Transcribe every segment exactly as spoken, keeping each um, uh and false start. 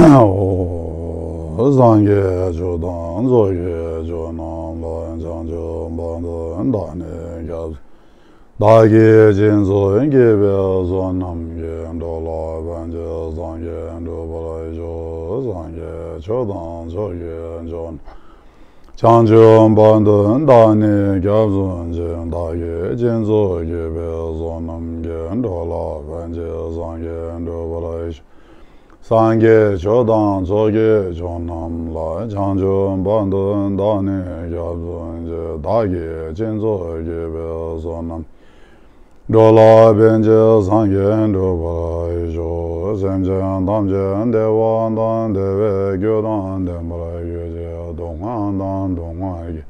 ཨོ། སངས་རྒྱས་ཆོས་དང་ཚོགས་ཀྱི་མཆོག་རྣམས་ལ། བྱང་ཆུབ་བར་དུ་བདག་ནི་སྐྱབས། བདག་གིས་སྦྱིན་སོགས་བགྱིས་པའི་བསོད་ནམས་ཀྱིས། འགྲོ་ལ་ཕན་ཕྱིར་སངས་རྒྱས་འགྲུབ་པར་ཤོག། སངས་རྒྱས་ཆོས་དང་ཚོགས་ཀྱི་མཆོག་རྣམས། བྱང་ཆུབ་བར་དུ་བདག་ནི་སྐྱབས་སུ་མཆི། བདག་གིས་སྦྱིན་སོགས་བགྱིས་པའི་བསོད་ནམས་ཀྱིས། འགྲོ་ལ་ཕན་ཕྱིར་སངས་རྒྱས་འགྲུབ་པར་ཤོག། སངས་རྒྱས་ཆོས་དང་ཚོགས་ཀྱི་མཆོག་རྣམས་ལ། བྱང་ཆུབ་བར་དུ་བདག་ནི་སྐྱབས་སུ་མཆི། བདག་གིས་སྦྱིན་སོགས་བགྱིས་པའི་བསོད་ནམས། འགྲོ་ལ་ཕན་ཕྱིར་སངས་རྒྱས་འགྲུབ་པར་ཤོག། སེམས་ཅན་ཐམས་ཅད་བདེ་བ་དང་བདེ་བའི་རྒྱུ་དང་ལྡན་པར་གྱུར་ཅིག། སྡུག་བསྔལ་དང་སྡུག་བསྔལ་གྱི་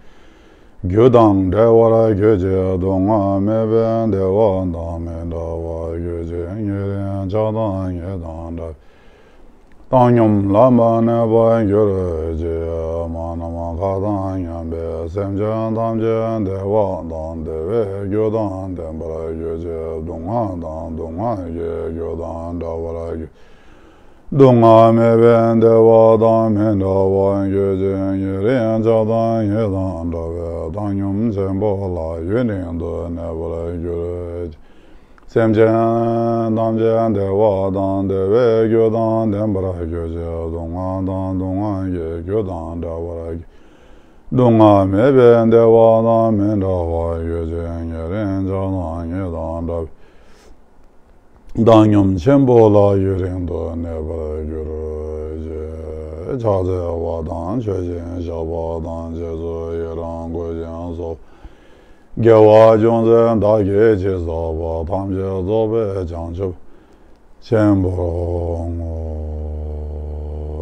རྒྱུ་དང་བྲལ་བར་གྱུར་ཅིག། སྡུག་བསྔལ་མེད་པའི་བདེ་བ་དང་མི་འབྲལ་བར་གྱུར་ཅིག། ཉེ་རིང་ཆགས་སྡང་ཉེ་དང་བྲལ་བཏང་སྙོམས་ལམ་པར་གནས་པར་གྱུར་ཅིག། མ་ནམ་མཁའ་དང་མཉམ་པའི་སེམས་ཅན་ཐམས་ཅད་བདེ་བ་དང་བདེ་བའི་རྒྱུ་དང་ལྡན་པར་གྱུར་ཅིག། སྡུག་བསྔལ་དང་སྡུག་བསྔལ་གྱི་རྒྱུ་དང་བྲལ་བར་གྱུར། སྡུག་བསྔལ་མེད་པའི་བདེ་བ་དང་མི་འབྲལ་བར་གྱུར་ཅིག། ཉེ་རིང་ཆགས་སྡང་ཉེ་དང་བྲལ་བའི་བཏང་སྙོམས་ཆེན་པོ་ལ་ཡུན་རིང་དུ་གནས་པར་གྱུར་ཅིག། སེམས་ཅན་ཐམས་ཅད་བདེ་བ་དང་བདེ་བའི་རྒྱུ་དང་ལྡན་པར་གྱུར་ཅིག། སྡུག་བསྔལ་དང་སྡུག་བསྔལ་གྱི་རྒྱུ་དང་བྲལ་བར་གྱུར། སྡུག་བསྔལ་མེད་པའི་བདེ་བ་དང་མི་འབྲལ་བར་གྱུར་ཅིག། ཉེ་རིང་ཆགས་སྡང་ཉེ་དང་བྲལ་བའི་བཏང་སྙོམས་ཆེན་པོ་ལ་ཡུན་རིང་དུ་གནས་པར་གྱུར་ཅིག། ཕྱག་འཚལ་བ་དང་མཆོད་ཅིང་བཤགས་པ་དང་། རྗེས་སུ་ཡི་རང་བསྐུལ་ཞིང་གསོལ། དགེ་བ་ཅུང་ཟད་བདག་གིས་ཅི་བསགས་པ། ཐམས་ཅད་རྫོགས་པའི་བྱང་ཆུབ་ཆེན་པོར་བསྔོ།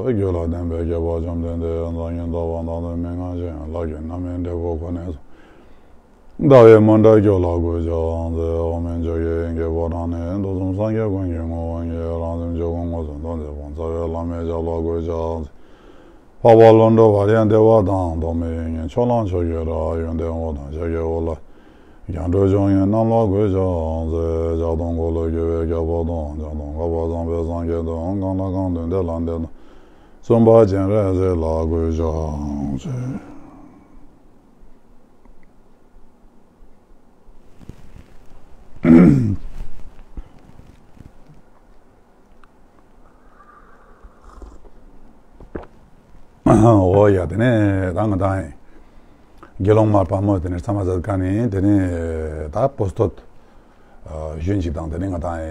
རྒྱུད་ལ་ལྡན་པའི་སྐྱེས་བུ་བཅོམ་ལྡན་འདས་ཡང་དག་ཉིད་རྟོགས་པ་དང་དུ་མི་མངའ་ཞིང་ལག་གི་རྣམ་སྨིན་འབྲས་བུ་ཁོ་ནས་སུ། ཟླ་བའི་མུ་ཏིག་ཁྱོད་ལ་གུས་ཕྱག་འཚལ། འོག་མིན་ཆོས་ཀྱི་དབྱིངས་ཀྱི་ཕོ་བྲང་ནས། ཐུགས་གསུམ་སངས་རྒྱས་ཀུན་གྱི་ངོ་བོ་ཉིད། རང་སེམས་ཆོས་སྐུ་མངོན་སུམ་དུ་མཛད་པ། རྩ་བའི་བླ་མའི་ཞབས་ལ་གུས་ཕྱག་འཚལ། འཕགས་པ་ཀླུ་སྒྲུབ་ཨཱརྱ་དེ་བ་དང་། ཐོགས་མེད་དབྱིག་གཉེན་ཕྱོགས་གླང་ཆོས་ཀྱི་རྭ། ཡོན་ཏན་དབུ་དང་ཞྭ་གི་དབུ་ལ། སྒྱུ་འཕྲུལ་འབྱུང་བའི་རྣམས་ལ་གུས་ཕྱག་འཚལ། ཕྱག་སྟོང་འཁོར་ལོས་སྒྱུར་བའི་རྒྱལ་པོ་དང་། ཕྱག་སྟོང་བསྐལ་པ་བཟང་པོའི་སངས་རྒྱས་དང་། གང་ལ་གང་འདུལ་དེ་ལ་འདུལ་དང་། གསུམ་པ་སྤྱན་རས་གཟིགས་ལ་གུས་ཕྱག་འཚལ། འོ་ཡ། དེ་ནས་ད་ང་དང་དགེ་སློང་མ་དཔལ་མོ་དེ་ནས་ཚང་མ་མཛད་མཁན་ནི། དེ་ནས་ད་པོ་སྟོད་གཞོན་ཅིག་དང་། དེ་ནས་ང་དང་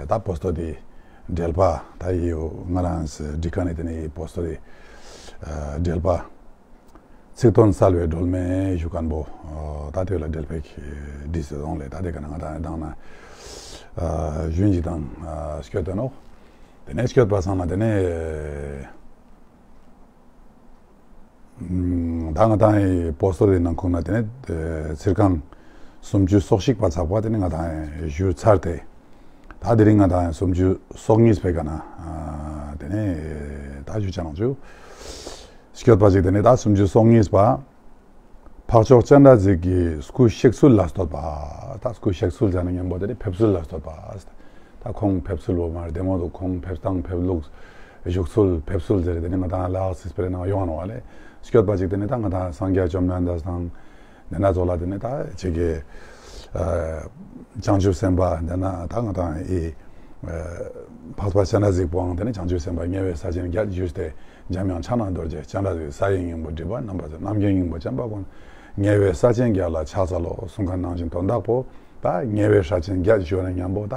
ད་པོ་སྟོད་དེ་འགྲེལ་པ། ད་ཡི་ང་རང་འགྲིག་མཁན་ནི། དེ་ནས་པོ་སྟོད་དེ་འགྲེལ་པ། ཚིག་དོན་གསལ་བའི་སྒྲོན་མེ་ཞུ་མཁན་པོ། ད་དེ་ལ་འགྲེལ་པའི་བྲིས་སུ་ཡོང་ལེ། ད་དེ་ག་ན་ང་དང་དང་ན་གཞོན་ཅིག་དང་སྐྱོད་དོ་ནོ། དེ་ནས་སྐྱོད་པ་སང་ན་དེ་ནས་ད་ང་དང་ཡི་པོ་སྟོད་དེ་ནང་ཁུངས་ན་དེ་ནས་ཚིར་ཁང་སུམ་ཅུ་སོ་གཅིག་པ་ཚགས་པ་དེ་ནས་ང་དང་ཞུ་ཚར་ཏེ། ད་དེ་རིང་ང་དང་སུམ་ཅུ་སོ་གཉིས་པའི་ག་ན་དེ་ནས་ད་ཞུ་ཆ་ནང་ཆུ། སྐྱོད་པ་ཅིག་དེ་ནས་ད་སུམ་ཅུ་སོ་གཉིས་པ། འཕགས་མཆོག་སྤྱན་རས་གཟིགས་ཀྱི་སྐུ་གཤེགས་ཚུལ་ལ་བསྟོད་པ། ད་སྐུ་གཤེགས་ཚུལ་ཟེར་ན་མཉམ་པོ་དེ་ནི་ཕེབས་ཚུལ་ལ་བསྟོད་པ། ད་ཁོང་ཕེབས་ཚུལ་བོ་མར་བདེ་མོ་འདུག། ཁོང་ཕེབས་སྟངས་ཕེབས་ལུགས། བཞུགས་ཚུལ་ཕེབས་ཚུལ་ཟེར་དེ་ནི་ང་དང་ལ་དྭགས་སི་སྤེ་ར་ནང་ཡོང་ནོ་བ་ལེ། སྐྱོད་པ་ཅིག་དེ་ནི་ད་ང་དང་སངས་རྒྱས་བཅོམ་ལྡན་འདས་དང་། དེ་ན་ཚོ་ལ་དེ་ནི་ད་ཅིག་གི་བྱང་ཆུབ་སེམས་དཔའ། དེ་ན་ད་ང་དང་ཨི་འཕགས་པ་སྤྱན་རས་གཟིགས་པོའང་དེ་ནི་བྱང་ཆུབ་སེམས་དཔའ་དམྱལ་བའི་ས་ཆེན་བརྒྱད་བཞུགས་ཏེ། འཇམ་དབྱངས་ཕྱག་ན་རྡོ་རྗེ་སྤྱན་རས་གཟིགས། ས་ཡི་སྙིང་པོ་སྒྲིབ་པ་རྣམ་པར་སེལ། རྣམ་མཁྱེན་སྙིང་པོ་བྱམས་པ་ཀུན། དམྱལ་བའི་ས་ཆེན་བརྒྱད་ལ་ཕྱག་འཚལ་ལོ། གསུང་མཁན་ནང་བཞིན་དོན་དག་པོ། ད་དམྱལ་བའི་ས་ཆེན་བརྒྱད་ཞུ་ན་མཉམ་པོ་ད་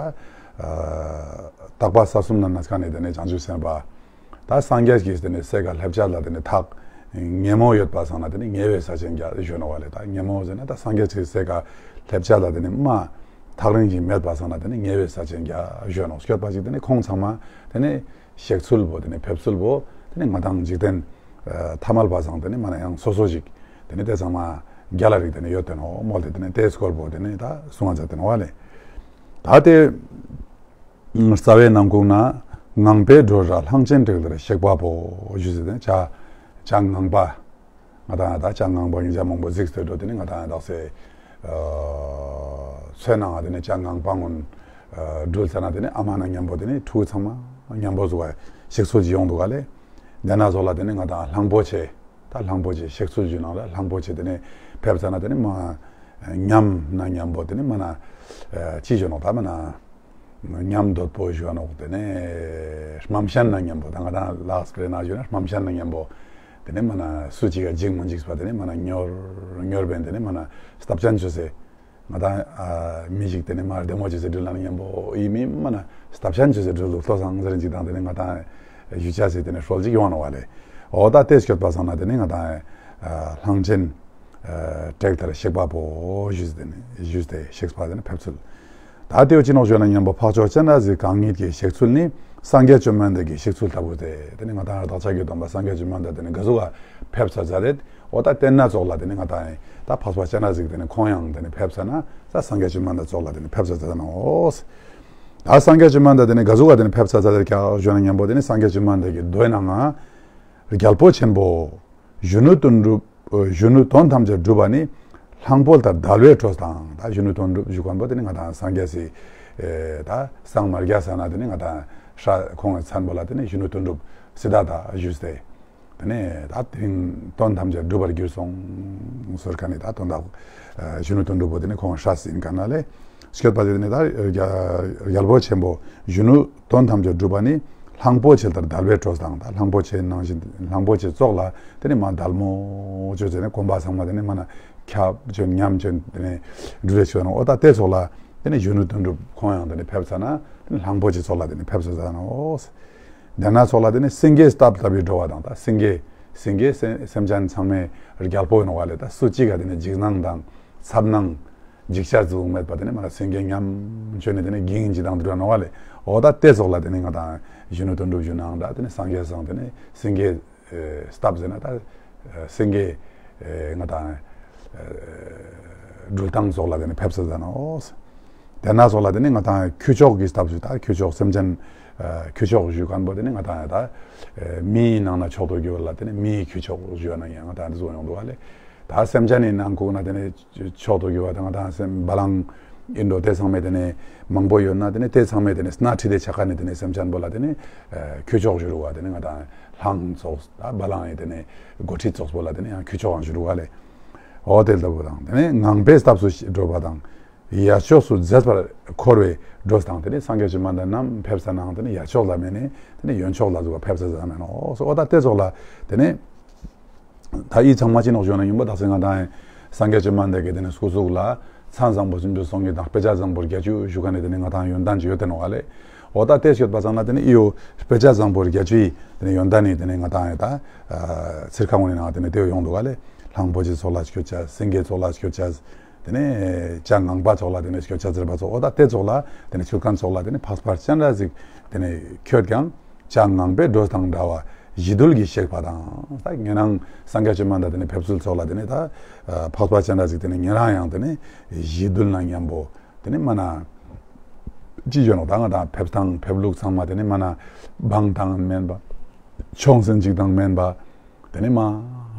དག་པ་ས་གསུམ་ན་གནས་མཁན་ནི་དེ་ནི་བྱང་ཆུབ་སེམས་དཔའ། ད་སངས་རྒྱས་ཀྱིས་དེ་ནི་སའི་ཀ་ལྷ་བྱ་ལ་དེ་ནི་ཐག་ཉེ་མོ་ཡོད་པ་སང་ན་དེ་ནི་དམྱལ་བའི་ས་ཆེན་བརྒྱད་ཞུ་ནོ་བ་ལེ། ད་ཉེ་མོ་ཟེར་ན་ད་སངས་རྒྱས་ཀྱིས་སའི་ཀ་ལྷ་བྱ་ལ་དེ་ནི་མ་ཐག་རིང་ཞིག་མེད་པ་སང་ན་དེ་ནི་དམྱལ་བའི་ས་ཆེན་བརྒྱད་ཞུ་ནོ། སྐྱོད་པ་ཅིག་དེ་ནི་ཁོང་ཚང་མ་དེ་ནི་གཤེགས་ཚུལ་བོ་དེ་ནི་ཕེབས་ཚུལ་བོ་དེ་ནི་ང་དང་འཇིག་རྟེན་ཐ་མལ་པ་སང་དེ་ནི་མ་ན་ཡང་སོ་སོ་ཞིག་དེ་ནི་དེ་ཚང་མ་རྒྱ་ལ་རིག་དེ་ནི་ཡོད་དེ་ནོ་མོལ་ཏེ་དེ་ནི་དེའི་སྐོར་བོ་དེ་ནི་ད་གསུང་བ་མཛད་དེ་ནོ་བ་ལེ། ད་དེ་རྩ་བའི་ནང་ཁུངས་ན་ངང་པའི་སྒྲོ་ར་ལྷང་ཆེན་དྲེགས་ལེར་གཤེགས་པ་པོ་ཞུ་ཟེར་དེ་ནི་བྱ་བྱ་ངང་པ། ང་དང་ད་བྱ་ངང་པ་ཉིན་བྱ་མང་པོ་གཟིགས་ཏེ་འགྲོ། དེ་ནི་ང་དང་ད་སེ་ཚོད་ནང་དེ་ནི་བྱ་ངང་པ་ངོན་སྒྲུལ་ཚ་ན་དེ་ནི་ཨ་མ་ན་མཉམ་པོ་དེ་ནི་ཕྲུ་གུ་ཚང་མ་མཉམ་པོ་བཟོ་བ། གཤེགས་ཚུལ་ཅིག་ཡོང་འདུག་ག་ལེ། དེ་ན་སོགས་ལ་དེ་ནི་ང་དང་གླང་པོ་ཆེ། ད་གླང་པོ་ཆེ་གཤེགས་ཚུལ་ཞུ་ནང་ལ་གླང་པོ་ཆེ་དེ་ནི་ཕེབས་ཚར་ན་དེ་ནི་མ་ཉམས་ན་མཉམ་པོ་དེ་ནི་མ་ན་ཅི་ཞུ་ནོག་ད་མ་ན་ཉམས་འདོད་པོ་ཞུ་ནོག་དེ་ནི་རྨ་བྱ་ན་མཉམ་པོ་ད་ང་དང་ལགས་སྤྲད་ན་ཞུ་ན་རྨ་བྱ་ན་མཉམ་པོ་དེ་ནི་མ་ན་སུ་གཅིག་ག་འཇིགས་མ་འཇིགས་པ་དེ་ནི་མ་ན་མྱུར་མྱུར་བན་དེ་ནི་མ་ན་སྟབས་ཅན་ཆུ་སེ། ང་དང་ཨ་མི་ཞིག་དེ་ནས་མར་བདེ་མོ་བྱེད་ཟེར་འགྲུལ་ལ་མཉམ་པོ་ཡིན་མིན་མ་ན་སྟབས་ཆེན་བྱེད་ཟེར་འགྲུལ་འདུག་ལྟོ་སང་ཟེར་ཅིག་དང་དེ་ནས་ང་དང་ཞུ་ཆ་ཟེར་དེ་ནས་སྲོལ་ཅིག་ཡོང་ནོ་བ་ལས། འོ་ད་དེ་སྐྱོད་པ་སང་ན་དེ་ནས་ང་དང་ཨ་གླང་ཆེན་ཨ་བྲེགས་མཐར་གཤེགས་པ་པོ་ཞུས་དེ་ནས་ཞུས་ཏེ་གཤེགས་པ་དེ་ནས་ཕེབས་ཚུལ། ད་དེའུ་ཅི་ནོག་ཞུ་ན་མཉམ་པོ་འཕགས་མཆོག་སྤྱན་རས་གཟིགས་གང་ཉིད་ཀྱི་གཤེགས་ཚུལ་ནི་སངས་རྒྱས་བཅོམ་ལྡན་འདས་ཀྱི་གཤེགས་ཚུལ་ལྟ་བུ་སྟེ། དེ་ནས་ང་དང་བདག་ཅག་གི་སྟོན་པ་སངས་རྒྱས་བཅོམ་ལྡན་འདས་དེ་ནས་ག་ཟུག་ག་ཕེབས་ཚར་ཚར་རེད། འོ་ད་དེ་ན་ཙོགས་ལ་དེ་ནི་ང་དང་ད་འཕགས་པ་སྤྱན་རས་གཟིགས་དེ་ནི་ཁོང་ཡང་དེ་ནི་ཕེབས་ཚར་ན་ད་སངས་རྒྱས་བཅོམ་ལྡན་འདས་ཙོགས་ལ་དེ་ནི་ཕེབས་ཚར་ཚར་ནོ། ད་སངས་རྒྱས་བཅོམ་ལྡན་འདས་དེ་ནི་ག་ཟུག་ག་དེ་ནི་ཕེབས་ཚར་ཚར་ཀྱག་ཞུ་ན་མཉམ་པོ་དེ་ནི་སངས་རྒྱས་བཅོམ་ལྡན་འདས་ཀྱི་མདོའི་ནང་ང་རྒྱལ་པོ་ཆེན་པོ་གཞོན་ནུ་དོན་གྲུབ། གཞོན་ནུ་དོན་ཐམས་ཅད་གྲུབ་པ་ནི་གླང་པོ་ལྟར་དལ་བའི་གྲོས་དང་། ད་གཞོན་ནུ་དོན་གྲུབ་ཞུ་མཁན་པོ་དེ་ནི་ང་དང་སངས་རྒྱས་སི་ད་སངས་མ་རྒྱས་ས་ན་དེ་ནི་ང་དང་ཧྲ་ཁོང་གི་མཚན་པོ་ལ་དེ་ནི་གཞོན་ནུ་དོན་གྲུབ་སི་ད་ད་ཞུས་ཏེ། དེ་ནས་ད་དེ་རིང་དོན་ཐམས་ཅད་འགྲུབ་པར་གྱུར་སོང་ཟེར་མཁན་ནི་ད་དོན་དག་གཞོན་ནུ་དོན་གྲུབ་པོ་དེ་ནི་ཁོང་སྲས་ཡིན་མཁན་ན་ལས། སྐྱོད་པ་དེ་ནི་ད་རྒྱལ་པོ་ཆེན་པོ་གཞོན་ནུ་དོན་ཐམས་ཅད་གྲུབ་པ་ནི་གླང་པོ་ཆེ་ལྟར་དལ་བའི་གྲོས་དང་། ད་གླང་པོ་ཆེ་ནང་བཞིན་གླང་པོ་ཆེ་ཙོགས་ལ་དེ་ནི་མ་དལ་མོ་བྱོས་ཟེར་ནས་གོམ་པ་ཚང་མ་དེ་ནི་མ་ན་ཁྱབ་བྱོས་ཉམས་བྱོས་དེ་ནི་འགྲུལ་བཞུད་བྱོས་ནོ། འོ་ད་དེ་ཙོགས་ལ་དེ་ནི་གཞོན་ནུ་དོན་གྲུབ་ཁོང་ཡང་དེ་ནི་ཕེབས་ཚར་ན་དེ་ནི་གླང་པོ་ཆེ་ཙོགས་ལ་དེ་ནི་ཕེབས་ཚར་ནོ། དེ་ན་ཙོགས་ལ་དེ་ནི་སེང་གེའི་སྟབས་ལྟ་བུའི་འགྲོ་བ་དང་། ད་སེང་གེ་སེང་གེ་སེ་སེམས་ཅན་ཚང་མའི་རྒྱལ་པོ་ཡིན་ནོ་བ་ལས། ད་སུ་གཅིག་ག་དེ་ནི་འཇིགས་སྣང་དང་འཚབ་སྣང་འཇིགས་ཆགས་ཟུག་མེད་པ་དེ་ནི་མ་ན་སེང་གེ་ཉམས་བྱོས་ནས་དེ་ནི་གིང་ཅིག་དང་དུ་འགྲོ་ནོ་བ་ལས། འོ་ད་དེ་ཙོགས་ལ་དེ་ནི་ང་དང་གཞོན་ནུ་དོན་གྲུབ་ཞུ་ནའང་ད་དེ་ནི་སངས་རྒྱས་སང་དེ་ནི་སེང་གེ་ཨེ་སྟབས་ཟེར་ན་ད་ཨེ་སེང་གེ་ཨེ་ང་དང་ཨེ་འགྲུལ་སྟངས་ཙོགས་ལ་དེ་ནི་ཕེབས་ཚར་ནོ། དེ་ན་ཙོགས་ལ་དེ་ནི་ང་དང་ཁྱུ་མཆོག་གི་སྟབས་སུ། ད་ཁྱུ་མཆོག་སེམས་ཅན་ཨེ་ཁྱུ་མཆོག་ཞུ་མཁན་པོ་དེ་ནི་ང་དང་ད་ཨེ་མིའི་ནང་ན་མཆོག་ཏུ་གྱུར་བ་ལ་དེ་ནི་མིའི་ཁྱུ་མཆོག་ཞུ་བ་ན་ཡང་ང་དང་འདི་ཙོགས་ཡོང་འདུག་བ་ལས། ད་སེམས་ཅན་ནི་ནང་ཁུག་ན་དེ་ནི་མཆོག་ཏུ་གྱུར་བ་དང་ང་དང་སེམས་བ་ལང་ཨིན་འགྲོ་དེ་ཚང་མས་དེ་ནས་མང་པོ་ཡོད་ན་དེ་ནས་དེ་ཚང་མས་དེ་ནས་སྣ་ཁྲིད་དེ་ཆ་ཁ་ནས་དེ་ནས་སེམས་ཅན་པོ་ལ་དེ་ནས་ཁྱུ་མཆོག་ཞུ་རུ་བ་དེ་ནས་ང་དང་ལྷ་ཚོགས་ད་བ་ལང་ཡི་དེ་ནས་འགོ་ཁྲིད་ཚོགས་པོ་ལ་དེ་ནས་ཡང་ཁྱུ་མཆོག་ཡང་ཞུ་རུ་བ་ལས། འོ་དེ་ལྟ་བུ་དང་དེ་ནས་ངང་པའི་སྟབས་སུ་འགྲོ་བ་དང་ཡར་ཕྱོགས་སུ་མཛེས་པར་འཁོར་བའི་འགྲོས་དང་། དེ་ནས་སངས་རྒྱས་བཅོམ་ལྡན་འདས་རྣམས་ཕེབས་ས་ནང་དེ་ནས་ཡར་ཕྱོགས་ལ་མེད་ནས་དེ་ནས་ཡོན་ཕྱོགས་ལ་ཟུག་ཕེབས་ས་ཟ་མེད་ནོ། འོ་ད་དེ་ཚོགས་ལ་དེ་ནས། ད་ཨི་ཚང་མ་ཅི་ནོག་ཞུ་ན་ཡིན་པ་དག་ས་ང་དང་སངས་རྒྱས་བཅོམ་ལྡན་འདས་ཀྱི་དེ་ནས་སྐུ་གཟུགས་ལ་མཚན་བཟང་པོ་སུམ་ཅུ་སོ་གཉིས་དང་དཔེ་བྱད་བཟང་པོ་བརྒྱད་ཅུ་བཞུགས་ཀ་ནས་དེ་ནས་ང་དང་ཡོན་ཏན་ཅིག་ཡོད་དེ་ནོ་ག་ལས། འོ་ད་དེ་ཤོད་པ་ཚང་ན་དེ་ནས་ཨི་ཡོ་དཔེ་བྱད་བཟང་པོ་བརྒྱད་ཅུ་ཡི་དེ་ནས་ཡོན་ཏན་ནི་དེ་ནས་ང་དང་ཡ་ད་ཚིར་ཁ་ངོ་ནས་ནང་དེ་ནས་དེ་ཡོང་འདུག་ག་ལས། གླང་པོ་ཆེ་ཚོགས་ལ་སྐྱོད་བྱ། སེང་གེ་ཚོགས་ལ་སྐྱོད་བྱ། དེ་ནས་བྱ་ངང་པ་ཚོགས་ལ་དེ་ནས་སྐྱོད་བྱ་ཟེར་བ་ཚོགས། འོ་ད་དེ་ཚོགས་ལ་དེ་ནས་ཚུར་ཁན་ཚོགས་ལ་དེ་ནས་འཕགས་པ་སྤྱན་རས་གཟིགས་དེ་ནས་ཁྱོད་ཀྱང་བྱ་ངང་པའི་འགྲོས་དང་འདྲ་བ་ཞི་དུལ་གྱིས་གཤེགས་པ་དང་། ད་ཉེ་རང་སངས་རྒྱས་བཅོམ་ལྡན་འདས་དེ་ནས་ཕེབས་ཚུལ་ཚོགས་ལ་དེ་ནས་ད་འཕགས་པ་སྤྱན་རས་གཟིགས་དེ་ནས་ཉེ་རང་ཡང་དེ་ནས་ཞི་དུལ་ན་མཉམ་པོ་དེ་ནས་མ་ན་ཅི་བྱོས་ནོ། ད་ང་དང་ཕེབས་སྟངས་ཕེབས་ལུགས་ཚང་མ་དེ་ནས་མ་ན་བང་དང་མེན་པ་ཆོང་སེན་ཅིག་དང་མེན་པ། དེ་ནས་མ་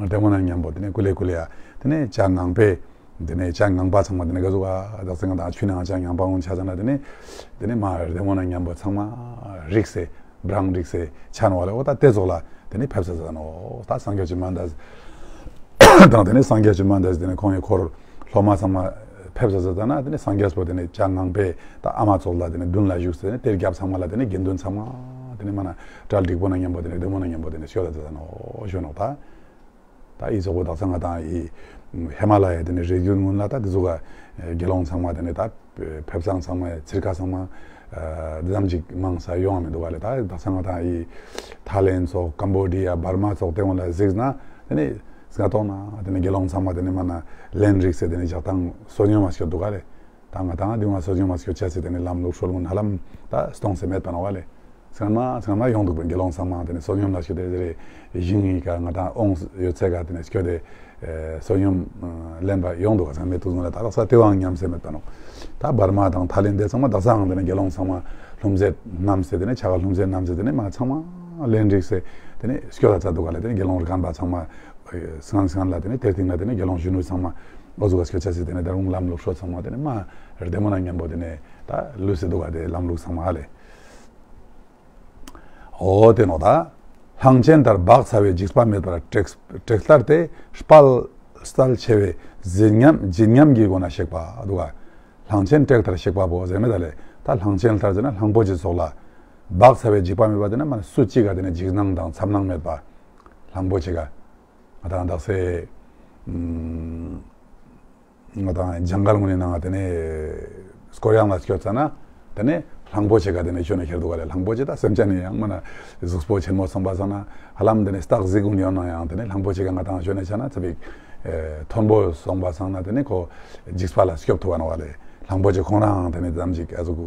བདེ་མོ་ན་མཉམ་པོ་དེ་ནས་ཀུ་ལེ་ཀུ་ལེ་ཡ། དེ་ནས་བྱ་ངང་པས། དེ་ནས་བྱ་ངང་པ་ཚང་མ་དེ་ནས་ག་ཟུག་ག་དག་སེང་དང་ཆུ་ནང་བྱ་ངང་པ་འོང་ཆ་ཚང་ན་དེ་ནས། དེ་ནས་མ་བདེ་མོ་ན་མཉམ་པོ་ཚང་མ་རིགས་སེ་བྲང་རིགས་སེ་ཆ་ནོ་བ་ལས། འོ་ད་དེ་ཚོགས་ལ་དེ་ནས་ཕེབས་ས་ཟ་ནོ། ད་སངས་རྒྱས་བཅོམ་ལྡན་འདས་དང་། དེ་ནས་སངས་རྒྱས་བཅོམ་ལྡན་འདས་དེ་ནས་ཁོང་གི་འཁོར་སློབ་མ་ཚང་མ་ཕེབས་ས་ཟ་ན། དེ་ནས་སངས་རྒྱས་པོ་དེ་ནས་བྱ་ངང་པས་ད་ཨ་མ་ཚོགས་ལ་དེ་ནས་མདུན་ལ་བཞུགས་སེ་དེ་ནས་དེ་རྒྱབ་ཚང་མ་ལ་དེ་ནས་དགེ་འདུན་ཚང་མ་དེ་ནས་མ་ན་གྲལ་འགྲིག་པོ་ན་མཉམ་པོ་དེ་ནས་བདེ་མོ་ན་མཉམ་པོ་དེ་ནས་སྐྱོད་ད་ཟ་ནོ་ཞུ་ནོ་ད། ད་ཨི་ཚོགས་པོ་དག་ས་ང་དང་ཨི་ཧི་མ་ལ་ཡ་དེ་ནས་རི་རྒྱུད་སྔོན་ལ་ད་དེ་ཚོ་ག་དགེ་སློང་ཚང་མ་དེ་ནས་ད་ཕེབས་སང་ཚང་མ་ཚིར་ཁ་ཚང་མ་འདི་ཙམ་ཅིག་མང་ས་ཡོང་བ་མི་འདུག་ག་ལས། ད་དག་ས་ང་དང་ཨི་ཐའི་ལེན་ཚོགས་ཀམ་བོ་ཌི་ཡ་འབར་མ་ཚོགས་དེ་སྔོན་ལ་གཟིགས་ན་དེ་ནས་སྔ་ཐོག་ན་དེ་ནས་དགེ་སློང་ཚང་མ་དེ་ནས་མ་ན་ལན་རིགས་སེ་དེ་ནས་ཞག་དང་བསོད་སྙོམས་མ་སྐྱོད་འདུག་ག་ལས། ད་ང་དང་དེ་སྔ་བསོད་སྙོམས་མ་སྐྱོད་ཆ་སེ་དེ་ནས་ལམ་ལུགས་སྲོལ་ངོ་ན་ལམ་ད་སྟོང་སེ་མེད་པ་ནོ་ག་ལས། སྔན་མ་སྔན་མ་ཡོང་འདུག་པའི་དགེ་སློང་ཚང་མ་དེ་ནས་བསོད་སྙོམས་ལ་སྐྱོད་དེ་དེ་རེ་ཞིང་ཡི་ག་ང་དང་ཨོང་ཡོད་ཚད་ག་དེ་ནས་སྐྱོད་དེ་བསོད་སྙོམས་ལེན་པ་ཡོང་འདུག་ག་ཚང་མེད་དུ་སོང་ལ། ད་ལག་ས་དེ་བའང་ཉམས་སེ་མེད་པ་ནོ། ད་འབར་མ་དང་ཐའི་ལེན་དེ་ཚང་མ་དག་སའང་དེ་ནས་དགེ་སློང་ཚང་མ་ལྷུམ་རྫས་བསྣམས་སེ་དེ་ནས་ཆ་ག་ལྷུམ་རྫས་བསྣམས་སེ་དེ་ནས་མ་ཚང་མ་ལན་རིགས་སེ་དེ་ནས་སྐྱོད་ལ་ཚ་འདུག་ག་ལས། དེ་ནས་དགེ་སློང་རི་ཁན་པ་ཚང་མ་སྔན་སྔན་ལ་དེ་ནས་དེར་སྟེང་ལ་དེ་ནས་དགེ་སློང་གཞོན་ནུ་ཚང་མ་འོ་ཟུག་ག་སྐྱོད་ཆ་སེ་དེ་ནས་ད་རུང་ལམ་ལུགས་སྲོལ་ཚང་མ་དེ་ནས་མ་བདེ་མོ་ན་མཉམ་པོ་དེ་ནས་ད་ལུས་སེ་འདུག་ག་དེ་ལམ་ལུགས་ཚང་མ་ཨ་ལས། འོ་དེ་ནོ་ད། གླང་ཆེན་ལྟར་བག་ཚ་བའི་འཇིགས་པ་མེད་པར་དྲེགས་དྲེགས་ལྟར་ཏེ་དཔའ་རྩལ་ཆེ་བའི་བརྗིད་ཉམས་བརྗིད་ཉམས་ཀྱི་སྒོ་ནས་གཤེགས་པ་འདུག་ག་གླང་ཆེན་དྲེགས་ལྟར་གཤེགས་པ་པོ་ཟེར་མེད་ད་ལེ། ད་གླང་ཆེན་ལྟར་ཟེར་ན་གླང་པོ་ཆེ་ཙོགས་ལ། བག་ཚ་བའི་འཇིགས་པ་མེད་པ་དེ་ན་མ་སུ་གཅིག་ག་དེ་ནས་འཇིགས་སྣང་དང་འཚབ་སྣང་མེད་པ། གླང་པོ་ཆེ་ག་ང་དང་དག་སེ། ང་དང་ཇང་གལ་ངོ་ནས་ནང་དེ་ནས་སྐོར་ཡང་ལ་སྐྱོད་ཙ་ན། དེ་ནས་གླང་པོ་ཆེ་ག་དེ་ནས་ཞོན་ནས་ཁྱེར་འདུག་ག་ལེ། གླང་པོ་ཆེ་ད་སེམས་ཅན་ནི་ཡང་མ་ན་གཟུགས་པོ་ཆེན་མོ་སོང་པ་སང་ན་ཧ་ལམ་དེ་ནས་སྟག་གཟིག་ཀུན་ཡོད་ན་ཡང་དེ་ནས་གླང་པོ་ཆེ་ག་ང་དང་ཞོན་ནས་ཆ་ན་ཚ་བིག་མཐོན་པོ་སོང་པ་སང་ན་དེ་ནས་ཁོ་འཇིགས་པ་ལ་སྐྱོབ་ཐུབ་བ་ནོ་ག་ལེ། གླང་པོ་ཆེ་ཁོང་རང་དེ་ནས་ཙམ་ཅིག་ཨ་ཟུག་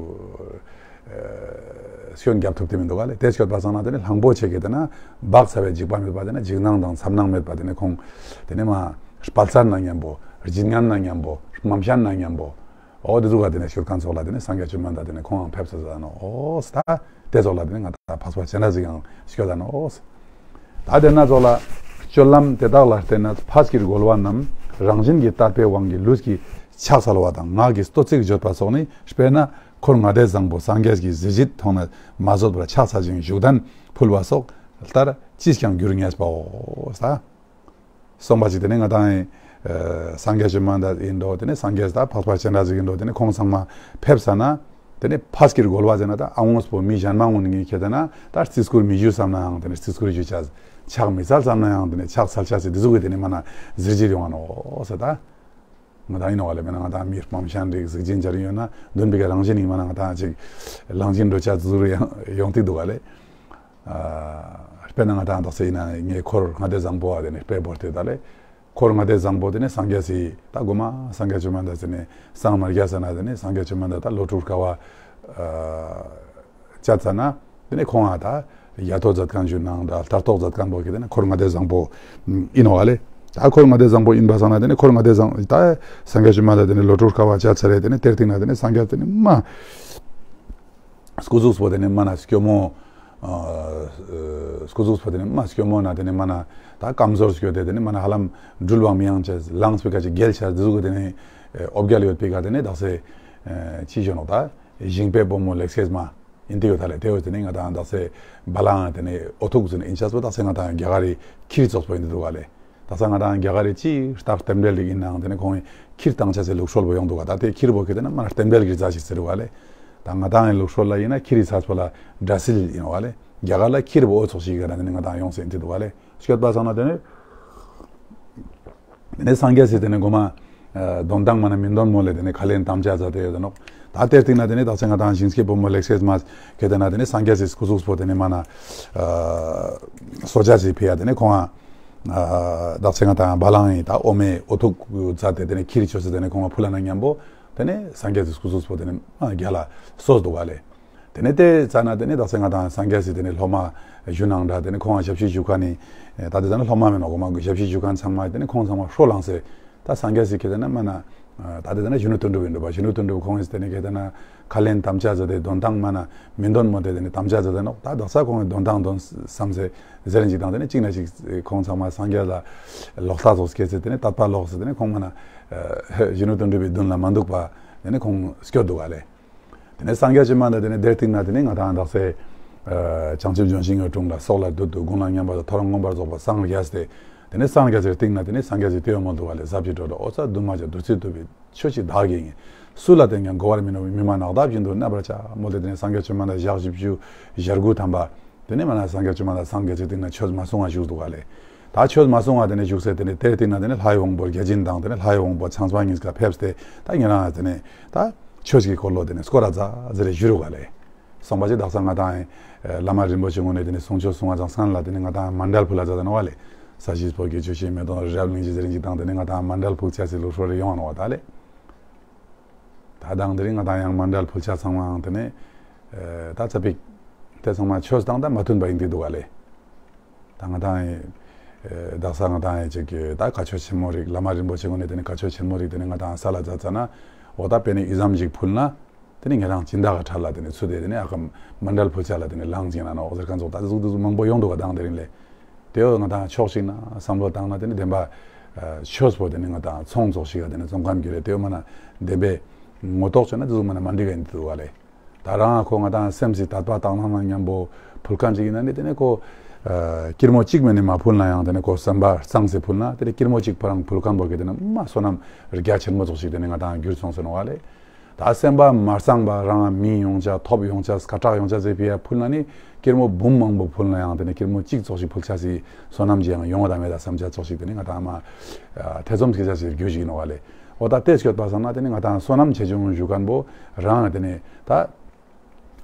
སྐྱོན་རྒྱབ་ཐུབ་དེ་མི་འདུག་ག་ལེ། དེ་སྐྱོད་པ་སང་ན་དེ་ནི་གླང་པོ་ཆེ་གི་དེ་ན་བག་ཚ་བའི་འཇིགས་པ་མེད་པ་དེ་ན་འཇིགས་སྣང་དང་འཚབ་སྣང་མེད་པ་དེ་ནི་ཁོང་དེ་ནི་མ་དཔའ་རྩལ་ན་མཉམ་པོ་བརྗིད་ཉམས་ན་མཉམ་པོ་རྨ་བྱ་ན་མཉམ་པོ། འོ་དེ་ཟུག་ག་དེ་ནི་ཤུལ་ཁན་ཚོགས་ལ་དེ་ནི་སངས་རྒྱས་བཅོམ་ལྡན་འདས་དེ་ནི་ཁོང་ཡང་ཕེབས་ས་ཟ་ནོ། འོ་ས་དེ་ཚོགས་ལ་དེ་ནི་ང་ད་འཕགས་པ་སྤྱན་རས་གཟིགས་ཡང་སྐྱོད་ད་ནོ། ད་དེ་ན་ཚོགས་ལ་སྤྱོད་ལམ་དེ་དག་ལ་བརྟེན་ན་ཕས་ཀྱི་རྒོལ་བ་རྣམས་རང་བཞིན་གྱིས་དད་པའི་དབང་གིས་ལུས་ཀྱི་ཕྱག་འཚལ་བ་དང་ངག་གིས་བསྟོད་ཚིག་བརྗོད་པ་སོགས་ནི། དཔེར་ན་འཁོར་ལྔ་སྡེ་བཟང་པོ་སངས་རྒྱས་ཀྱི་གཟི་བརྗིད་མཐོང་ན་མ་བཟོད་པར་ཕྱག་འཚལ་ཞིང་བཞུགས་གདན་ཕུལ་བ་སོགས་ལྟར་ཅིས་ཀྱང་འགྱུར་ངེས་པའོ། ས། གསུངས་པ་ཅིག་དེ་ནི་ང་དང་ཡིན། སངས་རྒྱས་བཅོམ་ལྡན་འདས་ཡིན་འགྲོ་དེ་ནི་སངས་རྒྱས་ད་འཕགས་པ་སྤྱན་རས་གཟིགས་ཡིན་འགྲོ་དེ་ནི་ཁོང་ཚང་མ་ཕེབས་ས་ན། དེ་ནི་ཕས་ཀྱི་རྒོལ་བ་ཟེར་ན་ད་ཨ་ངོས་པོ་མི་གཞན་མ་ངོ་ནི་ངས་ཁྱེད་ད་ན་ད་རྩིས་སྐུར་མི་ཞུ་བསམ་ན་ཡང་དེ་ནི་རྩིས་སྐུར་ཞུ་ཆ། ཕྱག་མི་འཚལ་བསམ་ན་ཡང་དེ་ནི་ཕྱག་འཚལ་ཆ་ཟེར་དེ་ཟུག་གི་དེ་ནི་མ་ན་གཟི་བརྗིད་ཡོང་ང་ནོ་ཟེར་ད། ང་དང་ཡིན་ནོ་བ་ལས་མེད་ན་ང་དང་མི་དམངས་ཤན་རིགས་གཟུགས་ཅན་སྦྱར་ཡོད་ན་འདུན་པའི་ག་རང་བཞིན་ཡིན་མ་ན་ང་དང་ཅིག་ལང་བཞིན་འགྲོ་ཆ་ཟུར་ཡང་ཡོང་ཐིག་འདུག་ག་ལས། ཨ། དཔེར་ན་ང་དང་དག་ས་ཡིན་ན་ངའི་འཁོར་ལྔ་སྡེ་བཟང་པོ་བ་དེ་ནས་དཔེ་བོར་ཏེ་ད་ལས། འཁོར་ལྔ་སྡེ་བཟང་པོ་དེ་ནས་སངས་རྒྱས་སི་ད་སྒོ་མ་སངས་རྒྱས་བཅོམ་ལྡན་འདས་ཟེར་ནས་སངས་མ་རྒྱས་ས་ན་དེ་ནས་སངས་རྒྱས་བཅོམ་ལྡན་འདས་ད་ལོ་དྲུག་དཀའ་བ། ཨ། བཅད་ཚར་ན། དེ་ནས་ཁོང་ང་ད་ཡ་ཐོག་མཛད་མཁན་ཞུ་ནང་ད་ལྟ་རྟོག་མཛད་མཁན་པོ་གི་དེ་ནས་འཁོར་ལྔ་སྡེ་བཟང་པོ་ཡིན་ནོ་བ་ལས། ད་འཁོར་ལྔ་སྡེ་བཟང་པོ་ཡིན་པ་སང་ན་དེ་ནས་འཁོར་ལྔ་སྡེ་བཟང་ད་སངས་རྒྱས་བཅོམ་ལྡན་འདས་དེ་ནས་ལོ་དྲུག་དཀའ་བ་བཅད་ཚར་རེད། དེ་ནས་དེར་སྟེང་ན་དེ་ནས་སངས་རྒྱས་དེ་ནས་མ་སྐུ་གཟུགས་པོ་དེ་ནས་མ་ན་སྐྱོ་མོ། སྐུ་གཟུགས་པོ་དེ་ནས་མ་སྐྱོ་མོ་ན་དེ་ནས་མ་ན་ད་སྐམ་ཟོར་སྐྱོ་དེ་དེ་ནས་མ་ན་ཧ་ལམ་འགྲུལ་བ་མི་ཡང་ཆེ་ལངས་པའི་ཀ་ཅིག་རྒྱལ་ཆེ་དེ་ཟུག་གི་དེ་ནས་ཨོ་བརྒྱལ་ཡོད་པའི་ཀ་དེ་ནས་དག་ས་ཅི་ཞོ་ནོ་ད་ཞིང་པའི་བུ་མོ་ལེགས་སྐྱེས་མ། ཡིན་དེ་ཡོད་ད་ལས་དེ་ཡོད་དེ་ནི་ང་དང་དག་ས་བ་ལང་དེ་ནི་ཨོ་ཐུག་ཟེར་ནི་ཡིན་ཆ་སོ་དག་ས་ང་དང་རྒྱ་གར་རི་ཁྱིར་ཙོགས་པོ་ཡིན་དེ་འདུག་ག་ལས། དག་ས་ང་དང་རྒྱ་གར་རི་ཅི་རྟག་རྟེན་འབྲེལ་རིགས་ཡིན་ནའང་དེ་ནི་ཁོང་ཁྱིར་བཏང་ཆ་སའི་ལུགས་སྲོལ་བོ་ཡོང་འདུག་ག་ད་དེ་ཁྱིར་བོ་ཁྱེད་དེ་ན་མ་རྟེན་འབྲེལ་གྱི་རྩ་ཞིག་ཟེར་འདུག་ག་ལས། ད་ང་དང་ཡི་ལུགས་སྲོལ་ལ་ཡིན་ན་ཁྱིར་རི་ཚ་སོ་ལ་འདྲ་སིལ་ཡིན་འདུག་ག་ལས། རྒྱ་གར་ལ་ཁྱིར་བོ་ཨོ་ཙོགས་ཤིག་ག་ན་དེ་ནི་ང་དང་ཡོང་སེ་ཡིན་དེ་འདུག་ག་ལས། སྐྱོད་པ་སང་ན་དེ་ནི། དེ་ནས་སངས་རྒྱས་སི་དེ་ནས་གོ་མ། དོན་དང་མ་ན་མི་དོན་མོ་ལས་དེ་ནས་ཁ་ལེན་དམ་བཅའ་མཛད་དེ་ཡོད་དེ་ནོག་ད་དེར་སྟེང་ན་དེ་ནས་དག་ས་ང་དང་ཞིང་སྐྱེས་བུ་མོ་ལེགས་སྐྱེས་མ་གེ་དེ་ན་དེ་ནས་སངས་རྒྱས་སི་སྐུ་གཟུགས་པོ་དེ་ནས་མ་ན། སོ་ཆ་སི་ཕི་ཡ་དེ་ནས་ཁོང་ང་། དག་ས་ང་དང་བ་ལང་ཡི་ད་ཨོ་མའི་ཨོ་ཐུག་མཛད་དེ་དེ་ནས་ཁྱིར་ཆོས་སི་དེ་ནས་ཁོང་ང་ཕུ་ལ་ན་མཉམ་པོ། དེ་ནས་སངས་རྒྱས་སི་སྐུ་གཟུགས་པོ་དེ་ནས་མ་རྒྱ་ལ་སོས་འདུག་ག་ལས། དེ་ནས་དེ་ཙ་ན་དེ་ནས་དག་ས་ང་དང་སངས་རྒྱས་སི་དེ་ནས་སློབ་མ་ཞུ་ནང་འདྲ་དེ་ནས་ཁོང་ང་ཞབས་ཕྱི་ཞུ་མཁན་ནི། ད་དེ་ཙ་ན་སློབ་མ་མེད་ནོ་གོ་མ་གི་ཞབས་ཕྱི་ཞུ་མཁན་ཚང་མ་དེ་ནས་ཁོང་ཚང་མ་ཧྲོ་ལངས་སེ། ད་སངས་རྒྱས་སི་ཁེ་དེ་ན་མ་ན། ད་དེ་ཙ་ན་གཞོན་ནུ་དོན་གྲུབ་ཡིན་འགྲོ་བ་གཞོན་ནུ་དོན་གྲུབ་ཁོང་ངི་དེ་ནས་ཁེ་དེ་ན་ཁ་ལེན་དམ་བཅའ་མཛད་དེ་དོན་དང་མ་ན་མི་དོན་མོ་དེ་དེ་ནས་དམ་བཅའ་མཛད་དེ་ནོག་ད་དག་ས་ཁོང་ངི་དོན་དང་དོན་བསམ་སེ་ཟེར་ཅིག་དང་དེ་ནས་གཅིག་ན་གཅིག་ཁོང་ཚང་མ་སངས་རྒྱས་ལ་ལོག་ལྟ་ཙོགས་སྐྱེས་སེ་དེ་ནས་དད་པ་ལོག་སེ་དེ་ནས་ཁོང་མ་ན། གཞོན་ནུ་དོན་གྲུབ་པའི་མདུན་ལ་མ་འདུག་པ། དེ་ནས་ཁོང་སྐྱོད་འདུག་ག་ལས། དེ་ནས་སངས་རྒྱས་ཀྱི་མ་ན་དེ་ནས་དེར་སྟེང་ན་དེ་ནས་ང་དང་དག་ས། བྱང་ཆུབ་ལྗོན་ཤིང་གི་དྲུང་ལ་སྲོག་ལ་བདུད་དུ་དགུང་ལ་མཉམ་པ་དང་ཐོ་རངས་མངོན་པར་རྫོགས་པར་སངས་རྒྱས་ཏེ། དེ་ནས་སངས་རྒྱས་སི་སྟེང་ན་དེ་ནས་སངས་རྒྱས་སི་དེ་ཡོད་མོ་འདུག་ག་ལས་ཟབ་ཀྱི་འགྲོ་ལ་ཨོ་ཙ་འདུན་མ་བྱ་བདུད་རྩི་འདུལ་བའི་ཆོས་ཀྱི་བདག་གིས་ངེས། སུ་ལ་བསྟན་ཀྱང་གོ་བར་མི་ནུས་པའི་མི་མ་ནག་འདབ་བཞིན་དུ་གནས་པར་བྱ་མོ་དེ་དེ་ནས་སངས་རྒྱས་ཀྱི་མ་ན་ཞག་བཞི་བཅུ་ཞེ་དགུ་ཐམ་པ། དེ་ནས་མ་ན་སངས་རྒྱས་ཀྱི་མ་ན་སངས་རྒྱས་སི་སྟེང་ན་ཆོས་མ་གསུང་བ་བཞུགས་འདུག་ག་ལས། ད་ཆོས་མ་གསུང་བ་དེ་ནས་བཞུགས་སེ་དེ་ནས་དེར་སྟེང་ན་དེ་ནས་ལྷའི་དབང་པོ་བརྒྱ་བྱིན་དང་དེ་ནས་ལྷའི་དབང་པོ་ཚངས་པ་གཉིས་ཀ་ཕེབས་ཏེ་ད་ཉེ་རང་དེ་ནས་ད་ཆོས་ཀྱི་འཁོར་ལོ་དེ་ནས་སྐོར་ར་ཛ་ཟེར་བཞུགས་རུ་ག་ལས། གསུངས་པ་ཅི་དག་ས་ང་དང་བླ་མ་རིན་པོ་ཆེ་ངོ་ནས་དེ་ནས་གསུང་ཆོས་གསུང་བ་ཙང་སང་ལ་དེ་ནས་ང་དང་མཎྜལ་ཕུལ་ལ་ཛ་ད་ནོ་བ་ལས། ས་གཞི་སྤོ་གི་ཆུ་ཤིང་མེ་ཏོག་རབ་གླིང་གི་ཟེར་གྱི་དང་དེ་ནས་ང་དང་མཎྜལ་ཕུལ་ཆ་སི་ལུགས་སྲོལ་རེ་ཡོང་བ་ནོ་བ་ད་ལས། ད་དང་དེ་རིང་ང་དང་ཡང་མཎྜལ་ཕུལ་ཆ་ཚང་མའང་དེ་ནས། ད་ཚ་པིག་དེ་ཚང་མ་ཆོས་དང་ད་མ་མཐུན་པ་ཡིན་དེ་འདུག་ག་ལས། ད་ང་དང་ཡི། དག་ས་ང་དང་ཡི་ཅིག་གི་ད་བཀའ་ཆོས་ཆེན་མོ་རིགས་བླ་མ་རིན་པོ་ཆེ་ངོ་ནས་དེ་ནས་བཀའ་ཆོས་ཆེན་མོ་རིགས་དེ་ནས་ང་དང་ས་ལ་ཛ་ཙ་ན། འོ་ད་དཔེ་ནི་ཨི་ཙམ་ཞིག་ཕུལ་ན། དེ་ནས་ཉེ་རང་སྦྱིན་བདག་གི་ཁྲལ་ལ་དེ་ནས་ཚུད་དེ་དེ་ནས་ཨ་ཁམ་མཎྜལ་ཕུལ་ཆ་ལ་དེ་ནས་ལངས་ཅིང་ན་ནོ་ཟེར་མཁན་ཚོ་ད་དེ་ཟུག་དེ་ཟུག་མང་པོ་ཡོང་འདུག་ག་དང་དེ་རིང་ལས། དེ་ཡོད་ང་དང་ཕྱོགས་ཤིག་ན་བསམ་བློ་བཏང་ན་དེ་ནས་བདེན་པ། ཆོས་པོ་དེ་ནས་ང་དང་ཚོང་ཚོགས་ཤིག་ག་དེ་ནས་ཚོང་ཁང་གི་རེད་དེ་ཡོད་མ་ན་བདེན་པའི་ངོ་ཐོག་བྱས་ན་དེ་ཟུག་མ་ན་མ་འགྲིག་ག་ཡིན་དུ་བ་ལས། ད་རང་ཁོ་ང་དང་སེམས་སི་དད་པ་དག་སྣང་ནང་མཉམ་པོ་ཕུལ་མཁན་ཅིག་ཡིན་ན་ནི་དེ་ནས་ཁོ་ཨ་སྐྱིར་མོ་གཅིག་མིན་ནི་མ་ཕུལ་ན་ཡང་དེ་ནས་ཁོ་བསམ་པ་གཙང་སེ་ཕུལ་ན་དེ་ནས་སྐྱིར་མོ་གཅིག་ཕོ་རང་ཕུལ་མཁན་པོ་གི་དེ་ནས་མ་བསོད་ནམས་རྒྱ་ཆེན་མོ་ཙོགས་ཤིག་དེ་ནས་ང་དང་འགྱུར་སོང་ཟེར་ནོ་བ་ལེ། ད་སེམས་པ་མ་གཙང་པ་རང་མིང་ཡོང་ཆ་ཐོབ་ཡོང་ཆ་སྐད་གྲགས་ཡོང་ཆ་ཟེར་ཕི་ཡ་ཕུལ་ན་ནི་སྐྱིར་མོ་འབུམ་མང་པོ་ཕུལ་ན་ཡང་དེ་ནས་སྐྱིར་མོ་གཅིག་ཙོགས་ཤིག་ཕུལ་ཆ་སི་བསོད་ནམས་ཀྱི་ཡང་ཡོང་བ་དང་མེད་ད་བསམ་ཆ་ཙོགས་ཤིག་དེ་ནས་ང་དང་མ་ཨ་ཐེ་ཚོམ་སྐྱེ་ཆ་སི་རྒྱུ་ཞིག་ནོ་བ་ལེ། འོ་ད་དེ་སྐྱོད་པ་སང་ན་དེ་ནི་ང་དང་བསོད་ནམས་ཆེ་ཆུང་ཞུ་མཁན་པོ་རང་དེ་ནི་ད་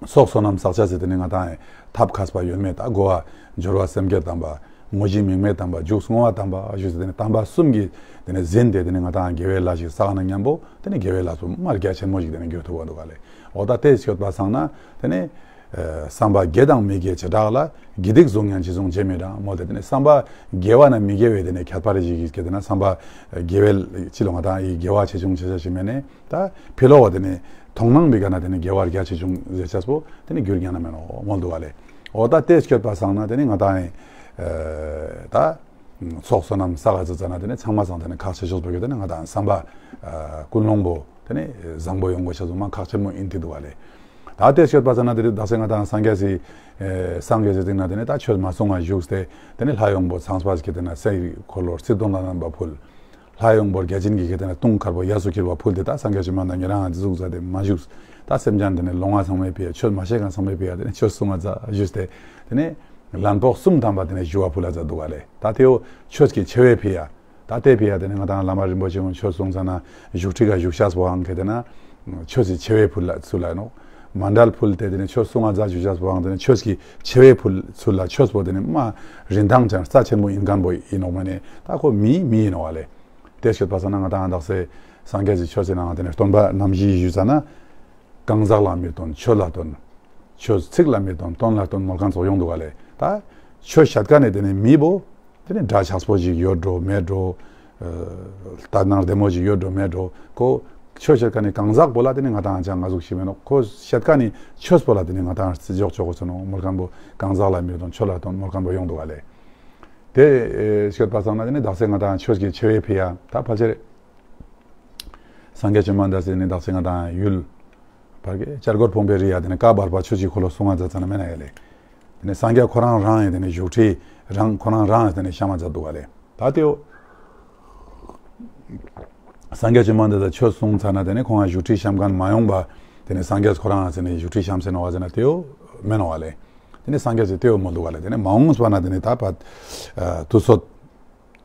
ཚོགས་བསོད་ནམས་བསགས་ཆ་ཟེར་དེ་ནི་ང་དང་ཐབས་མཁས་པ་ཡོད་མེད་ད་གོ་བ་སྦྱོར་བ་སེམས་བསྐྱེད་དམ་པ་དངོས་གཞི་དམིགས་མེད་དམ་པ་འཇུག་བསྔོ་བ་དམ་པ་ཞུ་ཟེར་དེ་ནི་དམ་པ་གསུམ་གྱི་དེ་ནི་ཟིན་ཏེ་དེ་ནི་ང་དང་དགེ་བའི་ལས་ཤིག་བསགས་ན་མཉམ་པོ་དེ་ནི་དགེ་བའི་ལས་སུ་མར་རྒྱ་ཆེན་མོ་ཞིག་དེ་ནི་འགྱུར་ཐུབ་པ་འདུག་ག་ལེ། འོ་ད་དེ་སྐྱོད་པ་སང་ན་དེ་ནི། བསམ་པ་དགེ་དང་མི་དགེ་བྱེ་བྲག་ལ། དགེ་སྡིག་གཟུང་ངན་ཅི་བཟུང་བྱེད་མི་གྲང་མོ་དེ་དེ་ནི་བསམ་པ་དགེ་བ་ན་མི་དགེ་བའི་དེ་ནི་ཁྱད་པར་ཞིག་གིས་དེ་ན་བསམ་པ་དགེ་བའི་ཅི་ལོ་ང་དང་ཡི་དགེ་བ་ཆེ་ཆུང་ཆེ་ཆ་ཞིག་མེད་ནས་ད་ཕི་ལོ་བ་དེ་ནི་མཐོང་སྣང་བི་ག་ན་དེ་ནི་དགེ་བ་རྒྱ་ཆེ་ཆུང་ཟེར་ཆ་སྤོ་དེ་ནི་རྒྱུར་ཉན་ན་མེད་ནོ་མོལ་འདུག་བ་ལེ། འོ་ད་དེ་སྐྱོད་པ་སང་ན་དེ་ནི་ང་དང་ཡི་ད། ཚོགས་བསོད་ནམས་བསགས་ཙི་ཙ་ན་དེ་ནི་ཚང་མ་སང་དེ་ནི་ཁག་ཆེ་ཤོས་པོ་གི་དེ་ནི་ང་དང་བསམ་པ་ཀུན་སློང་པོ་དེ་ནི་བཟང་པོ་ཡོང་དགོས་ཤ་ཚོ་མ་ཁག་ཆེན་མོ་ཡིན་དེ་འདུག་བ་ལེ། ད་དེ་སྐྱོད་པ་ཙ་ན་དེ་དེ་དག་ས་ང་དང་སངས་རྒྱས་སི་སངས་རྒྱས་སི་སྟེང་ན་དེ་ནི་ད་ཆོས་མ་གསུང་བ་བཞུགས་ཏེ་དེ་ནི་ལྷ་ཡོང་པོ་ཚངས་པ་སྐྱེ་དེ་ན་སའི་འཁོར་ལོར་ཚིག་དོན་ལ་རྣམ་པ་ཕུལ། ལྷ་ཡོང་པོར་བརྒྱ་བྱིན་གྱི་གི་དེ་ན་ལྟུང་དཀར་པོ་གཡས་སུ་འཁྱིལ་བ་ཕུལ་ཏེ་ད་སངས་རྒྱས་ཀྱི་མ་ན་ཉེ་རང་ང་འཛི་ཟུག་ཟ་དེ་མ་བཞུགས། ད་སེམས་ཅན་དེ་ནི་ལོང་བ་ཚང་མའི་ཕི་ཡ་ཆོས་མ་བཤད་མཁན་ཚང་མའི་ཕི་ཡ་དེ་ནི་ཆོས་གསུང་བ་ཛ་བཞུགས་ཏེ་དེ་ནི། ལན་ཕོག་གསུམ་ཐམ་པ་དེ་ནས་ཞུ་བ་ཕུལ་ལ་མཛད་འདུག་ག་ལེ། ད་དེའོ་ཆོས་ཀྱི་ཆེ་བའི་ཕི་ཡ། ད་དེ་ཕི་ཡ་དེ་ནས་ང་དང་བླ་མ་རིན་པོ་ཆེ་ངོ་ཆོས་གསུང་ཚ་ན་བཞུགས་ཁྲི་ག་བཞུགས་ཤག་སྤོ་ཧང་གེ་དེ་ན་ཆོས་ཀྱི་ཆེ་བའི་ཕུལ་ལ་ཚུལ་ལ་ནོ། མ་འདྲལ་ཕུལ་དེ་དེ་ནས་ཆོས་གསུང་ང་མཛད་བཞུགས་ཤག་སྤོ་ཧང་དེ་ནས་ཆོས་ཀྱི་ཆེ་བའི་ཕུལ་ཚུལ་ལ་ཆོས་པོ་དེ་ནས་མ་རིན་ཐང་ཅན་རྩ་ཆེན་པོ་ཡིན་མཁན་པོ་ཡིན་ནོ་མ་ནས་ད་ཁོ་མི་མི་ཡིན་ནོ་བ་ལེ། དེ་ཤོད་པ་ས་ན་ང་དང་དག་སེ་སངས་རྒྱས་ཀྱི་ཆོས་ཟེར་ན་ང་དེ་ནས་སྟོན་པ་རྣམ་བཞི་ཞུས་ཚ་ན། གང་ཟག་ལ་མི་སྟོན་ཆོས་ལ་སྟོན། ཆོས་ཚིག་ལ་མི་སྟོན་དོན་ལ་སྟོན་མོལ་མཁན་ཚོ་ཡོང་འདུག་ག་ལེ། ད་ཆོས་བཤད་མཁན་ནི་དེ་ནི་མི་བོ། དེ་ནི་འདྲ་ཆགས་པོ་ཞིག་ཡོད་འགྲོ་མེད་འགྲོ། ལྟ་ན་བདེ་མོ་ཞིག་ཡོད་འགྲོ་མེད་འགྲོ་ཁོ། ཆོས་བཤད་མཁན་ནི་གང་ཟག་པོ་ལ་དེ་ནི་ང་དང་ཅང་ང་ཟུག་ཞིག་མེད་ནོ་ཁོ་བཤད་མཁན་ནི་ཆོས་པོ་ལ་དེ་ནི་ང་དང་རྩི་འཇོག་ཆོག་གོ་ཚོ་ནོ་མོལ་མཁན་པོ་གང་ཟག་ལ་མི་སྟོན་ཆོས་ལ་སྟོན་མོལ་མཁན་པོ་ཡོང་འདུག་ག་ལེ། དེ་ཤོད་པ་སང་ན་དེ་ནི་དག་སེ་ང་དང་ཆོས་ཀྱི་ཆེ་བའི་ཕི་ཡ་ད་ཕལ་ཆེར། སངས་རྒྱས་བཅོམ་ལྡན་འདས་ཟེར་ནས་དག་ས་ང་དང་ཡུལ། བར་གྱི་བྱ་རྒོད་ཕུང་པོའི་རི་ཡ་དེ་ནས་བཀའ་བར་པ་ཆོས་ཀྱི་འཁོར་ལོ་གསུང་བ་མཛད་ཙ་ན་མེད་ན་ཡ་ལེ། དེ་ནས་སངས་རྒྱས་ཁོ་རང་རང་ཡང་དེ་ནས་བཞུགས་ཁྲི་རང་ཁོ་རང་རང་ཡང་དེ་ནས་བཤམས་མ་མཛད་འདུག་ག་ལེ། ད་དེའོ། སངས་རྒྱས་བཅོམ་ལྡན་འདས་ཆོས་གསུང་ཚར་ན་དེ་ནས་ཁོང་ང་བཞུགས་ཁྲི་བཤམས་མཁན་མ་ཡོང་པ། དེ་ནས་སངས་རྒྱས་ཁོ་རང་ཡང་དེ་ནས་བཞུགས་ཁྲི་བཤམས་ཟེར་ནོ་བ་ཟེར་ན་དེའོ། མེད་ནོ་བ་ལེ། དེ་ནས་སངས་རྒྱས་ཀྱི་དེའོ་མོ་འདུག་ག་ལེ་དེ་ནས་མ་འོངས་པ་ན་དེ་ནས་ད་ཕ། དུས་ཚོད།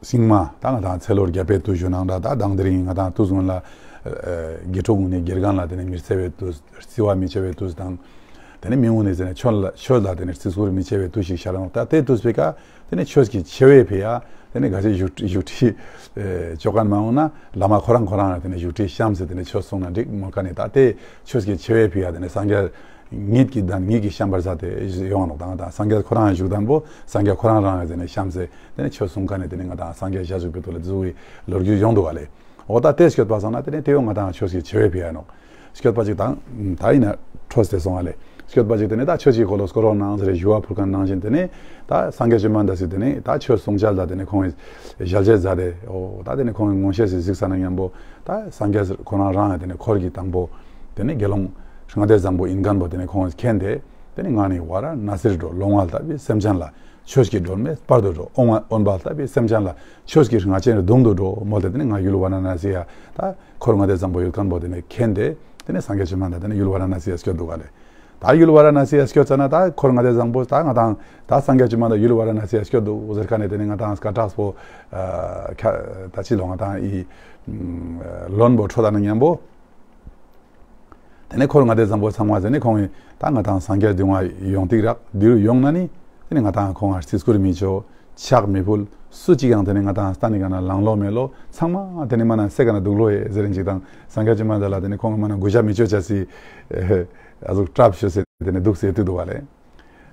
སིང་མ་ད་ང་དང་ཚེ་ལོ་བརྒྱ་པའི་དུས་ཞུ་ནང་འདྲ་ད་དང་དེ་རིང་ང་དང་དུས་སྔོན་ལ་དགེ་ཕྲུག་ངུ་ནས་དགེ་རྒན་ལ་དེ་ནས་མི་རྩེ་བའི་དུས་རྩི་བ་མི་བྱེད་པའི་དུས་དང་། དེ་ནས་མི་ངུ་ནས་དེ་ནས་ཆོས་ལ་ཆོས་ལ་དེ་ནས་རྩི་ཟུར་མི་བྱེད་པའི་དུས་ཤིག་ཤར་ནོ་ད་དེ་དུས་པའི་ཀ་དེ་ནས་ཆོས་ཀྱི་ཆེ་བའི་ཕི་ཡ་དེ་ནས་ག་ཚད་བཞུགས་བཞུགས་ཁྲི་ཅོ་མཁན་མ་འོང་ན་བླ་མ་ཁོ་རང་ཁོ་རང་ལ་དེ་ནས་བཞུགས་ཁྲི་བཤམས་ཟེར་དེ་ནས་ཆོས་གསུང་ན་འགྲིག་མོ་ཀ་ནས་ད་དེ་ཆོས་ཀྱི་ཆེ་བའི་ཕི་ཡ་དེ་ནས་སངས་རྒྱས། ཉིད་ཀྱི་གདན་ཉིད་ཀྱི་བཤམས་པར་མཛད་དེ་ཡོང་ནོ་དང་དང་སངས་རྒྱས་ཁོ་རང་བཞུགས་དང་པོ་སངས་རྒྱས་ཁོ་རང་རང་ཡང་དེ་ནས་བཤམས་སེ་དེ་ནས་ཆོས་གསུང་མཁན་ནས་དེ་ནས་ང་དང་སངས་རྒྱས་ཞལ་བཞུགས་པའི་ཐོག་ལ་འཛུལ་བའི་ལོ་རྒྱུས་ཡོང་འདུག་ག་ལེ། འོ་ད་དེ་སྐྱོད་པ་སང་ན་དེ་ནས་དེ་ཡོང་ང་དང་ཆོས་ཀྱི་ཆེ་བའི་ཕི་ཡ་ནོ། སྐྱོད་པ་ཅིག་དང་ད་ཡིན་ན་འཕྲོས་ཏེ་སོང་བ་ལེ། སྐྱོད་པ་ཅིག་དེ་ནས་ད་ཆོས་ཀྱི་འཁོར་ལོ་སྐོར་རོགས་གནང་ཟེར་ཞུ་བ་ཕུལ་མཁན་ནང་བཞིན་དེ་ནས་ད་སངས་རྒྱས་བཅོམ་ལྡན་འདས་སི་དེ་ནས་ད་ཆོས་གསུང་བྱ་ལ་དེ་ནས་ཁོང་གི་ཞལ་ཆད་མཛད་དེ་འོ་ད་དེ་ནས་ཁོང་གི་མངོན་ཤེས་སི་གཟིགས་ས་ན་མཉམ་པོ་ད་སངས་རྒྱས་ཁོ་རང་རང་ཡང་དེ་ནས་འཁོར་གྱི་དང་པོ། དེ་ནས་དགེ་སློང་ལྔ་སྡེ་བཟང་པོ་ཡིན་མཁན་པོ་དེ་ནས་ཁོང་མཁྱེན་ཏེ། དེ་ནས་ང་ནི་ཝཱ་ར་ཎཱ་སིར་འགྲོ་ལོང་བ་ལྟ་བུའི་སེམས་ཅན་ལ་ཆོས་ཀྱི་སྒྲོན་མེ་སྤར་དུ་འགྲོ་དབང་བ་དབེན་པ་ལྟ་བུའི་སེམས་ཅན་ལ་ཆོས་ཀྱི་རྔ་ཆེན་རྡུང་དུ་འགྲོ་མོལ་ཏེ་དེ་ནས་ང་ཡུལ་ཝཱ་ར་ཎཱ་སི་ཡ་ད་འཁོར་ལྔ་སྡེ་བཟང་པོ་ཡོད་མཁན་པོ་དེ་ནས་མཁྱེན་ཏེ་དེ་ནས་སངས་རྒྱས་བཅོམ་ལྡན་འདས་དེ་ནས་ཡུལ་ཝཱ་ར་ཎཱ་སི་ཡ་སྐྱོད་འདུག་ག་ལེ། ད་ཡུལ་ཝཱ་ར་ཎཱ་སི་ཡ་སྐྱོད་ཙ་ན་ད་འཁོར་ལྔ་སྡེ་བཟང་པོ་ད་ང་དང་ད་སངས་རྒྱས་བཅོམ་ལྡན་འདས་ཡུལ་ཝཱ་ར་ཎཱ་སི་ཡ་སྐྱོད་འདུག་ཟེར་མཁན་ནས་དེ་ནས་ང་དང་སྐད་གྲགས་པོ་ད་ཅི་ལོ་ང་དང་ཨི་ལོན་པོ་འཕྲོད་ད་ན་མཉམ་པོ། དེ་ནས་འཁོར་ལྔ་སྡེ་བཟང་པོ་ཚང་མ་ཟེར་ནས་ཁོང་གིས་ད་ང་དང་སངས་རྒྱས་འདུལ་བ་ཡོང་ཏིག་རག་འདིར་ཡོང་ན་ནི་དེ་ནས་ང་དང་ཁོང་ང་རྩིས་སྐུར་མི་ཆོ་ཕྱག་མི་ཕུལ་སུ་གཅིག་ཡང་དེ་ནས་ང་དང་སྟན་ནི་ག་ན་ལང་ལོ་མེ་ལོ་ཚང་མ་དེ་ནས་མ་ན་སེ་ག་ན་དུག་ལོ་ཡེ་ཟེར་རིན་ཅིག་དང་སངས་རྒྱས་བཅོམ་ལྡན་འདས་ལ་དེ་ནས་ཁོང་གི་མ་ན་གུ་ཞབས་མི་ཆོ་ཆ་སི་ཨ་ཟུག་གྲབ་ཤོ་སེ་དེ་ནས་དུག་སེ་དུ་དུ་བ་ལེ།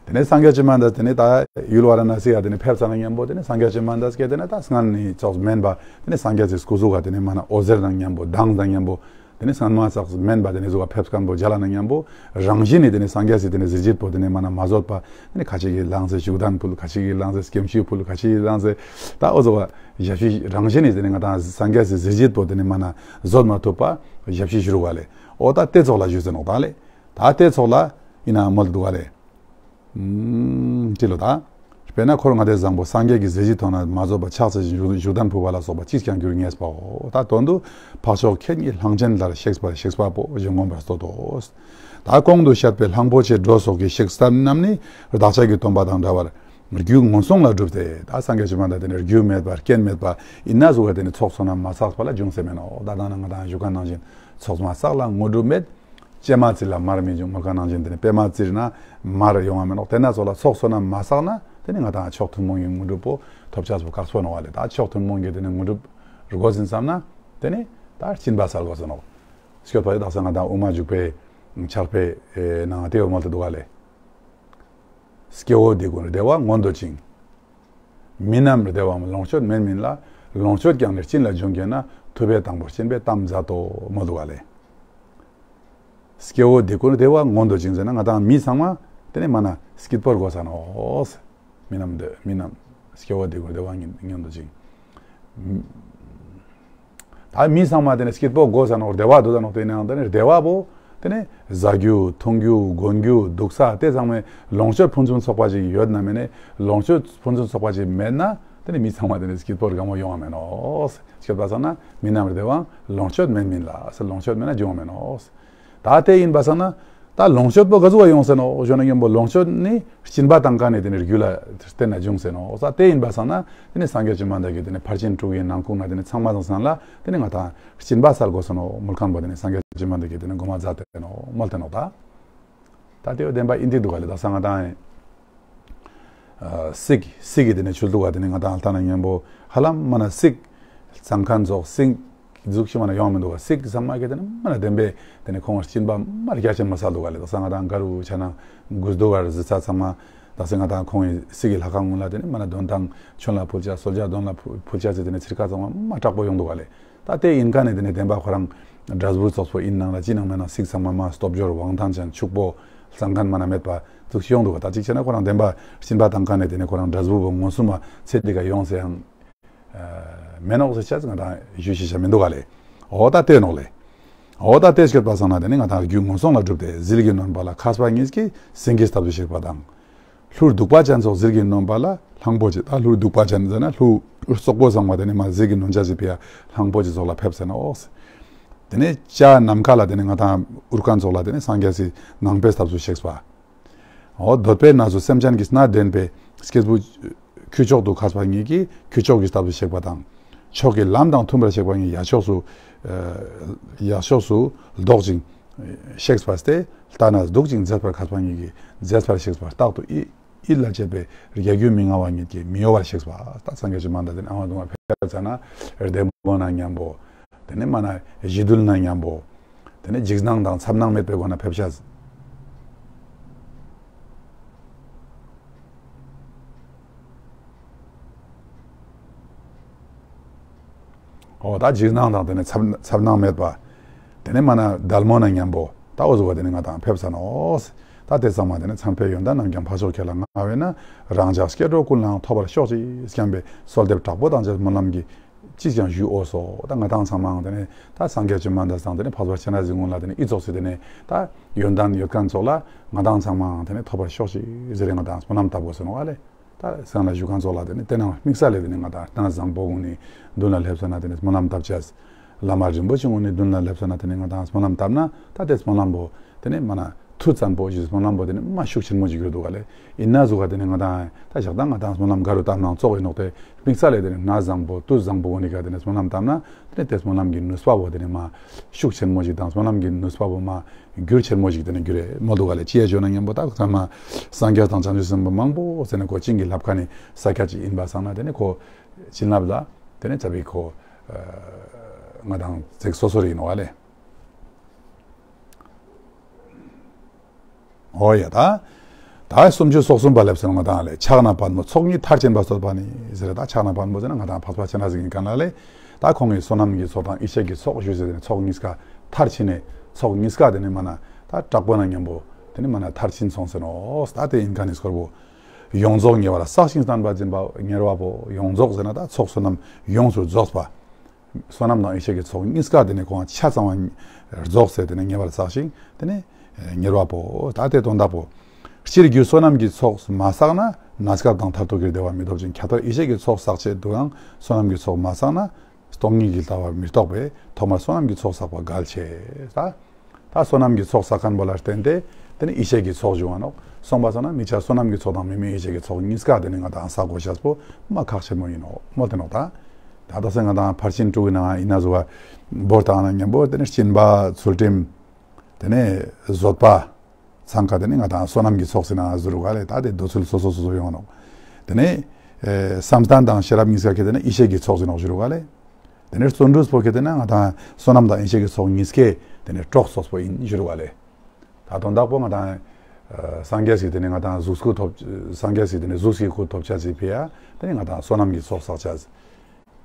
དེ་ནས་སངས་རྒྱས་བཅོམ་ལྡན་འདས་དེ་ནས་ད་ཡུལ་ཝཱ་ར་ཎཱ་སི་ཡ་དེ་ནས་ཕེབས་ཚར་ན་མཉམ་པོ་དེ་ནས་སངས་རྒྱས་བཅོམ་ལྡན་འདས་སྐད་དེ་ནས་ད་སྔན་ནས་ཙོགས་མེན་པ་དེ་ནས་སངས་རྒྱས་ཀྱི་སྐུ་གཟུགས་ག་དེ་ནས་མ་ན་འོད་ཟེར་དང་མཉམ་པོ་མདངས་དང་མཉམ་པོ་དེ་ནས་སྔན་མ་ཙོགས་མེན་པ་དེ་ནས་གཟུགས་ག་ཕེབས་མཁན་པོ་མཇལ་ན་མཉམ་པོ་རང་བཞིན་ནས་དེ་ནས་སངས་རྒྱས་སི་དེ་ནས་གཟི་བརྗིད་པོ་དེ་ནས་མ་ན་མ་བཟོད་པ་དེ་ནས་ཁ་ཅིག་གིས་ལངས་སེ་བཞུགས་གདན་ཕུལ་ཁ་ཅིག་གིས་ལངས་སེ་སྐྱེམས་ཤིང་ཕུལ་ཁ་ཅིག་གིས་ལངས་སེ་ད་འོ་ཙོགས་པ་ཞབས་ཕྱི་རང་བཞིན་ནས་དེ་ནས་ང་དང་སངས་རྒྱས་སི་གཟི་བརྗིད་པོ་དེ་ནས་མ་ན་བཟོད་མ་ཐུབ་པ་ཞབས་ཕྱི་ཞུ་རུ་བ་ལེ་འོ་ད་དེ་ཙོགས་ལ་ཞུ་ཟེར་ནོག་ད་ལེ། ད་ ད་དེ་ཚོགས་ལ་ཡིན་ན་མོལ་འདུག་ག་ལེ། ཅི་ལོ་ད། དཔེར་ན་འཁོར་ལྔ་སྡེ་བཟང་པོ་སངས་རྒྱས་ཀྱི་ཟས་བཞི་ཐོག་ན་མ་རྫོགས་པ་ཕྱག་འཚལ་ཞིང་བཞུགས་གདན་ཕུབ་པ་ལ་སོགས་པ་གཅིག་ཀྱང་འགྱུར་ངེས་པའོ། ད་དོན་དུ་འཕགས་མཆོག་ཁྱེད་ཉིད་གླང་ཆེན་ལྟར་གཤེགས་པར་གཤེགས་པ་པོ་ཞེས་མངོན་པར་བསྟོད་དོ། ད་གོང་དུ་བཤད་པའི་གླང་པོ་ཆེ་སྒྲོ་སོགས་ཀྱི་གཤེགས་བསྟན་རྣམས་ནི་བདག་ཅག་གི་སྟོན་པ་དང་འདྲ་བར་རྒྱུ་ངན་སོང་ལ་གྲུབ་སྟེ། ད་སངས་རྒྱས་ཀྱི་མ་ད་དེ་ནི་རྒྱུ་མེད་པ་རྐྱེན་མེད་པ་ཡིན་ན་གཟུགས་དེ་ནི་ཚོགས་བསོད་ནམས་མ་བསགས་པ་ལ་འབྱུང་ཟེར་མེད་ནོ། ད་ད་ན་ང་དང་ཞུ་ཁ་ནང་བཞིན་ཚོགས་མ་བསགས་ལ་དངོས་གྲུབ་མེད། ཀྱེ་མ་བཙིར་ལ་མར་མི་འབྱུང་མོལ་ཁ་ནང་བཞིན་དེ་ནི་པད་མ་བཙིར་ན་མར་ཡོང་བ་མེད་ནོ། དེ་ན་ཚོགས་ལ་ཚོགས་བསོད་ནམས་མ་བསགས་ན་དེ་ནི་ང་དང་མཆོག་ཐུན་མོང་གི་དངོས་གྲུབ་པོ་ཐོབ་ཆགས་པོ་དཀག་སྤོ་ནོ་བ་ལེ། ད་མཆོག་ཐུན་མོང་གི་དེ་ནི་དངོས་གྲུབ་དགོས་ཟིན་བསམ་ན་དེ་ནི་ད་སྦྱིན་པ་བསགས་དགོས་ཟེར་ནོ། སྐྱོད་པ་དེ་དག་ས་ང་དང་དབུ་མ་འཇུག་པའི་ཕྱག་དཔེ་ནང་དེ་བ་མོལ་དུ་འདུག་ག་ལེ། སྐྱེ་བོ་འདི་ཀུན་བདེ་བ་མངོན་འདོད་ཅིང་། མི་རྣམས་བདེ་བའམ་ལོངས་སྤྱོད་མེད་མིན་ལ། ལོངས་སྤྱོད་ཀྱང་ནི་སྦྱིན་ལ་འབྱུང་གྱུར་ན། ཐུབ་པས་དང་པོར་སྦྱིན་པའི་གཏམ་མཛད་དོ་མོལ་འདུག་ག་ལེ། སྐྱེ་བོ་འདི་ཀུན་བདེ་བ་མངོན་འདོད་ཅིང་ཟེར་ན་ང་དང་མི་ཚང་མ་དེ་ནི་མ་ན་སྐྱིད་པོར་དགོས་ས་ནོ། མི་རྣམས་བདེ་མི་རྣམས་སྐྱེ་བོ་འདི་ཀུན་བདེ་བ་མངོན་འདོད་ཅིང་། ད་མི་ཚང་མ་དེ་ནི་སྐྱིད་པོ་དགོས་ས་ནོ། བདེ་བ་འདོད་ས་ནོ། དེ་ནའང་དེ་ནི་བདེ་བ་པོ་དེ་ནི་བཟའ་རྒྱུ་འཐུང་རྒྱུ་གོན་རྒྱུ་འདུག་ས་དེ་ཚང་མའི་ལོངས་སྤྱོད་ཕུན་སུམ་ཚོགས་པ་ཞིག་ཡོད་ན་མེད་ནས་ལོངས་སྤྱོད་ཕུན་སུམ་ཚོགས་པ་ཞིག་མེད་ན་དེ་ནི་མི་ཚང་མ་དེ་ནི་སྐྱིད་པོ་དགའ་མོ་ཡོང་བ་མེད་ནོ། སྐྱོད་པ་སང་ན་མི་རྣམས་བདེ་བའང་ལོངས་སྤྱོད་མེད་མིན་ལ་ཟེར། ལོངས་སྤྱོད་མེད་ན་འབྱུང་བ་མེད་ནོ། ད་དེ་ཡིན་པ་སང་ན་ད་ལོངས་སྤྱོད་པོ་ག་ཟུག་ག་ཡོང་ཟེར་ནོ་ཞུ་ན་སྙམ་པོ་ལོངས་སྤྱོད་ནི་སྦྱིན་པ་དང་ཀ་ནས་དེ་ནི་རྒྱུ་ལ་བརྟེན་ན་འབྱུང་ཟེར་ནོ། ད་དེ་ཡིན་པ་སང་ན་དེ་ནི་སངས་རྒྱས་ཀྱི་མ་འདས་ཀྱི་དེ་ནི་ཕར་ཕྱིན་དྲུག་གི་ནང་ཁུངས་ན་དེ་ནི་ཚང་མ་དང་སང་ལ་དེ་ནི་ང་དང་སྦྱིན་པ་སལ་དགོས་ཟེར་ནོ་མོལ་མཁན་པོ་དེ་ནི་སངས་རྒྱས་ཀྱི་མ་འདས་ཀྱི་དེ་ནི་མགོ་མ་མཛད་དེ་ནོ་མོལ་ཏེ་ནོ། ད་ད་དེ་བདེན་པ་ཨིན་དེ་འདུག་ག་ལེ། ད་སང་ང་དང་སིག་སིག་གི་དེ་ནས་ཆུ་ལུག་ག་དེ་ནས་ང་དང་ལྟ་ན་སྙན་པོ་ཧ་ལམ་མ་ན་སིག་ཚང་མཁན་ཚོགས་སིག་གཟུགས་ཤིག་མ་ན་ཡོང་མི་འདུག་ག་སིག་ཚང་མ་གི་དེ་ནས་མ་ན་བདེན་པའི་དེ་ནས་ཁོང་སྦྱིན་པ་མ་རྒྱ་ཆེན་མ་སལ་འདུག་ག་ལེ། ད་ས་ང་དང་ག་རུ་ཆ་ན་གུས་འདུག་གར་གཟི་ཚ་ཚང་མ་ད་སེ་ང་དང་ཁོང་གི་སིག་གི་ལྷ་ཁང་ངུ་ལ་དེ་ནས་མ་ན་དོན་དང་ཆོན་ལ་ཕུལ་ཆ་གསོལ་ཇ་དོན་ལ་ཕུལ་ཆ་ཟེར་དེ་ནས་ཚིར་ཁ་ཚང་མ་མ་དྲག་པོ་ཡོང་འདུག་ག་ལེ། ད་དེ་ཡིན་ཀ་ནས་དེ་ནས་བདེན་པ་ཁོ་རང་འབྲས་བུ་ཚོགས་པོ་ཡིན་ནང་ལ་ཅི་ནང་མེད་ནང་སིག་ཚང་མ་མ་སྟོབས་འབྱོར་དབང་ཐང་ཅན་ཕྱུག་པོ་བསམ་མཁན་མ་ན་མེད་པ་ཚུགས་ཤིག་ཡོང་འདུག་ག་ད་ཅིག་བྱས་ན་ཁོ་རང་བདེན་པ་སྦྱིན་པ་དང་ཀ་ནས་དེ་ནས་ཁོ་རང་འབྲས་བུ་བོ་མངོན་སུམ་མ་ཚེ་འདི་ག་ཡོང་ཟེར་ཡང་མེད་ནོག་ཟེར་ཆ་ང་དང་ཞུ་ཤེས་བྱ་མི་འདུག་ག་ལེ། འོ་ད་དེ་ནོག་ལེ། འོ་ད་དེ་སྐྱོད་པ་སང་ན་དེ་ནི་ང་དང་རྒྱུ་ངན་སོང་ལ་གྲུབ་སྟེ་ཟིལ་གྱིས་གནོན་པ་ལ་མཁས་པ་ཉིད་ཀྱིས་སེང་གེའི་སྟབས་སུ་གཤེགས་པ་དང་། ཀླུ་གདུག་པ་ཅན་སོགས་ཟིལ་གྱིས་གནོན་པ་ལ་གླང་པོ་ཆེ། ད་ཀླུ་གདུག་པ་ཅན་ཟེར་ན་ཀླུ་སོག་པོ་ཚང་མ་དེ་ནི་མ་ཟིལ་གྱིས་གནོན་ཆ་ཟིག་པའི་གླང་པོ་ཆེ་སོགས་ལ་ཕེབས་ཟེར་ནོག། དེ་ནས་བྱ་ནམ་མཁའ་ལ་དེ་ནི་ང་དང་འུར་མཁན་སོགས་ལ་དེ་ནི་སངས་རྒྱས་སི་ནང་པའི་སྟབས་སུ་གཤེགས་པ། འོ་འདོད་པའི་གནས་སུ་སེམས་ཅན་གྱི་སྣ་འདྲེན་པའི་སྐྱེས་བུ་ཁྱུ་མཆོག་ཏུ་མཁས་པ་ཉིད་ཀྱིས་ཁྱུ་མཆོག་གི་སྟབས་སུ་གཤེགས་པ་དང་། མཆོག་གི་ལམ་དང་མཐུན་པར་གཤེགས་པ་ཉིད་ཡར་ཕྱོགས་སུ་ཡར་ཕྱོགས་སུ་ལྡོག་ཅིང་གཤེགས་པ་སྟེ་ལྟ་ན་སྡུག་ཅིང་མཛེས་པར་མཁས་པ་ཉིད་ཀྱིས་མཛེས་པར་གཤེགས་པ་རྟག་ཏུ་ཡིད་ཡིད་ལ་བྱེད་པའི་རྒྱལ་རྒྱུད་མི་མངའ་བ་ཉིད་ཀྱིས་མི་གཡོ་བར་གཤེགས་པ། ད་སངས་རྒྱས་ཀྱི་མ་འདས་དེ་ནི་ཨ་མ་དུང་བ་ཕེབས་ཙ་ན་ལྡེ་མོ་ན་མཉམ་པོ། དེ་ནི་མ་ན་ཞི་དུལ་ན་མཉམ་པོ། དེ་ནི་འཇིགས་སྣང་དང་འཚབ་སྣང་མེད་པའི་སྒོ་ན་ཕེབས་ཤ། འོ་ད་འཇིགས་སྣང་དང་དེ་ནི་འཚབ་འཚབ་སྣང་མེད་པ། དེ་ནི་མ་ན་དལ་མོ་ན་མཉམ་པོ་ད་འོ་ཟུག་པ་དེ་ནི་ང་དང་ཕེབས་ས་ནོ། ད་དེ་ཚང་མ་དེ་ནི་འཚམས་པའི་ཡོན་ཏན་རྣམས་ཀྱང་འཕགས་མཆོག་ཁྱེད་ལ་མངའ་བས་ན། རང་ཅག་སྐྱེ་འགྲོ་ཀུན་ལའང་ཐོབ་པར་ཤོག་ཅིག་སྙམ་པའི་གསོལ་འདེབས་དྲག་པོ་དང་བཅས་སྨོན་ལམ་གྱི་ཅིས་ཀྱང་ཞུ་འོས་སོ། ད་ང་དང་ཚང་མའང་དེ་ནས་ད་སངས་རྒྱས་ཀྱི་མ་འདས་དང་དེ་ནས་འཕགས་པ་སྤྱན་རས་གཟིགས་ཀུན་ལ་དེ་ནས་ཨི་ཙོགས་སི་དེ་ནས་ད་ཡོན་ཏན་ཡོད་མཁན་ཚོགས་ལ་ང་དང་ཚང་མའང་དེ་ནས་ཐོབ་པར་ཤོག་ཅིག་ཟེར་རེ་ང་དང་སྨོན་ལམ་བཏབ་དགོས་སོ་ནོ་ཨ་ལེ། ད་སང་ལ་བཞུགས་མཁན་ཚོགས་ལ་དེ་ནས་དེ་ནང་དམིགས་བསལ་ལས་དེ་ནས་ང་དང་གནས་བཟང་པོ་ཀུན་ནི་མདུན་ལ་སླེབས་ས་ན་དེ་ནས་སྨོན་ལམ་བཏབ་བྱས། བླ་མ་རིན་པོ་ཆེ་ཀུན་ནི་མདུན་ལ་སླེབས་ས་ན་དེ་ནས་ང་དང་སྨོན་ལམ་བཏབ་ན་ད་དེ་སྨོན་ལམ་པོ་དེ་ནས་མ་ན་མཐུ་ཙམ་པོ་ཞིག་སྨོན་ལམ་པོ་དེ་ནས་མ་ཤུགས་ཆེན་མོ་ཞིག་ཡོད་འདུག་ག་ལེ། ཡིན་ན་ཟུག་ག་དེ་ནས་ང་དང་ད་ཞག་དང་ང་དང་སྨོན་ལམ་ག་རུ་བཏབ་ནང་ཙོག་ཡིན་ནོག་དེ་དམིགས་བསལ་ལས་དེ་ནས་གནས་བཟང་པོ་དུས་བཟང་པོ་ཀུན་ནི་ག་དེ་ནས་སྨོན་ལམ་བཏབ་ན་དེ་ནས་དེ་སྨོན་ལམ་གྱི་ནུས་པ་པོ་དེ་ནས་མ་ཤུགས་ཆེན་མོ་ཞིག་དང་སྨོན་ལམ་གྱི་ནུས་པ་པོ་མ་འགྱུར་ཆེན་མོ་ཞིག་དེ་ནས་འགྱུར་རེ་མོ་འདུག་ག་ལེ། ཅི་ཡ་བརྗོད་ན་སྙམ་པོ་ད་ཚང་མ་སངས་རྒྱས་དང་བྱང་ཆུབ་སེམས་དཔའ་མང་པོ་ཟེར་ནས་ཁོ་བྱིན་གྱིས་བརླབས་མཁན་ནི་ས་སྐྱ་ཅིག་ཡིན་པ་སང་ན་དེ་ནས་ཁོ་བྱིན་རླབས་ལ་དེ་ནས་ཙ་པིག་ཁོ་ང་དང་ཚིག་སོ་སོ་རེ་ཡིན་ནོག་ག་ལེ། འོ་ཡ་ད། ད་སུམ་ཅུ་སོ་གསུམ་པ་ལེབ་སོང་ང་དང་ལེ་ཕྱག་ན་པདྨོ་ཚོགས་གཉིས་མཐར་ཕྱིན་པ་བསྟོད་པ་ནི་ཟེར། ད་ཕྱག་ན་པདྨོ་ཟེར་ན་ང་དང་འཕགས་པ་སྤྱན་རས་གཟིགས་ཀྱི་ག་ན་ལེ། ད་ཁོང་གི་བསོད་ནམས་ཀྱི་ཚོགས་དང་ཡེ་ཤེས་ཀྱི་ཚོགས་ཞུ་ཟེར་ཏེ་ཚོགས་གཉིས་ཀ་མཐར་ཕྱིན་ནས་ཚོགས་གཉིས་ཀ་དེ་ནི་མ་ན་ད་དྲག་པོ་ན་མཉམ་པོ་དེ་ནི་མ་ན་མཐར་ཕྱིན་སོང་ཟེར་ནོ། ད་དེ་ཡིན་ཀ་ནི་སྐོར་བུ། ཡོངས་རྫོགས་ཉེ་བར་བསགས་ཤིང་བརྟན་པ་འཛིན་པ་ཉེ་བར་པོ་ཡོངས་རྫོགས་ཟེར་ན་ད་ཚོགས་བསོད་ནམས་ཡོངས་སུ་རྫོགས་པ། བསོད་ནམས་དང་ཡེ་ཤེས་ཀྱི་ཚོགས་གཉིས་ཀ་དེ་ནས་ཁོང་ཆ་ཚང་བ་རྫོགས་ཟེར་དེ་ནས་ཉེ་བར་བསགས་ཤིང་དེ་ནས་ ཉེར་བ་པོ། ད་དེ་དོན་དག་པོ། སྤྱིར་རྒྱུ་བསོད་ནམས་ཀྱི་ཚོགས་མ་བསགས་ན་གནས་སྐབས་དང་མཐར་ཐུག་གི་བདེ་བ་མི་ཐོབ་ཅིང་། ཁྱད་པར་ཡེ་ཤེས་ཀྱི་ཚོགས་བསགས་ཆེད་དུའང་བསོད་ནམས་ཀྱི་ཚོགས་མ་བསགས་ན་སྟོང་ཉིད་ཀྱི་ལྟ་བ་མི་རྟོགས་པས་ཐོག་མར་བསོད་ནམས་ཀྱི་ཚོགས་བསགས་པ་གལ་ཆེ། ད་ད་བསོད་ནམས་ཀྱི་ཚོགས་བསགས་མཁན་པོ་ལ་བརྟེན་ཏེ་དེ་ནི་ཡེ་ཤེས་ཀྱི་ཚོགས་འབྱུང་བ་ནོག། སོང་པ་སོང་ན་དམིགས་བྱ་བསོད་ནམས་ཀྱི་ཚོགས་དང་དམིགས་མེད་ཡེ་ཤེས་ཀྱི་ཚོགས་གཉིས་ཀ་དེ་ནི་ང་དང་བསགས་དགོས་ཤེས་པོ་མ་ཁག་ཆེན་མོ་ཡིན་ནོག་མོལ་ཏེ་ནོག། ད་ད་ད་སེ་ང་དང་ཕར་ཕྱིན་དྲུག་གི་ནང་ཡིན་ན་བཟོ་བ་བོར་བཏང་ན་མཉམ་པོ་དེ་ནི་སྦྱིན་པ་ཚུལ་ཁྲིམས་དེ་ནི་བཟོད་པ། ཚང་ཀ་དེ་ནི་ང་དང་བསོད་ནམས་ཀྱི་ཚོགས་ཟེར་ན་ཟུར་ག་ལས་ད་དེ་འདོད་ཚུལ་སོ་སོ་སོ་སོ་ཡོང་ནོག། དེ་ནི་ཨེ་བསམ་གཏན་དང་ཤེས་རབ་གཉིས་ཀ་ཁེ་དེ་ནི་ཡེ་ཤེས་ཀྱི་ཚོགས་ཟེར་ནོག་ཟུར་ག་ལས། དེ་ནི་བརྩོན་འགྲུས་པོ་ཁེ་དེ་ནི་ང་དང་བསོད་ནམས་དང་ཡེ་ཤེས་ཀྱི་ཚོགས་གཉིས་ཀའི་དེ་ནི་གྲོགས་སོགས་པོ་ཡིན་ཟུར་ག་ལས། ད་དོན་དག་པོ་ང་དང་ཨེ་སངས་རྒྱས་ཀྱི་དེ་ནི་ང་དང་གཟུགས་སྐུ་ཐོབ། སངས་རྒྱས་ཀྱི་དེ་ནི་གཟུགས་ཀྱི་སྐུ་ཐོབ་བྱ་ཟེར་ཕི་ཡ་དེ་ནི་ང་དང་བསོད་ནམས་ཀྱི་ཚོགས་བསགས་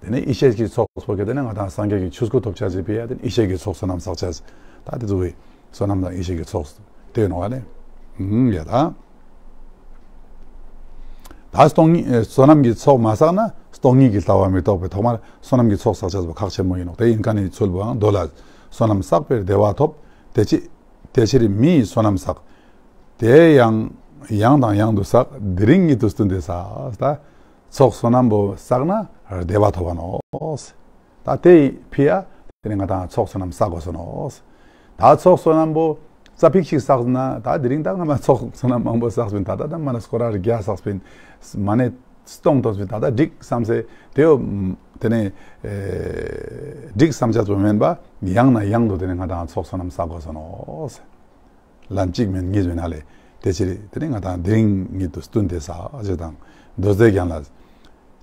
བྱ། དེ་ནས་ཡེ་ཤེས་ཀྱི་ཚོགས་པོ་གི་དེ་ནས་ང་དང་སངས་རྒྱས་ཀྱི་ཆོས་སྐུ་ཐོབ་བྱ་ཟེར་ཕི་ཡ་དེ་ནས་ཡེ་ཤེས་ཀྱི་ཚོགས་བསོད་ནམས་བསགས་བྱ་ཟེར། ད་དེ་ཚོ་བའི་བསོད་ནམས་དང་ཡེ་ཤེས་ཀྱི་ཚོགས་དེ་ནོ་བ་ལས། ཧུམ་ཡ་ད། ད་སྟོང་ཉིད་བསོད་ནམས་ཀྱི་ཚོགས་མ་བསགས་ན་སྟོང་ཉིད་ཀྱི་ལྟ་བ་མི་རྟོགས་པས་ཐོག་མར་བསོད་ནམས་ཀྱི་ཚོགས་བསགས་བྱ་ཟེར་བ་ཁག་ཆེན་མོ་ཡིན་ནོ། དེ་ཡིན་ཁ་ནས་ཚུལ་བུའང་མདོ་ལ། བསོད་ནམས་བསགས་པས་བདེ་བ་ཐོབ། དེ་ཕྱིར་དེ་ཕྱིར་མི་ཡི་བསོད་ནམས་བསགས། དེ་ཡང་ཡང་དང་ཡང་དུ་བསགས། དེ་རིང་ཉིད་དུ་བསྟུན་ཏེ་བསགས། ད་ཚོགས་བསོད་ནམས་པོ་བསགས་ན་བདེ་བ་ཐོབ་པ་ནོ། ད་དེ་ཕི་ཡ་དེ་ནི་ང་དང་ཚོགས་བསོད་ནམས་བསགས་དགོས་སོ་ནོ། ད་ཚོགས་བསོད་ནམས་པོ་རྩ་ཕིག་ཞིག་བསགས་ན་ད་དེ་རིང་ད་ང་མ་ཚོགས་བསོད་ནམས་མང་པོ་བསགས་པིན། ད་ད་ད་མ་ན་སྐོར་ར་བརྒྱ་བསགས་པིན། མ་ནས་སྟོང་ཐོབ་པིན། ད་ད་འགྲིག་བསམ་སེ་དེ་ཡོ། དེ་ནས་འགྲིག་བསམ་བྱ་ཚོ་མེན་པ་ཡང་ན་ཡང་དུ་དེ་ནས་ང་དང་ཚོགས་བསོད་ནམས་བསགས་དགོས་སོ་ནོ། ལན་གཅིག་མིན་གཉིས་མིན་ན་ལས་དེ་ཕྱིར་དེ་ནི་ང་དང་དེ་རིང་ཉིད་དུ་བསྟུན་ཏེ་བསགས་ཞེས་དང་། མདོ་སྡེ་རྒྱན་ལ།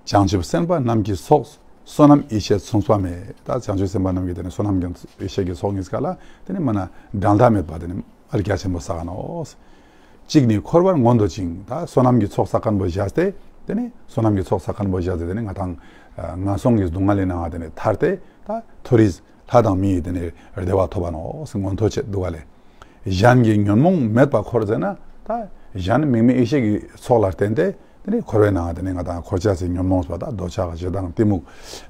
བྱང་ཆུབ་སེམས་དཔའ་རྣམས་ཀྱི་ཚོགས། བསོད་ནམས་ཡེ་ཤེས་མཚུངས་པ་མེད། ད་བྱང་ཆུབ་སེམས་དཔའ་རྣམས་ཀྱི་དེ་ནི་བསོད་ནམས་ཀྱང་ཡེ་ཤེས་ཀྱི་ཚོགས་གཉིས་ཀ་ལ་དེ་ནི་མ་ན་འགྲན་ཟླ་མེད་པ་དེ་ནི་རྒྱ་ཆེན་པོ་བསགས་ནོ། གཅིག་ནི་འཁོར་བར་མངོན་འདོད་ཅིང་། ད་བསོད་ནམས་ཀྱི་ཚོགས་བསགས་མཁན་པོ་བཞག་སྟེ་དེ་ནི་བསོད་ནམས་ཀྱི་ཚོགས་བསགས་མཁན་པོ་བཞག་སྟེ་དེ་ནི་ང་དང་ངན་སོང་གི་སྡུག་བསྔལ་ལས་ནང་དེ་ནི་ཐར་ཏེ་ད་མཐོ་རིས་ལྷ་དང་མིའི་དེ་ནས་བདེ་བ་ཐོབ་པ་ནོ་ཟེར་མངོན་མཐོ་བྱེད་འདུག་ག་ལས། གཞན་གྱི་ཉོན་མོངས་མེད་པར་འཁོར་ཟེར་ན་ད་གཞན་དམིགས་མེད་ཡེ་ཤེས་ཀྱི་ཚོགས་ལ་བརྟེན་ཏེ་དེ་ནས་འཁོར་བའི་ནང་དེ་ནས་ང་དང་འཁོར་བྱ་ཟེར་ཉོན་མོངས་པ་ད་འདོད་ཆགས་ཞེ་སྡང་གཏི་མུག་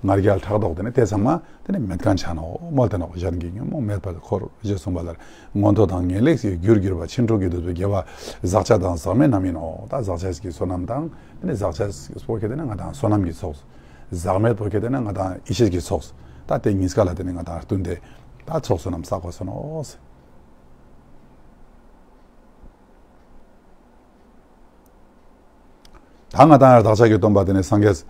ང་རྒྱལ་ཕྲག་དོག་དེ་ནས་དེ་ཚང་མ་དེ་ནས་མེད་མཁན་ཆ་ནོ་མོལ་ཏེ་ནོ། གཞན་གྱི་ཉོན་མོངས་མེད་པར་འཁོར་ཞེས་གསུངས་པ་ལྟར་མངོན་མཐོ་དང་ངེས་ལེགས་སུ་རྒྱུར་གྱུར་པ་ཕྱིན་དྲུག་གི་བདུད་པའི་དགེ་བ་ཟག་བཅས་དང་ཟག་མེད་རྣམས་ཡིན་ནོ། ད་ཟག་བཅས་ཀྱི་བསོད་ནམས་དང་དེ་ནས་ཟག་བཅས་ཀྱི་སྤོ་ཁེ་དེ་ནས་ང་དང་བསོད་ནམས་ཀྱི་ཚོགས། ཟག་མེད་པོ་ཁེ་དེ་ན་ང་དང་ཡེ་ཤེས་ཀྱི་ཚོགས། ད་དེ་གཉིས་ཀ་ལ་དེ་ནི་ང་དང་བསྟུན་ཏེ་ད་ཚོགས་བསོད་ནམས་བསགས་དགོས་སོ་ནོ། ད་ང་དང་བདག་ཅག་གི་སྟོན་པ་དེ་ནི་སངས་རྒྱས་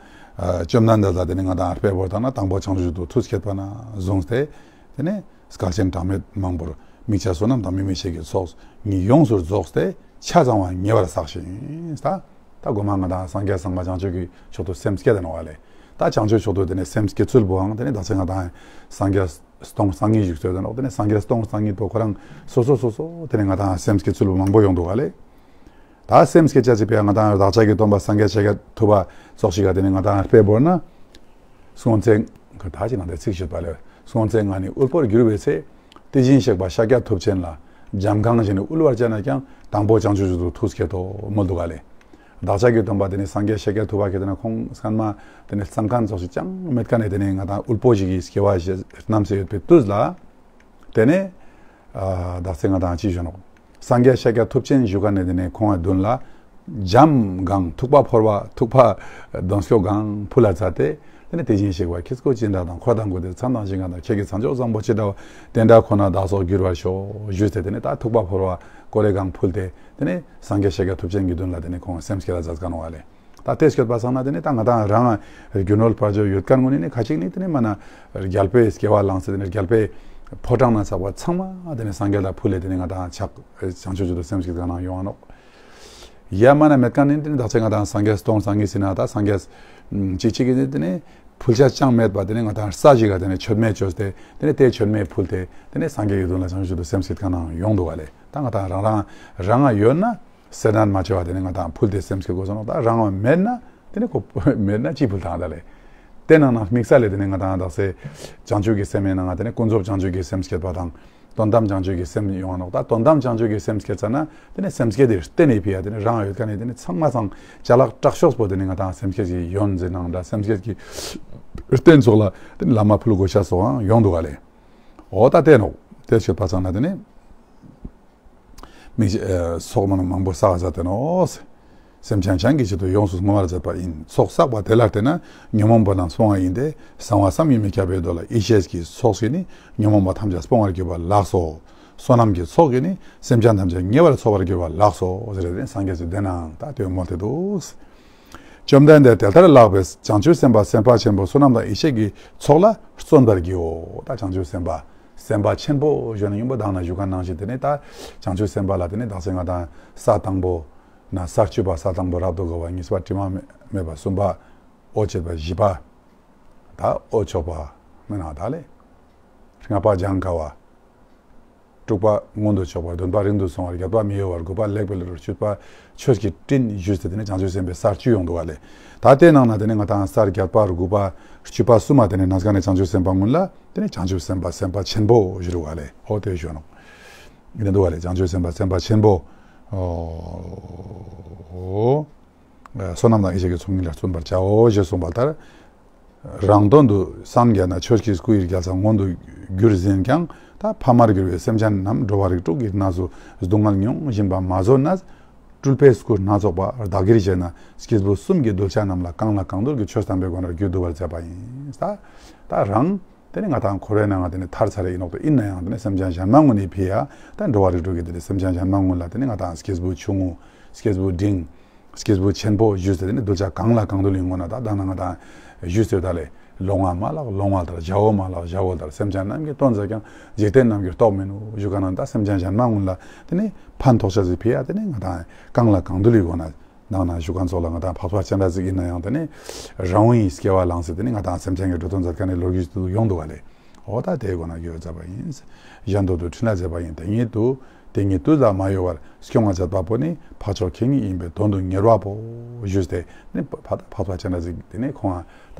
བཅོམ་ལྡན་འདས་ལ་དེ་ནི་ང་དང་དཔེ་བོར་བཏང་ན་དང་པོ་བྱང་ཆུབ་ཏུ་ཐུགས་བསྐྱེད་པ་ན་བཟུང་སྟེ་དེ་ནི་སྐལ་ཆེན་གྲངས་མེད་མང་པོར་དམིགས་བྱ་བསོད་ནམས་དང་དམིགས་མེད་ཡེ་ཤེས་ཀྱི་ཚོགས་གཉིས་ཡོངས་སུ་རྫོགས་ཏེ་ཆ་ཚང་བ་ཉེ་བར་བསགས་ཤིང་ད། ད་གོ་མ་ང་དང་སངས་རྒྱས་སངས་མ་བྱང་ཆུབ་ཀྱི་མཆོག་ཏུ་སེམས་བསྐྱེད་དེ་ནོ་བ་ལས། ད་བྱང་ཆུབ་མཆོག་ཏུ་དེ་ནས་སེམས་བསྐྱེད་ཚུལ་བུའང་དེ་ནས་ད་ཆ་ང་དང་སངས་རྒྱས་སྟོང་སང་ཉིད་བཞུགས་ཚོད་དེ་ནོ། དེ་ནས་སངས་རྒྱས་སྟོང་སང་ཉིད་པོ་ཁོ་རང་སོ་སོ་སོ་སོ་དེ་ནས་ང་དང་སེམས་བསྐྱེད་ཚུལ་བུ་མང་པོ་ཡོང་འདུག་བ་ལས། ད་སེམས་བསྐྱེད་བྱ་ཚིག་པས་ང་དང་བདག་ཅག་གི་སྟོན་པ་སངས་རྒྱས་ཤཱཀྱ་ཐུབ་པ་ཙོགས་ཤིག་ག་དེ་ནས་ང་དང་དཔེ་བོར་ན། སྔོན་ཚེ། ད་ཅི་ནང་དེ་ཚིག་ཞུས་པ་ལས། སྔོན་ཚེ་ང་ནི་དབུལ་པོར་གྱུར་པའི་ཚེ། དེ་བཞིན་གཤེགས་པ་ཤཱཀྱ་ཐུབ་ཆེན་ལ། འཇམ་གང་བཞིན་དུ་དབུལ་བར་བྱས་ན་ཀྱང་དང་པོ་བྱང་ཆུབ་མཆོག་ཏུ་ཐུགས་བསྐྱེད་དོ་མོལ་འདུག་ག་ལས། བདག་ཅག་གི་སྟོན་པ་དེ་ནི་སངས་རྒྱས་ཤཱཀྱ་ཐུབ་པ་གི་དེ་ན་ཁོང་སྔན་མ་དེ་ནི་སང་ཁན་ཙོགས་ཤིག་ཅང་མེད་ཀ་ནས་དེ་ནི་ང་དང་དབུལ་པོ་ཞིག་གི་སྐྱེ་བ་བཞེས་རྣམ་སེ་ཡོད་པའི་དུས་ལ། དེ་ནས། ཨ་བདག་ཚེ་ང་དང་ཅི་བཞོན་ནོ། སངས་རྒྱས་ཤཱཀྱ་ཐུབ་ཆེན་བཞུགས་ཀ་ནས་དེ་ནས་ཁོང་ཨ་མདུན་ལ། འཇམ་གང་ཐུག་པ་ཕོར་བ་ཐུག་པ་གདོང་སྐྱོ་གང་ཕུལ་ལ་མཛད་དེ། དེ་ནས་དེ་བཞིན་གཤེགས་པ་ཁྱེད་སྐུ་ཅི་འདྲ་དང་འཁོར་དང་སྐུ་དེར་མཚན་དང་ཞིང་ཁམས་དང་ཁྱེད་ཀྱི་མཚན་མཆོག་བཟང་པོ་ཅི་འདྲ་བ་དེ་འདྲ་ཁོ་ན་བདག་སོགས་འགྱུར་བར་ཤོག་ཞུས་ཏེ་དེ་ནས་ད་ཐུག་པ་ཕོར་བ་ཀོ་རེ་གང་ཕུལ་ཏེ་དེ་ནས་སངས་རྒྱས་ཤཱཀྱ་ཐུབ་ཆེན་གྱི་མདུན་ལ་དེ་ནས་ཁོང་སེམས་བསྐྱེད་ལ་མཛད་ཀ་ནོ་བ་ལས། ད་དེ་སྐྱོད་པ་སང་ན་དེ་ནི་ད་ང་དང་རང་རྒྱུ་ནོར་དཔལ་འབྱོར་ཡོད་མཁན་ངོ་ནི་ནི་ཁ་ཅིག་ནི་དེ་ནི་མ་ན་རྒྱལ་པོའི་སྐྱེ་བ་བླངས་ཚེ་དེ་ནི་རྒྱལ་པོའི་ཕོ་བྲང་ན་ཚགས་པ་ཚང་མ་དེ་ནི་སངས་རྒྱས་ལ་ཕུལ་ལེ་དེ་ནི་ང་དང་ཕྱག་བྱང་ཆུབ་མཆོག་ཏུ་སེམས་བསྐྱེད་ག་ནང་ཡོང་ང་ནོག། ཡ་མ་ན་མེད་མཁན་ནི་དེ་ནི་ད་ཆ་ང་དང་སངས་རྒྱས་སྟོང་སང་ངེ་སི་ན་ད་སངས་རྒྱས་ཅིག་ཅིག་གི་དེ་ནི་ཕུལ་བྱ་ཅང་མེད་པ་དེ་ནི་ང་དང་ས་ཞིག་ག་དེ་ནི་མཆོད་མེ་བཅོས་ཏེ་དེ་ནི་དེ་མཆོད་མེ་ཕུལ་ཏེ་དེ་ནི་སངས་རྒྱས་ཀྱི་མདུན་ལ་བྱང་ཆུབ་མཆོག་ཏུ་སེམས་བསྐྱེད་ག་ནང་ཡོང་འདུག་བ་ལེ། ད་ང་དང་རང་རང་རང་ང་ཡོད་ན། སེར་སྣ་མ་བྱེ་བ་དེ་ནི་ང་དང་ཕུལ་ཏེ་སེམས་བསྐྱེད་དགོས་སོ་ནོ། ད་རང་བ་མེད་ན་དེ་ནི་ཁོ་མེད་ན་ཅི་ཕུལ་དང་ད་ལས། དེ་ནང་ན་དམིགས་བསལ་ལས་དེ་ནི་ང་དང་དག་སེ་བྱང་ཆུབ་ཀྱི་སེམས་ཡིན་ན་ང་དེ་ནི་ཀུན་རྫོབ་བྱང་ཆུབ་ཀྱི་སེམས་བསྐྱེད་པ་དང་། དོན་དམ་བྱང་ཆུབ་ཀྱི་སེམས་ཡོང་བ་ནོ། ད་དོན་དམ་བྱང་ཆུབ་ཀྱི་སེམས་བསྐྱེད་ཚར་ན་དེ་ནི་སེམས་བསྐྱེད་དེ་གཏན་ནས་ཕི་ཡ་དེ་ནི་རང་ཡོད་ཀ་ནས་དེ་ནི་ཚང་མ་ཚང་ཅ་ལག་དྲག་ཤོས་པོ་དེ་ནི་ང་དང་སེམས་བསྐྱེད་ཀྱི་ཡོན་ཟེར་ནང་འདྲ་སེམས་བསྐྱེད་ཀྱི་རྟེན་ཚོགས་ལ་དེ་ནི་བླ་མ་ཕུལ་དགོས་ཤ་སོགས་ཡང་ཡོང་འདུག་ག་ལས། འོ་ད་དེ་ནོ། དེ་བྱེད་པ་ཚང་ན་དེ་ནི། མི་ཚོགས་མང་མང་པོ་བསགས་མཛད་དེ་ནོ། སེམས་ཅན་གཞན་གྱི་ཆེད་དུ་ཡོངས་སུ་བསྔོ་བར་མཛད་པ་ཡིན། ཚོགས་བསགས་པ་དེ་ལ་བརྟེན་ན་ཉོན་མོངས་པ་རྣམས་སྤོང་བ་ཡིན་ཏེ། གསང་བ་བསམ་ཡས་མས་ཁྱབ་པའི་མདོ་ལ། ཡེ་ཤེས་ཀྱི་ཚོགས་ཀྱིས་ནི་ཉོན་མོངས་པ་ཐམས་ཅད་སྤོང་བར་གྱུར་པ་ལགས་སོ། བསོད་ནམས་ཀྱི་ཚོགས་ཀྱིས་ནི་སེམས་ཅན་ཐམས་ཅད་ཉེ་བར་འཚོ་བར་གྱུར་པ་ལགས་སོ། ཟེར་ཏེ་སངས་རྒྱས་ཀྱིས་བསྟན་ནའང་ད་དེ་མོལ་ཏེ་འདུག། བཅོམ་ལྡན་འདས་དེ་ལྟར་ལྷག་པའི་བྱང་ཆུབ་སེམས་དཔའ་སེམས་དཔའ་ཆེན་པོ་བསོད་ནམས་དང་ཡེ་ཤེས་ཀྱི་ཚོགས་ལ་བརྩོན་པར་བགྱིའོ། ད་བྱང་ཆུབ་སེམས་དཔའ་སེམས་དཔའ་ཆེན་པོ་ཞུ་ན་ཡིན་པ་དང་ན་ཞུ་ག་ནང་བཞིན་དེ་ནི་ད་བྱང་ཆུབ་སེམས་དཔའ་ལ་དེ་ནི་དག་ས་ང་དང་ས་དང་པོ་ན་ས་བཅུ་པ་ས་དང་པོ་རབ་ཏུ་དགའ་བ། གཉིས་པ་དྲི་མ་མེད་པ། གསུམ་པ་འོད་བྱེད་པ། བཞི་པ་ད་འོད་ཆོག་པ་མེད་ན་ད་ལེ། ལྔ་པ་སྦྱང་དཀའ་བ། དྲུག་པ་མངོན་དུ་ཕྱོགས་པ། བདུན་པ་རིང་དུ་སོང་བ། བརྒྱད་པ་མི་གཡོ་བ། དགུ་པ་ལེགས་པའི་ལུས། བཅུ་པ་ཆོས་ཀྱི་སྤྲིན་ཞུས་ཏེ་དེ་ནས་བྱང་ཆུབ་སེམས་དཔའི་ས་བཅུ་ཡོང་འདུག་ག་ལེ། ད་དེ་ནང་ན་དེ་ནས་ང་དང་ས་བརྒྱད་པ་དགུ་པ་བཅུ་པ་གསུམ་མ་དེ་ནས་ནམ་མཁའ་ནས་བྱང་ཆུབ་སེམས་དཔའ་སྔོན་ལ་དེ་ནས་བྱང་ཆུབ་སེམས་དཔའ་སེམས་དཔའ་ཆེན་པོ་ཞུ་རུ་ག་ལེ། ཨོ་དེ་ཞུ་ནོ། ཡིན་འདུག་ག་ལེ། བྱང་ཆུབ་སེམས་དཔའ་སེམས་དཔའ་ཆེན་པོ། ཨོ། བསོད་ནམས་དང་ཡེ་ཤེས་ཀྱི་ཚོགས་གཉིས་ལ་བརྩོན་པར་བྱའོ་ཞེས་གསུངས་པ་ལྟར། རང་དོན་དུ་སངས་རྒྱས་ན་ཆོས་ཀྱི་སྐུ་ཡི་རྒྱལ་ས་མངོན་དུ་གྱུར་ཟིན་ཀྱང་། ད་ཕ་མར་གྱུར་པའི་སེམས་ཅན་རྣམས་འགྲོ་བ་རིགས་དྲུག་གི་གནས་སུ་སྡུག་བསྔལ་མྱོང་བཞིན་པ་མ་བཟོད་ན། སྤྲུལ་པའི་སྐུ་སྣ་ཚོགས་པ་བདག་གིར་བཞེས་ན། སྐྱེས་བུ་གསུམ་གྱི་གདུལ་བྱ་རྣམས་ལ་གང་ལ་གང་འདུལ་གྱི་ཆོས་དམ་པའི་སྒོ་ནས་རྒྱུད་བསྡུ་བར་མཛད་པ་ཡིན། ད་ད་རང་དེ་ནི་ང་དང་འཁོར་བའི་ནང་ང་དེ་ནི་ཐར་ཚར་རེ་ཡིན་ནོག་ཏུ་ཡིན་ན་ཡང་དེ་ནི་སེམས་ཅན་གཞན་མ་ངོ་ནས་ཕི་ཡ་ད་འགྲོ་བ་རིགས་དྲུག་གི་དེ་ནི་སེམས་ཅན་གཞན་མ་ངོ་ལ་དེ་ནི་ང་དང་སྐྱེས་བུ་ཆུང་ངུ། སྐྱེས་བུ་འབྲིང་། སྐྱེས་བུ་ཆེན་པོ་ཞུས་ཏེ་དེ་ནི་གདུལ་བྱ་གང་ལ་གང་འདུལ་ཡིན་ངོ་ན་ད་ད་ན་ང་དང་ཞུས་ཏེ་ད་ལེ་ལོང་བ་མ་ལགས་ལོང་བ་ལྟར། བྱ་བོ་མ་ལགས་བྱ་བོ་ལྟར། སེམས་ཅན་རྣམས་ཀྱིས་སྟོན་མཛད་ཀྱང་། འཇིག་རྟེན་རྣམས་ཀྱིས་རྟོགས་མིན་ནོ། ཞུ་ག་ན་ད་སེམས་ཅན་གཞན་མ་ངོ་ལ་དེ་ནི་ཕན་ཐོགས་ཆ་ཟིག་ཕི་ཡ་དེ་ནི་ང་དང་གང་ལ་གང་འདུལ་ཡིན་ངོ་ན། ནང་ན་ཞུ་མཁན་ཚོ་ལ་ང་དང་འཕགས་པ་སྤྱན་རས་གཟིགས་ཡིན་ན་ཡང་དེ་ནི་རང་དབང་གི་སྐྱེ་བ་བླངས་ཟེར་དེ་ནི་ང་དང་སེམས་ཅན་གྱི་འགྲོ་དོན་མཛད་མཁན་ནི་ལོ་རྒྱུས་དུ་ཡོང་འདུག་ག་ལེ། འོ་ད་དེའི་སྒོ་ན་གྱུར་མཛད་པ་ཡིན། གཞན་དོན་དུ་ཕྲིན་ལས་མཛད་པ་ཡིན། དེ་ཉིད་དུ་དེ་ཉིད་དུ་ལ་མ་གཡོ་བར་སྐྱོང་བ་མཛད་པ་པོ་ནི་འཕགས་མཆོག་ཁྱེད་ཉིད་ཡིན་པས་དོན་དུ་གཉེར་བ་པོ་ཞུས་ཏེ་ནི་འཕགས་པ་སྤྱན་རས་གཟིགས་དེ་ནི་ཁོང་ད་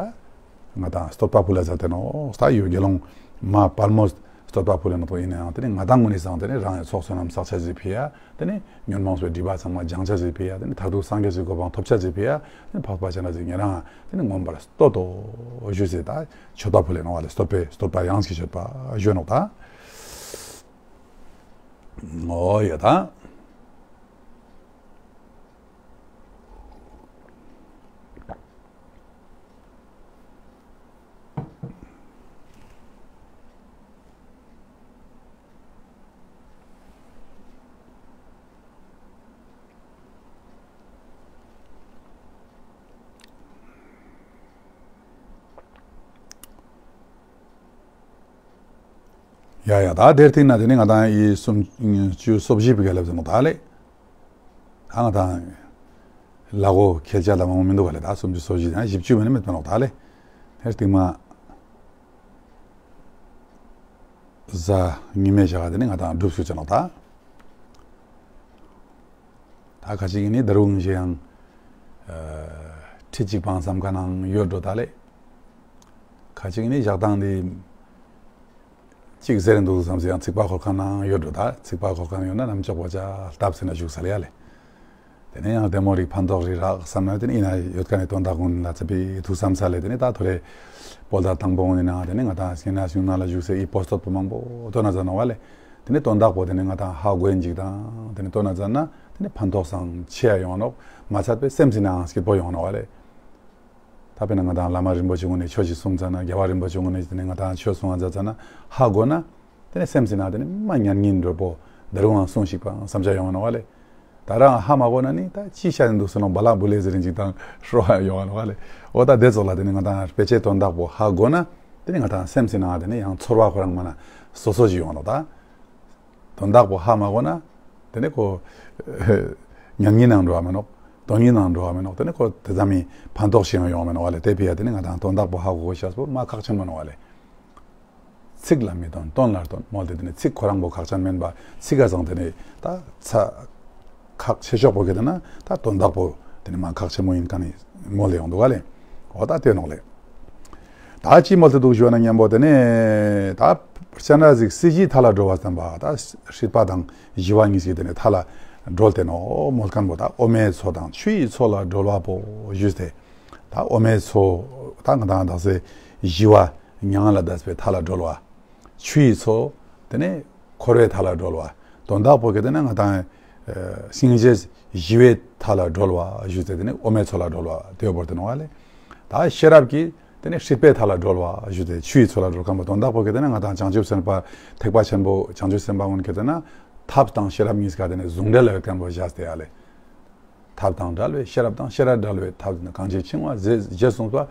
ང་དང་བསྟོད་པ་ཕུལ་ལ་མཛད་དེ་ནོ། ད་ཡུལ་དགེ་སློང་མ་དཔལ་མོ་བསྟོད་པ་ཕུལ་ལ་ནོ་པོ་ཡིན་ན་ཡང་དེ་ནི་ང་དང་ངོ་ནས་བཟང་དེ་ནི་རང་ཡི་ཚོགས་བསོད་ནམས་བསགས་ཆ་ཟིག་ཕི་ཡ། དེ་ནས་ཉོན་མོངས་པའི་སྒྲིབ་པ་ཚང་མ་སྦྱང་བྱ་ཟིག་ཕི་ཡ། དེ་ནས་མཐར་ཐུག་སངས་རྒྱས་ཀྱི་གོ་འཕང་ཐོབ་བྱ་ཟིག་ཕི་ཡ། དེ་ནས་འཕགས་པ་སྤྱན་རས་གཟིགས་ཉེ་རང་དེ་ནས་མངོན་པར་བསྟོད་དོ་ཞུས་ཟེར་ད་མཆོད་པ་ཕུལ་ལེ་ནོ་བ་ལེ། བསྟོད་པའི་བསྟོད་པ་ཡང་ཞིག་མཆོད་པ་ཞུ་ནོ་ད། ཨོ་ཡ་ད། ཡ་ཡ་ད་དེར་ཐིག་ན་དེ་ནི་ང་དང་ཡི་སུམ་ཅུ་སོ་བཞི་པའི་ག་ལབ་ཟེར་ནོ་ད་ལེ། ད་ང་དང་ལ་གོ་ཁྱེད་ཅག་ལ་མང་པོ་མི་འདུག་ག་ལེ། ད་སུམ་ཅུ་སོ་བཞི་དང་བཞི་བཅུ་མིན་ན་མེད་པ་ནོག་ད་ལེ། ཧེར་སྟིང་མ་གཟའ་ཉི་མའི་ཞག་དེ་ནི་ང་དང་སྒྲུབ་ཞུ་ཅ་ནོག་ད། ད་ཁ་ཅིག་ནི་དར་བུང་ཞེ་ཡང་ཁྲི་གཅིག་པང་བསམ་ཁ་ནང་ཡོད་འགྲོ་ད་ལེ། ཁ་ཅིག་ནི་ཞག་དང་དེ། གཅིག་ཟེར་འདུག་བསམ་སེ་ཡང་ཚིག་པ་འཁོར་མཁན་ནང་ཡོད་འགྲོ། ད་ཚིག་པ་འཁོར་མཁན་ཡོད་ན་ནམ་ཅོག་པོ་ཅག་ལྟབ་ཟེར་ན་བཞུགས་ས་ལ་ཡ་ལེ། དེ་ནས་ཡང་ལྡེ་མོ་རིགས་ཕན་ཐོགས་རིགས་རག་བསམ་ན་དེ་ནས་ཡིན་ན་ཡོད་མཁན་ནི་དོན་དག་ཀུན་ལ་ཚ་པའི་ཐུགས་བསམ་ས་ལེ། དེ་ནས་ད་ཐོ་རེ་བོད་ཟླ་དང་པོ་ཡིན་ན་དེ་ནས་ང་དང་སྐྱེ་ན་གཞུང་ན་ལ་བཞུགས་སའི་ཨི་པོ་སྟོད་པོ་མང་པོ་དོན་ན་ཟ་ནོ་བ་ལེ། དེ་ནས་དོན་དག་པོ་དེ་ནས་ང་དང་ཧ་གོ་ཡིན་ཅིག་དང་དེ་ནས་དོན་ན་ཟ་ན་དེ་ནས་ཕན་ཐོགས་སང་ཆེ་ཡ་ཡོང་ནོག་མ་ཚད་པའི་སེམས་སི་ནའང་སྐྱིད་པོ་ཡོང་ནོ་བ་ལེ། ད་དཔེར་ན་ང་དང་བླ་མ་རིན་པོ་ཆེ་ངོ་ནས་ཆོས་ཤིག་གསུངས་ཙ་ན། རྒྱལ་བ་རིན་པོ་ཆེ་ངོ་ནས་དེ་ནས་ང་དང་ཆོས་གསུང་བ་མཛད་ཙ་ན་ཧ་གོ་ན། དེ་ནས་སེམས་སི་ནང་དེ་ནས་མ་ཉན་ཉིན་འགྲོ་པོ་འདི་རུ་ང་གསུང་ཞིག་པ་བསམ་བྱ་ཡོང་བ་ནོ་བ་ལེ། ད་རང་ཧ་མ་གོ་ན་ནི་ད་ཅི་བཤད་ནས་འདུག་ཟེར་ནོ་བ་ལ་བུ་ལེ་ཟེར་རིན་ཅིག་དང་ཧྲོ་ཧ་ཡོང་བ་ནོ་བ་ལེ། འོ་ད་དེ་ཚོ་ལ་དེ་ནས་ང་དང་དཔེ་ཆའི་དོན་དག་པོ་ཧ་གོ་ན་དེ་ནས་ང་དང་སེམས་སི་ནང་དེ་ནས་ཡང་ཚོར་བ་ཁོ་རང་མ་ན་སོ་སོ་ཞིག་ཡོང་བ་ནོ་ད། དོན་དག་པོ་ཧ་མ་གོ་ན། དེ་ནས་ཁོ། ཉན་ཉིན་ནང་འགྲོ་བ་མིན་ནོག་དོན་ཉིན་ནང་འགྲོ་བ་མིན་ནོག་དེ་ནས་ཁོ་དེ་ཙམ་མི་ཕན་ཐོགས་ཤིག་ཡང་ཡོང་བ་མིན་ནོག་བ་ལེ། དེ་ཕི་ཡ་དེ་ནས་ང་དང་དོན་དག་པོ་ཧ་གོ་གོ་ཤ་སྤོ་མ་ཁག་ཆེན་མོ་ནོག་བ་ལེ། ཚིག་ལ་མི་སྟོན་དོན་ལ་སྟོན་མོལ་ཏེ་དེ་ནས་ཚིག་ཁོ་རང་པོ་ཁག་ཅན་མིན་པ་ཚིག་ག་ཙང་དེ་ནས་ད་ཚ། ཁག་ཆེ་ཤོས་པོ་གི་དེ་ན་ད་དོན་དག་པོ་དེ་ནི་མ་ཁག་ཆེན་མོ་ཡིན་ག་ནི་མོལ་ལེ་ཡོང་འདུག་ག་ལེ། འོ་ད་དེ་ནོག་ལེ། ད་ཅི་མོལ་ཏེ་འདུག་ཞུ་ན་མཉམ་པོ་དེ་ནས་ད་སྤྱན་རས་གཟིགས་སྲིད་ཞིའི་མཐའ་ལ་གྲོལ་བ་བསྟན་པ་ད་སྲིད་པ་དང་ཞི་བ་གཉིས་ཀྱི་དེ་ནས་མཐའ་ལ་གྲོལ་ཏེ་ནོ་མོལ་མཁན་པོ་ད་འོ་མའི་མཚོ་དང་ཆུ་ཡི་མཚོ་ལ་གྲོལ་བ་པོ་ཞུས་ཏེ། ད་འོ་མའི་མཚོ་ད་ང་དང་དག་སེ་ཞི་བ་མྱ་ངན་ལས་འདས་པའི་མཐའ་ལ་གྲོལ་བ། ཆུ་ཡི་མཚོ། དེ་ནས་འཁོར་བའི་མཐའ་ལ་གྲོལ་བ། དོན་དག་པོ་གི་དེ་ནས་ང་དང་ སྙིང་རྗེས་ཞི་བའི་མཐའ་ལ་སྒྲོལ་བ་ཞུ་ཚེ་དེ་ནི་འོ་མའི་མཚོ་ལ་སྒྲོལ་བ་དེ་བོར་དུ་ནོ་བ་ལས། ད་ཤེས་རབ་ཀྱིས་དེ་ནི་སྲིད་པའི་མཐའ་ལ་སྒྲོལ་བ་ཞུ་ཚེ་ཆུའི་མཚོ་ལ་སྒྲོལ་ཁམས་པ་དོན་དག་པོ་གི་དེ་ནི་ང་དང་བྱང་ཆུབ་སེམས་དཔའ་ཐེག་པ་ཆེན་པོ་བྱང་ཆུབ་སེམས་དཔའ་ངོན་གི་དེ་ན་ཐབས་དང་ཤེས་རབ་གཉིས་ཀ་དེ་ནི་ཟུང་འབྲེལ་ལ་ཡོད་ཁམས་པ་བཞག་སྟེ་ཡ་ལས། ཐབས་དང་བྲལ་བའི་ཤེས་རབ་དང་ཤེས་རབ་བྲལ་བའི་ཐབས་ནི་གང་ཞིག་འཆིང་བ་ཟེར་ཞེས་གསུངས་པ།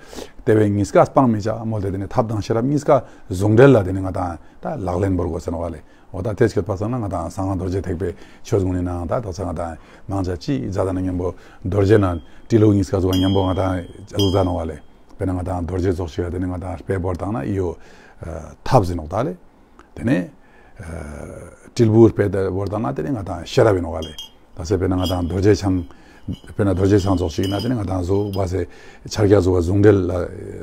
དེ་བས་གཉིས་ཀ་སྤང་མི་བྱ་མོལ་ཏེ་དེ་ནི་ཐབས་དང་ཤེས་རབ་གཉིས་ཀ་ཟུང་འབྲེལ་ལ་དེ་ནི་ང་དང་ད་ལག་ལེན་འབོར་དགོས་ཟེར་ནོ་བ་ལས། འོ་ད་དེ་སྐྱོད་པ་སང་ན་ང་དང་གསང་སྔགས་རྡོ་རྗེ་ཐེག་པའི་ཆོས་གུན་ནི་ནང་ད་དག་ས་ང་དང་མང་ཆ་ཅི་མཛད་ད་ན་མཉམ་པོ་རྡོ་རྗེ་ན་ཏྲི་ལོ་གཉིས་ཀ་ཟུག་མཉམ་པོ་ང་དང་ཨ་ཟུག་མཛད་ནོ་བ་ལས། དཔེར་ན་ང་དང་རྡོ་རྗེ་རྫོགས་ཞིག་དེ་ནི་ང་དང་དཔེ་བོར་བཏང་ན་ཨི་ཡོ་ཐབས་ཟེར་ནོ་ད་ལས། དེ་ནས་ཨ་དྲིལ་བུ་དཔེ་དེ་བོར་བཏང་ན་དེ་ནི་ང་དང་ཤེས་རབ་ཡིན་ནོ་བ་ལས། ད་སེ་དཔེར་ན་ང་དང་རྡོ་རྗེ་འཆང་། དཔེར་ན་རྡོ་རྗེ་འཆང་རྫོགས་ཞིག་ཡིན་ན་དེ་ནི་ང་དང་གཟུགས་བ་སེ་ཕྱག་རྒྱ་གཟུགས་བ་ཟུང་འབྲེལ་ལ་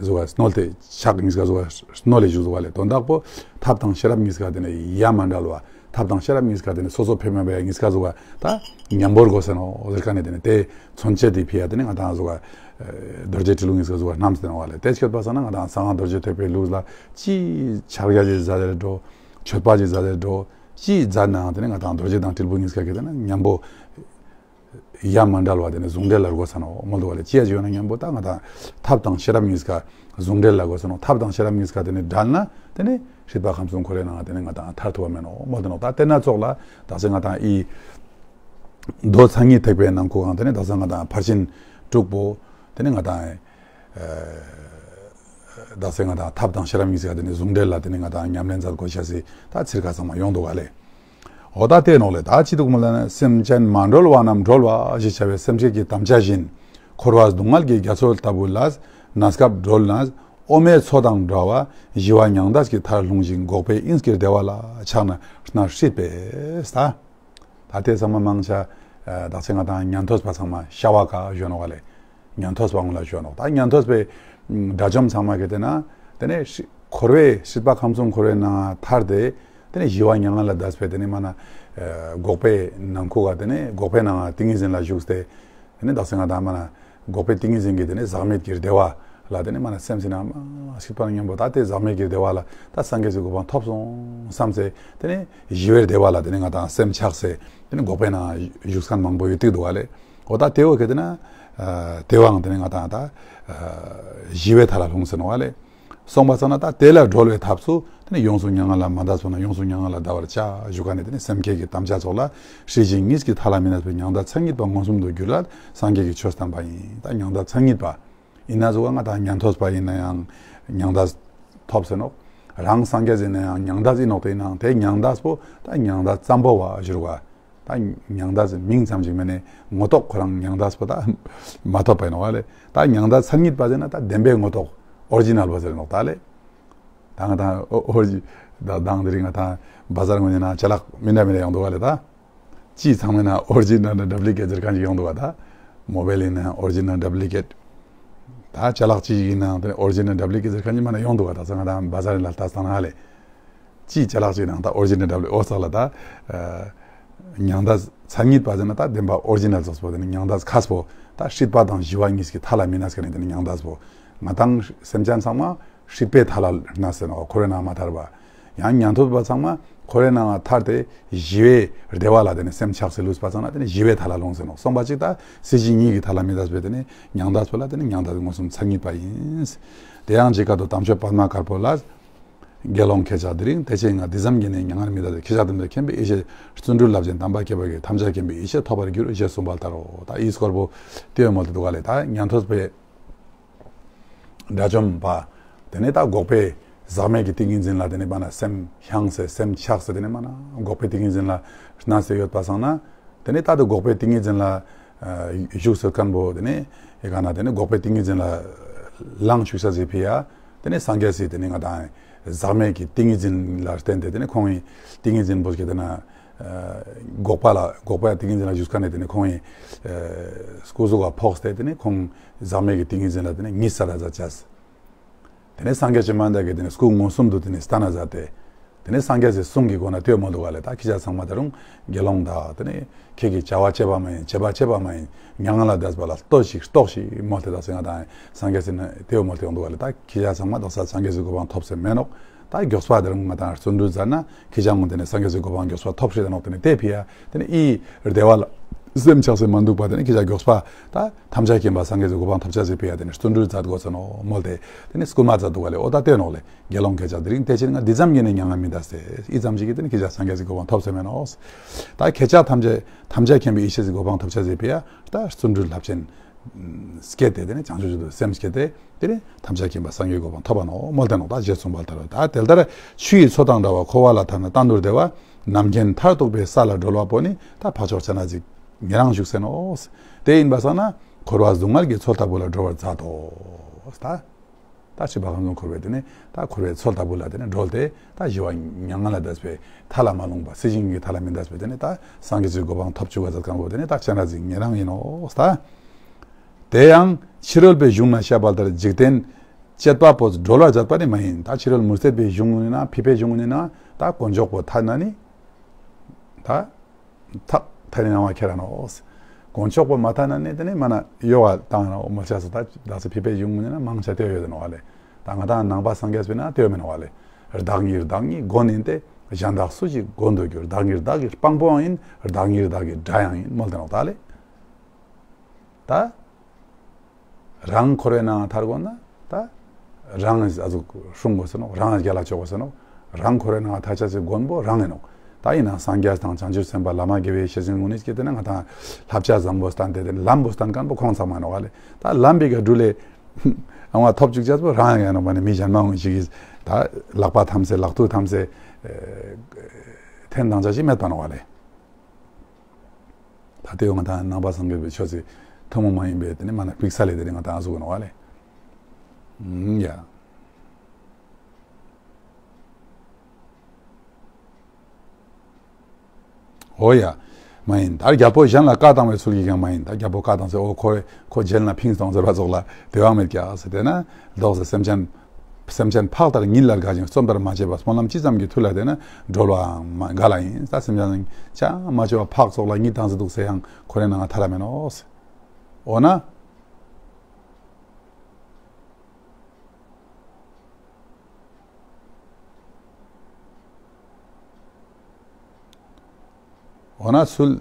གཟུགས་བ་སྣོལ་ཏེ་ཕྱག་གཉིས་ཀ་གཟུགས་བ་སྣོལ་ལས་བཞུགས་གཟུགས་བ་ལས། དོན་དག་པོ་ཐབས་དང་ཤེས་རབ་གཉིས་ཀ་དེ་ནི་ཡ་མ་འབྲལ་བ། ཐབས་དང་ཤེས་རབ་གཉིས་ཀ་དེ་ནི་སོ་སོ་ཕེ་མ་བའི་གཉིས་ཀ་གཟུགས་བ་ད་མཉམ་པོར་དགོས་ཟེར་ནོ་ཟེར་ཁ་ནས་དེ་ནི་དེ་མཚོན་བྱེད་དེ་ཕི་ཡ་དེ་ནི་ང་དང་གཟུགས་བ་རྡོ་རྗེ་ཏྲི་ལོ་གཉིས་ཀ་གཟུགས་བ་རྣམས་ཟེར་ནོ་བ་ལས། དེ་སྐྱོད་པ་སང་ན་ང་དང་གསང་སྔགས་རྡོ་རྗེ་ཐེག་པའི་ལུགས་ལ་ཅི་ཕྱག་རྒྱ་ཅི་མཛད་དེ་འགྲོ། མཆོད་པ་ཅི་མཛད་དེ་འགྲོ། ཅི་མཛད་ནའང་དེ་ནི་ང་དང་རྡོ་རྗེ་དང་དྲིལ་བུ་གཉིས་ཀ་གི་དེ་ནི་མཉམ་པོ་ཡ་མ་འབྲལ་བ་དེ་ནི་ཟུང་འབྲེལ་ལ་དགོས་ས་ནོ་མོལ་དུ་བ་ལས། ཅི་ཡ་ཅི་ཡོད་ན་མཉམ་པོ་ད་ང་དང་ཐབས་དང་ཤེས་རབ་གཉིས་ཀ་ཟུང་འབྲེལ་ལ་དགོས་ས་ནོ། ཐབས་དང་ཤེས་རབ་གཉིས་ཀ་དེ་ནི་བྲལ་ན་དེ་ནི་སྲིད་པ་ཁམས་གསུམ་འཁོར་བའི་ནང་དེ་ནི་ང་དང་ཐར་ཐུབ་བ་མེད་ནོ་མོལ་དུ་ནོ། ད་དེ་ན་ཙོགས་ལ་ད་སེ་ང་དང་ཨི་མདོ་མཚན་ཉིད་ཐེག་པའི་ནང་ཁོ་གང་དེ་ནི་ད་ས་ང་དང་ཕར་ཕྱིན་དྲུག་པོ་དེ་ནི་ང་དང་ཨེ། ད་སེ་ང་དང་ཐབས་དང་ཤེས་རབ་གཉིས་ཀ་དེ་ནི་ཟུང་འབྲེལ་ལ་དེ་ནི་ང་དང་ཉམས་ལེན་མཛད་དགོས་ཤ་སི་ད་ཚིར་ཁ་ཚང་མ་ཡོང་འདུག་ག་ལས། འོ་ད་དེ་ནོག་ལས། ད་ཅི་འདུག་མོལ་ན་སེམས་ཅན་མ་གྲོལ་བ་རྣམས་གྲོལ་བ་ཞེས་བྱ་བའི་སེམས་བསྐྱེད་ཀྱི་དམ་བཅའ་བཞིན། འཁོར་བ་སྡུག་བསྔལ་གྱི་རྒྱ་མཚོ་ལྟ་བུ་ལ་གནས་སྐབས་གྲོལ་ན་འོ་མའི་མཚོ་དང་འདྲ་བ་ཞི་བ་མྱང་འདས་ཀྱི་མཐར་ལྷུང་ཞིང་འགོག་པའི་དབྱིངས་ཀྱི་བདེ་བ་ལ་ཆགས་ན་སྲིད་པས་ད། ད་དེ་ཚང་མ་མང་ཆ་ཨ་དག་ཆ་ང་དང་ཉན་ཐོས་པ་ཚང་མ་ཤ་བ་ཀ་ཞོན་ནོ་ག་ལས། ཉན་ཐོས་པ་ངོ་ལ་ཞོན་ནོ། ད་ཉན་ཐོས་པའི་དགྲ་བཅོམ་ཚང་མ་གི་དེ་ན་དེ་ནས་ཤི་འཁོར་བའི་སྲིད་པ་ཁམས་གསུམ་འཁོར་བའི་ནང་ཐར་ཏེ་དེ་ནས་ཞི་བ་མྱ་ངན་ལས་འདས་པའི་དེ་ནས་མ་ན་ཨ་འགོག་པའི་ནང་ཁུག་ག་དེ་ནས་འགོག་པའི་ནང་ཏིང་ངེ་འཛིན་ལ་བཞུགས་ཏེ། དེ་ནས་དག་ས་ང་དང་མ་ན་འགོག་པའི་ཏིང་ངེ་འཛིན་གྱི་དེ་ནས་ཟག་མེད་ཀྱི་བདེ་བ་ལ་དེ་ནས་མ་ན་སེམས་ཟིན་ན་མ་སྲིད་པ་མཉམ་པོ་ད་དེ་ཟག་མེད་ཀྱི་བདེ་བ་ལ་ད་སངས་རྒྱས་ཀྱི་གོ་འཕང་ཐོབ་སོང་བསམ་སེ་དེ་ནས་ཞི་བའི་བདེ་བ་ལ་དེ་ནས་ང་དང་སེམས་ཆགས་སེ་དེ་ནས་འགོག་པའི་ནང་བཞུགས་མཁན་མང་པོ་ཡོད་དུས་འདུག་བ་ལས། འོ་ད་དེ་བོ་གི་དེ་ན་ཨ་དེ་བའང་དེ་ནས་ང་དང་ད་ཨ་ཞི་བའི་མཐའ་ལ་ལྷུང་ཟེར་ནོ་བ་ལས། སོང་པ་ཙམ་ན་ད་དེ་ལ་སྒྲོལ་བའི་ཐབས་སུ་དེ་ནི་ཡོངས་སུ་མྱ་ངན་ལས་མ་འདས་པ་ན་ཡོངས་སུ་མྱ་ངན་ལས་འདའ་བར་བྱ་ཞུ་ག་ནས་དེ་ནི་སེམས་བསྐྱེད་ཀྱི་དམ་བཅའ་ཚོགས་ལ་སྲིད་ཞི་གཉིས་ཀྱི་མཐའ་ལ་མི་གནས་པའི་མྱང་འདས་མཚན་ཉིད་པ་མངོན་སུམ་དུ་གྱུར་ལ་སངས་རྒྱས་ཀྱི་ཆོས་བསྟན་པ་ཡིན། ད་མྱང་འདས་མཚན་ཉིད་པ་ཡིན་ན་གཟུགས་ང་དང་ཉན་ཐོས་པ་ཡིན་ན་ཡང་མྱང་འདས་ཐོབ་ཟེར་ནོ། རང་སངས་རྒྱས་ཡིན་ན་ཡང་མྱང་འདས་ཡིན་ནོ། དེ་ཡིན་ནའང་དེ་མྱང་འདས་པོ་ད་མྱང་འདས་ཙམ་པོ་བ་ཞུ་རུ་བ། ད་མྱང་འདས་མིང་ཙམ་ཞིག་མིན་ནས་ངོ་ཐོག་ཁོ་རང་མྱང་འདས་པོ་ད་མ་ཐོབ་པ་ཡིན་ནོ་བ་ལས། ད་མྱང་འདས་མཚན་ཉིད་པ་ཟེར་ན་ད་བདེན་པའི་ངོ་ཐོག་ཨོ་རི་ཇི་ནལ་པོ་ཟེར་ནོ་ད་ལས། ད་ང་དང་ཨོ་རི་ཇི་ད་དང་དེ་རིང་ང་དང་བ་ཟར་ངོས་ནས་ན་ཅ་ལག་མི་འདྲ་མི་འདྲ་ཡོང་འདུག་བ་ལས། ད་ཅི་ཚང་མས་ན་ཨོ་རི་ཇི་ནལ་ཌབ་ལི་ཀེ་ཊི་ཟེར་མཁན་ཞིག་ཡོང་འདུག་བ། ད་མོ་བེལ་ཡིན་ན་ཨོ་རི་ཇི་ནལ་ཌབ་ལི་ཀེ་ཊི། ད་ཅ་ལག་ཅི་ཞིག་ཡིན་ནའང་དེ་ཨོ་རི་ཇི་ནལ་ཌབ་ལི་ཀེ་ཊི་ཟེར་མཁན་ཞིག་མ་ན་ཡོང་འདུག་བ། ད་ཚང་ང་དང་བ་ཟར་ལ་ལྟ་སྟངས་ཧ་ལས། ཅིའི་ཅ་ལག་ཅིག་ནང་ད་ཨོ་རི་ཇི་ནལ་ཌབ་ལི་ཨོ་ས་ལ་ད་ཨ་མྱང་འདས་མཚན་ཉིད་པ་ཟེར་ན་ད་བདེན་པ་ཨོ་རི་ཇི་ནལ་ཙོགས་པོ་དེ་ནི་མྱང་འདས་ཁ་སྤོ་ད་སྲིད་པ་དང་ཞི་བ་གཉིས་ཀྱི་མཐའ་ལ་མི་གནས་ཀ་ནི་དེ་ནི་མྱང་འདས་པོ་ང་དང་སེམས་ཅན་ཚང་མ་སྲིད་པའི་མཐའ་ལ་གནས་ཟེར་ནོ། འཁོར་བའི་ནང་མ་ཐར་བ། ཡང་ཉན་ཐོས་པ་ཚང་མ་འཁོར་བའི་ནང་ཐར་ཏེ་ཞི་བའི་བདེ་བ་ལ་དེ་ནི་སེམས་ཆགས་སེ་ལུས་པ་ཚང་ན་དེ་ནི་ཞི་བའི་མཐའ་ལ་ལྷུང་ཟེར་ནོ། སོང་པ་ཅིག་ད་སྲིད་ཞི་གཉིས་ཀྱི་མཐའ་ལ་མི་གནས་པའི་དེ་ནི་མྱང་འདས་པོ་ལ་དེ་ནི་མྱང་འདས་མངོན་སུམ་མཚན་ཉིད་པ་ཡིན། དེ་ཡང་ཇི་སྐད་དུ་དམ་ཆོས་པདྨ་དཀར་པོ་ལ། དགེ་སློང་ཁྱེད་ཅག་དེ་རིང་དེ་ཕྱིར་ང་འདི་ཙམ་གྱིས་ནི་མྱ་ངན་མི་འདའ་སྟེ། ཁྱེད་ཅག་དེ་འདིར་མཁྱེན་པའི་ཡེ་ཤེས་བརྩོན་འགྲུས་རླབས་ཆེན་དམ་པ་བསྐྱེད་པ་གིས་ཐམས་ཅད་མཁྱེན་པའི་ཡེ་ཤེས་ཐོབ་པར་འགྱུར་ཞེས་གསུངས་པ་ལྟར་རོ། ད་ཨི་སྐོར་པོ་དེ་བས་མོལ་ཏེ་འདུག་ག་ལས། ད་ཉན་ཐོས་པའི་དགྲ་བཅོམ་པ་དེ་ནས་ད་འགོག་པའི་ཟག་མེད་ཀྱི་ཏིང་ངེ་འཛིན་ལ་དེ་ནས་པ་ན་སེམས་བཤངས་སེ་སེམས་ཆགས་སེ་དེ་ནས་མ་ན་འགོག་པའི་ཏིང་ངེ་འཛིན་ལ་གནས་སེ་ཡོད་པ་སང་ན། དེ་ནས་ད་དུ་འགོག་པའི་ཏིང་ངེ་འཛིན་ལ་ཨ་བཞུགས་སུ་མཁན་པོ་དེ་ནས་ཨེ་ག་ན་དེ་ནས་འགོག་པའི་ཏིང་ངེ་འཛིན་ལ་ལངས་བཅུག་ས་ཟེར་ཕི་ཡ། དེ་ནས་སངས་རྒྱས་སི་དེ་ནས་ང་དང་ཟག་མེད་ཀྱི་ཏིང་ངེ་འཛིན་ལ་བརྟེན་ཏེ་དེ་ནས་ཁོང་གི་ཏིང་ངེ་འཛིན་པོ་ཞིག་དེ་ན་ཨ་འགོག་པ་ལ་འགོག་པའི་ཏིང་ངེ་འཛིན་ལ་བཞུགས་མཁན་ནས་དེ་ནས་ཁོང་གི་ཨ་སྐུ་གཟུགས་ལ་ཕོག་སྟེ་དེ་ནས་ཁོང་ཟག་མེད་ཀྱི་ཏིང་ངེ་འཛིན་ལ་དེ་ནས་གཉིད་སད་ད་མཛད་ཅས། དེ་ནས་སངས་རྒྱས་བཅོམ་ལྡན་འདས་ཀྱིས་དེ་ནས་སྐུ་མངོན་སུམ་དུ་དེ་ནས་བསྟན་ན་མཛད་དེ། དེ་ནས་སངས་རྒྱས་སི་གསུང་གི་སྒོ་ན་དེ་མོལ་འདུག་ག་ལས། ད་ཁྱེད་ཅག་ཚང་མ་ད་རུང་དགེ་སློང་དག་དེ་ནས་ཁྱེད་ཀྱིས་བྱ་བ་བྱེད་པ་མ་ཡིན། བྱེད་པ་བྱེད་པ་མ་ཡིན། མྱ་ངན་ལས་འདས་པ་ལ་ལྟོས་ཤིག་ལྟོས་ཤིག་མོལ་ཏེ་ད་སེ་ང་དང་སངས་རྒྱས་སི་ནས་དེ་མོལ་ཏེ་ཡོང་འདུག་ག་ལས། ད་ཁྱེད་ཅག་ཚང་མ་དག་ས་སངས་རྒྱས་སི་གོ་འཕང་ཐོབ་སེ་མེད་ནོག། ད་མགྱོགས་པ་དེ་རང་ང་དང་བརྩོན་འགྲུས་མཛད་ན་ཁྱེད་ཅག་ངོ་དེ་ནས་སངས་རྒྱས་ཀྱི་གོ་འཕང་མགྱོགས་པ་ཐོབ་སྲིད་ནོག་དེ་ནས་དེ་ཕི་ཡ་དེ་ནས་ཨི་བདེ་བ་ལ་སེམས་ཆགས་སེ་མ་འདུག་པ་དེ་ནས་ཁྱེད་ཅག་མགྱོགས་པ་ད་ཐམས་ཅད་མཁྱེན་པ་སངས་རྒྱས་ཀྱི་གོ་འཕང་ཐོབ་ཆ་ཟེར་ཕི་ཡ་དེ་ནས་བརྩོན་འགྲུས་མཛད་དགོས་ས་ནོག་མོལ་ཏེ་དེ་ནས་སྐུལ་མ་མཛད་འདུག་ག་ལེ། ཨོ་ད་ལྟོས་ནོག་ལེ། དགེ་སློང་ཁྱེད་ཅག་དེ་རིང་དེ་ཕྱིར་ང་འདི་ཙམ་གྱིས་ནི་མྱ་ངན་མི་འདའ་སྟེ། ཨི་ཙམ་ཞིག་གིས་དེ་ནི་ཁྱེད་ཅག་སངས་རྒྱས་ཀྱི་གོ་འཕང་ཐོབ་སེ་མེད་ནོག་ད་ཁྱེད་ཅག་ཐམས་ཅད་ཐམས་ཅད་མཁྱེན་པའི་ཡེ་ཤེས་ཀྱི་གོ་འཕང་ཐོབ་ཆ་ཟེར་ཕི་ཡ་ད་བརྩོན་འགྲུས་རླབས་ཆེན་བསྐྱེད་དེ་དེ་ནི་བྱང་ཆུབ་ཏུ་སེམས་བསྐྱེད་དེ་དེ་ནི་ཐམས་ཅད་མཁྱེན་པ་སངས་རྒྱས་གོ་འཕང་ཐོབ་པ་ནོག་མོལ་ཏེ་ནོག་ད་ཞེས་གསུངས་པ་ལྟར། ད་དེ་ལྟར་ཆུ་ཡི་མཚོ་དང་འདྲ་བ། འཁོར་བ་ལ་ཐར་ན་གཏན་དུ་བདེ་བ། ནམ་མཁའ་མཐར་ཐུག་པའི་ས་ལ་གྲོལ་བ་པོ་ནི་ད་འཕགས་མཆོག་སྤྱན་རས་གཟིགས་ཉེ་རང་བཞུགས་སེ་ནོག་དེ་ཡིན་པ་སང་ན་འཁོར་བ་སྡུག་བསྔལ་གྱི་མཚོ་ལྟ་བུ་ལ་གྲོལ་བར་མཛད་དོ། ད་ད་ཕྱི་པ་ཁམས་གསུམ་འཁོར་བའི་དེ་ནི་ད་འཁོར་བའི་མཚོ་ལྟ་བུ་ལ་དེ་ནི་གྲོལ་ཏེ་ད་ཞི་བ་མྱ་ངན་ལས་འདས་པའི་མཐའ་ལ་མ་ལྷུང་བ་སྲིད་ཞིའི་མཐའ་ལ་མི་འདས་པའི་དེ་ནི་ད་སངས་རྒྱས་ཀྱི་གོ་འཕང་ཐོབ་བཅུག་པ་མཛད་མཁན་པོ་དེ་ནི་ད་སྤྱན་རས་གཟིགས་ཉེ་རང་ཡིན་ནོ། ད་དེ་ཡང་ཕྱི་རོལ་པའི་གཞུང་ན་བཤད་པ་ལྟར་འཇིག་རྟེན་བཅད་པ་པོས་གྲོལ་བར་མཛད་པ་ནི་མ་ཡིན། ད་ཕྱི་རོལ་མུ་སྟེགས་པའི་གཞུང་ཡིན་ན་ཕྱི་པའི་གཞུང་ཡིན་ན་ད་དཀོན་མཆོག་པོ་ཐ་ན་ནི་ད། ཐག་ཐ་རི་སྣང་བ་ཁྱེར་ར་ནོག་དཀོན་མཆོག་པོ་མ་ཐ་ན་ནི་དེ་ནི་མ་ན་གཡོ་བ་བཏང་ར་མོལ་ཆ་སོ། ད་ད་སི་ཕི་པའི་གཞུང་ངོ་ནི་ན་མང་ཆ་ལྟོས་ཡོད་ནོག་བ་ལེ། ད་ང་དང་ནང་པ་སངས་རྒྱས་པའི་ན་ལྟོས་མེད་ནོག་བ་ལེ། བདག་ཉིད་བདག་ཉིད་མགོན་ཡིན་ཏེ། གཞན་དག་སུ་ཞིག་མགོན་དུ་འགྱུར། བདག་ཉིད་བདག་གི་དཔང་པོའང་ཡིན། བདག་ཉིད་བདག་གི་དགྲ་ཡང་ཡིན་མོལ་ཏེ་ནོག་ད་ལེ། ད། རང་འཁོར་བའི་ནང་ཐར་དགོས་ན་ད་རང་ཨ་ཟུག་སྲུང་དགོས་ཟེར་ནོག་རང་རྒྱལ་ལ་སྐྱོབ་དགོས་ཟེར་ནོག་རང་འཁོར་བའི་ནང་ཐར་ཆ་ཟེར་མགོན་པོ་རང་ཡིན་ནོག་ད་ཡིན་ན་སངས་རྒྱས་དང་བྱང་ཆུབ་སེམས་དཔའ་བླ་མ་དགེ་བའི་བཤེས་གཉེན་ངོ་ནས་སྐྱེས་ཏེ་ན་ང་དང་བསླབ་བྱ་བཟང་པོ་བསྟན་ཏེ་དེ་ལམ་བུ་བསྟན་མཁན་པོ་ཁོང་ཚང་མ་ནོག་བ་ལེ། ད་ལམ་བི་ག་འགྲུལ་ལེ་ཨང་བ་ཐོབ་བཅུག་ཆ་པོ་རང་ཡང་ཡང་ནོག་པ་ནི་མི་གཞན་མ་འོང་ཞིག་གིས་ད་ལག་པ་ཐམས་སེ་ལག་ཐུག་ཐམས་སེ་འཐེན་དང་ཆ་ཞིག་མེད་པ་ནོག་བ་ལེ། ད་ལྟའི་ང་དང་ནང་པ་སངས་རྒྱས་པའི་ཆོས་སི་ཐུན་མོང་མ་ཡིན་པའི་དེ་ནི་མ་ན་ཕིག་ས་ལས་དེ་ནི་ང་དང་ཨ་ཟུག་ནོག་བ་ལེ། ཨུམ་ཡ། ཨོ་ཡ། མ་ཡིན། ད་རྒྱལ་པོ་གཞན་ལ་བཀའ་བཏང་བའི་ཚུལ་གྱིས་ཀྱང་མ་ཡིན། ད་རྒྱལ་པོ་བཀའ་བཏང་ཚེ་ཨོ་ཁོ་ཁོ་རྒྱལ་ན་ཕིང་སོང་ཟེར་བ་ཙོགས་ལ་དེ་བ་མེད་ཀྱག་ཟེར་ཏེ་ན་ལྡོག་ཟེར་སེམས་ཅན། སེམས་ཅན་ཕག་ལྟར་ཉིད་ལ་དགའ་ཞིང་བརྩོན་པར་མ་བྱས་པ་སྨོན་ལམ་ཅི་ཙམ་གྱིས་ཐུལ་ལ་དེ་ན་གྲོལ་བའང་མ་འགལ་ལ་ཡིན། ད་སེམས་ཅན་ཅང་མ་བྱས་པ་ཕག་ཙོགས་ལ་གཉིད་བཏང་ཟེར་འདུག་ཟེར་ཡང་ཁོ་རའི་ནང་ང་ཐར་ལ་མེད་ནོག་འོ་ན། འོ་ན་ཚུལ།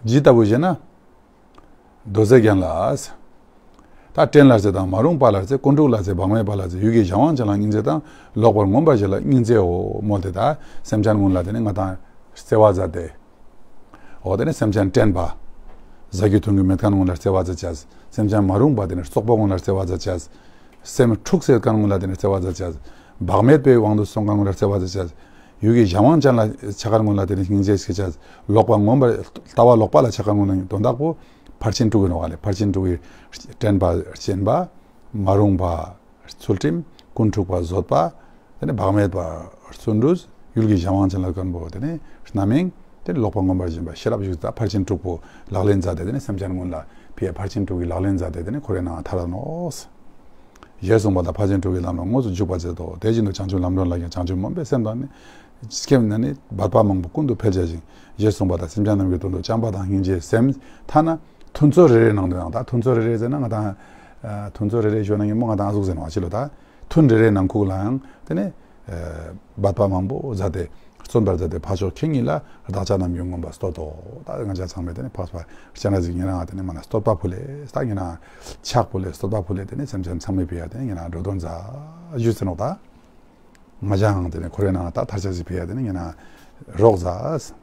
ཇི་ལྟ་བུ་ཞེ་ན། མདོ་སྡེ་རྒྱན་ལ། ད་སྤྲིན་ལ་ཟེར་དང་མ་རུངས་པ་ལ་ཟེར། ཀུན་འཁྲུགས་ལ་ཟེར། བག་མེད་པ་ལ་ཟེར། ཡུལ་གྱི་གཞན་དབང་ཅན་ལ་སྙིང་རྗེ་དང་། ལོག་པར་མངོན་པར་བྱེད་ལ་སྙིང་རྗེའོ་མོལ་ཏེ་ད་སེམས་ཅན་ཀུན་ལ་དེ་ནི་ང་དང་བརྩེ་བ་མཛད་དེ། འོ་དེ་ནི་སེམས་ཅན་སྤྲིན་པ། ཟ་རྒྱུ་འཐུང་རྒྱུ་མེད་མཁན་ཀུན་ལ་བརྩེ་བ་མཛད་བྱས། སེམས་ཅན་མ་རུངས་པ་དེ་ནི་བཙོག་པོ་ཀུན་ལ་བརྩེ་བ་མཛད་བྱས། སེམས་འཁྲུགས་སེ་མཁན་ཀུན་ལ་དེ་ནི་བརྩེ་བ་མཛད་བྱས། བག་མེད་པའི་དབང་དུ་སོང་མཁན་ཀུན་ལ་བརྩེ་བ་མཛད་བྱས། ཡུལ་གྱི་གཞན་དབང་ཅན་ལ་ཆགས་མཁན་ཀུན་ལ་དེ་ནི་སྙིང་རྗེ་སྐྱེ་བྱས། ལོག་པ་མངོན་པར་ལྟ་བ་ལོག་པ་ལ་ཆགས་མཁན་ཀུན་ལ་དོན་དག་པོ་ཕར་ཕྱིན་དྲུག་གི་ནོག་ལེ། ཕར་ཕྱིན་དྲུག་གི་སྤྲིན་པ་སྤྱིན་པ། མ་རུངས་པ། ཚུལ་ཁྲིམས། ཀུན་འཁྲུགས་པ་བཟོད་པ། དེ་ནས་བག་མེད་པ། བརྩོན་འགྲུས། ཡུལ་གྱི་གཞན་དབང་ཅན་ལ་མཁན་པོ་དེ་ནས་རྣམ་གཡེང་། དེ་ནས་ལོག་པ་མངོན་པར་ཞེན་པ་ཤེས་རབ་བཞི་དང་ཕར་ཕྱིན་དྲུག་པོ་ལག་ལེན་མཛད་དེ་དེ་ནས་སེམས་ཅན་ཀུན་ལ་ཕི་ཡ་ཕར་ཕྱིན་དྲུག་གི་ལག་ལེན་མཛད་དེ་དེ་ནས་འཁོར་བའི་ནང་ཐར་ནོག་ཞེས་གསུངས་པ་དང་ཕར་ཕྱིན་དྲུག་གི་ལམ་ལ་དངོས་སུ་འཇུག་པར་བྱེད་དོ། དེ་བཞིན་དུ་བྱང་ཆུབ་ལམ་སྒྲོན་ལ་ཡང་བྱང་ཆུབ་སྨོན་པའི་སེམས་དང་ནི། སེམས་ནི་འབད་པ་མང་པོ་ཀུན་ཏུ་འཕེལ་བྱ་ཞིང་། ཞེས་གསུངས་པ་དང་སེམས་ཅན་རྣམས་ཀྱི་དོན་དུ་བྱམས་པ་དང་སྙིང་རྗེའི་སེམས་ཐ་ན། ཐུན་ཚོད་རེ་རེའི་ནང་དུ་ཡང་ད་ཐུན་ཚོད་རེ་རེ་ཟེར་ན་ང་དང་། ཐུན་ཚོད་རེ་རེ་ཞུ་ན་ངས་མོ་ང་དང་ཨ་ཟུག་ཟེར་ནོག་ཅི་ལོ་ད། ཐུན་རེ་རེའི་ནང་ཁུག་ལ་ཡང་དེ་ནས། འབད་པ་མང་པོ་མཛད་དེ། བརྩོན་པར་མཛད་དེ་འཕགས་མཆོག་ཁྱེད་ཉིད་ལ། བདག་ཅག་རྣམས་ཀྱི་མངོན་པར་བསྟོད་དོ། ད་ང་ཅག་ཚང་མས་དེ་ནས་འཕགས་པ་སྤྱན་རས་གཟིགས་ཉེ་རང་ང་དེ་ནས་མ་ན་བསྟོད་པ་ཕུལ་ལེ། ད་ཉེ་རང་ཕྱག་ཕུལ་ལེ་བསྟོད་པ་ཕུལ་ལེ་དེ་ནས་སེམས་ཅན་ཚང་མའི་ཕི་ཡ་དེ་ནས་ཉེ་རང་འགྲོ་དོན་མཛད་ཞུས་ཟེར་ནོག་ད། ང་ཅག་དེ་ནས་འཁོར་བའི་ནང་ད་ཐར་ཆ་ཞིག་ཕི་ཡ་དེ་ནས་ཉེ་རང་རོགས་མཛད།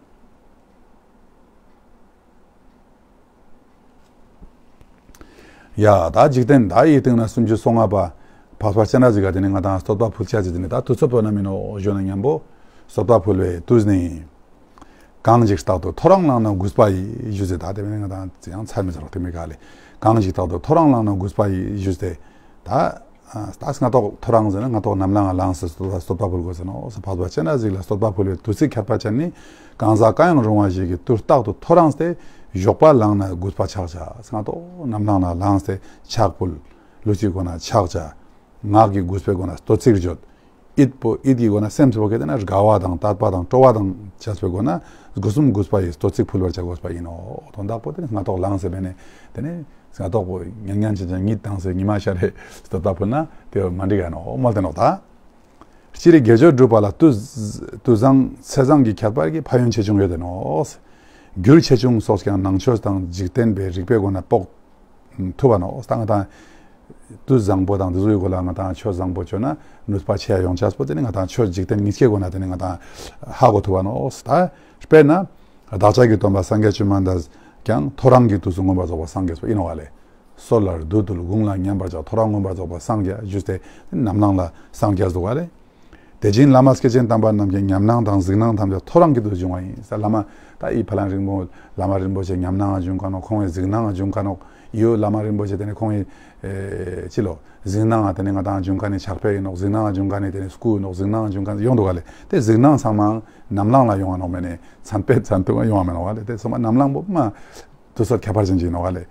ཡ་ད་འཇིག་རྟེན་ད་ཡི་སྟེང་ན་སུམ་ཅུ་སོ་ལྔ་པ། འཕགས་པ་སྤྱན་རས་གཟིགས་ཀ་དེ་ནས་ང་དང་བསྟོད་པ་ཕུལ་ཆ་ཅི་དེ་ནས་ད་དུས་ཚོད་པོ་ན་མིན་ནོ་ཞུ་ན་མཉམ་པོ། བསྟོད་པ་ཕུལ་བའི་དུས་ནི། གང་ཞིག་རྟག་ཏུ་ཐོ་རངས་ལངས་ན་གུས་པ་ཡིས་ཞུས་ཟེར། ད་དེ་མིན་ང་དང་ཡང་ཚར་མི་ཚར་རོགས་དེ་མི་ག་ལེ། གང་ཞིག་རྟག་ཏུ་ཐོ་རངས་ལངས་ན་གུས་པ་ཡིས་ཞུས་ཏེ། ད། ད་སྔ་ཐོག་ཐོ་རངས་ཟེར་ན་སྔ་ཐོག་ནམ་ལངས་ལངས་ཟེར་བསྟོད་པ་ཕུལ་དགོས་ཟེར་ནོག་ཟེར། འཕགས་པ་སྤྱན་རས་གཟིགས་ལ་བསྟོད་པ་ཕུལ་བའི་དུས་ཚིགས་ཁྱད་པར་ཅན་ནི། གང་ཟག་གང་ཡང་རུང་བ་ཞིག་གིས་དུས་རྟག་ཏུ་ཐོ་རངས་ཏེ། ཞོགས་པ་ལངས་ན་གུས་པ་ཕྱག་བྱ། སྔ་ཐོག་ནམ་ལངས་ན་ལངས་ཏེ་ཕྱག་ཕུལ། ལུས་ཀྱི་སྒོ་ན་ཕྱག་བྱ། ངག་གི་གུས་པའི་སྒོ་ན་བསྟོད་ཚིག་བརྗོད། ཡིད་པོ་ཡིད་ཀྱི་སྒོ་ན་སེམས་ཚོ་གི་དེ་ན་དགའ་བ་དང་དད་པ་དང་སྤྲོ་བ་དང་བཅས་པའི་སྒོ་ན་སྒོ་གསུམ་གུས་པ་ཡིས་བསྟོད་ཚིག་ཕུལ་བར་བྱ་དགོས་པ་ཡིན་ནོ། དོན་དག་པོ་དེ་ནི་སྔ་ཐོག་ལངས་ཟེར་བས་ནས་དེ་ནི་ སྔ་ཐོག་པོ་ཉན་ཉན་བྱེད་ཅིང་ཉིད་དྭངས་སའི་ཉི་མ་ཤར་རེ་སྟོད་ལྟ་ཕུལ་ན་དེ་མ་འགྲིག་ཡ་ནོག་མོལ་ཏེ་ནོག་ད། སྤྱིར་དགེ་སྦྱོར་སྒྲུབ་པ་ལ་དུས་དུས་བཟང་ཚེས་བཟང་གི་ཁྱད་པར་གྱིས་ཕན་ཡོན་ཆེ་ཆུང་ཡོད་དེ་ནོག་རྒྱུ་ཆེ་ཆུང་སོགས་ཀྱང་ནང་ཆོས་དང་འཇིག་རྟེན་པའི་རིགས་པའི་སྒོ་ནས་དཔོག་ཐུབ་པ་ནོག་ད་ང་དང་དུས་བཟང་པོ་དང་དེ་ཚོའི་སྒོ་ལ་ང་དང་ཆོས་བཟང་པོ་བྱོས་ན་ནུས་པ་ཆེ་ཡ་ཡོང་ཆས་པོ་དེ་ནི་ང་དང་ཆོས་འཇིག་རྟེན་ཉིད་ཀྱི་སྒོ་ནས་དེ་ནི་ང་དང་ཧ་གོ་ཐུབ་པ་ནོག་ད་དཔེར་ན། བདག་ཅག་གི་སྟོན་པ་སངས་རྒྱས་བཅོམ་ལྡན་འདས་ཀྱང་ཐོ་རངས་ཀྱི་དུས་སུ་མངོན་པར་རྫོགས་པར་སངས་རྒྱས་པ་ཡིན་ནོ་བ་ལས། སྲོད་ལ་བདུད་བཏུལ་དགུང་ལ་མཉམ་པར་བཞག་ཐོ་རངས་མངོན་པར་རྫོགས་པར་སངས་རྒྱས་ཞུས་ཏེ་ཉམས་སྣང་ལ་སངས་རྒྱས་འདུག་བ་ལས། དེ་བཞིན་བླ་མ་སྐྱེས་ཆེན་དམ་པ་རྣམས་ཀྱི་ཉམས་སྣང་དང་གཟིགས་སྣང་ཐམས་ཅད་ཐོ་རངས་ཀྱི་དུས་སུ་བྱུང་བ་ཡིན་ས། བླ་མ་ད་ཨི་ཕ་ལན་རིང་པོ་བླ་མ་རིན་པོ་ཆེ་ཉམས་སྣང་བྱུང་ཁ་ནོག་ཁོང་གི་གཟིགས་སྣང་བྱུང་ཁ་ནོག་ཡོད་བླ་མ་རིན་པོ་ཆེ་དེ་ནི་ཁོང་གི་ཨེ་ཅི་ལོ་གཟིགས་སྣང་དེ་ནི་ང་དང་བྱུང་ཁ་ནི་ཕྱག་དཔེ་ཡིན་ནོག་གཟིགས་སྣང་བྱུང་ཁ་ནི་དེ་ནི་སྐུ་ཡིན་ནོག་གཟིགས་སྣང་བྱུང་ཁ་ནི་ཡོང་འདུག་ག་ལས། དེ་གཟིགས་སྣང་ཚང་མ་ཉམས་སྣང་ལ་ཡོང་བ་ནོག་མེད་ནི་མཚན་དཔེ་མཚན་ཐུབ་ཡོང་བ་མེད་ནོག་ག་ལས། དེ་ཚང་མ་ཉམས་སྣང་པོ་མ་དུས་ཚོད་ཁྱད་པར་ཅན་ཅིག་ཡིན་ནོག་ག་ལས།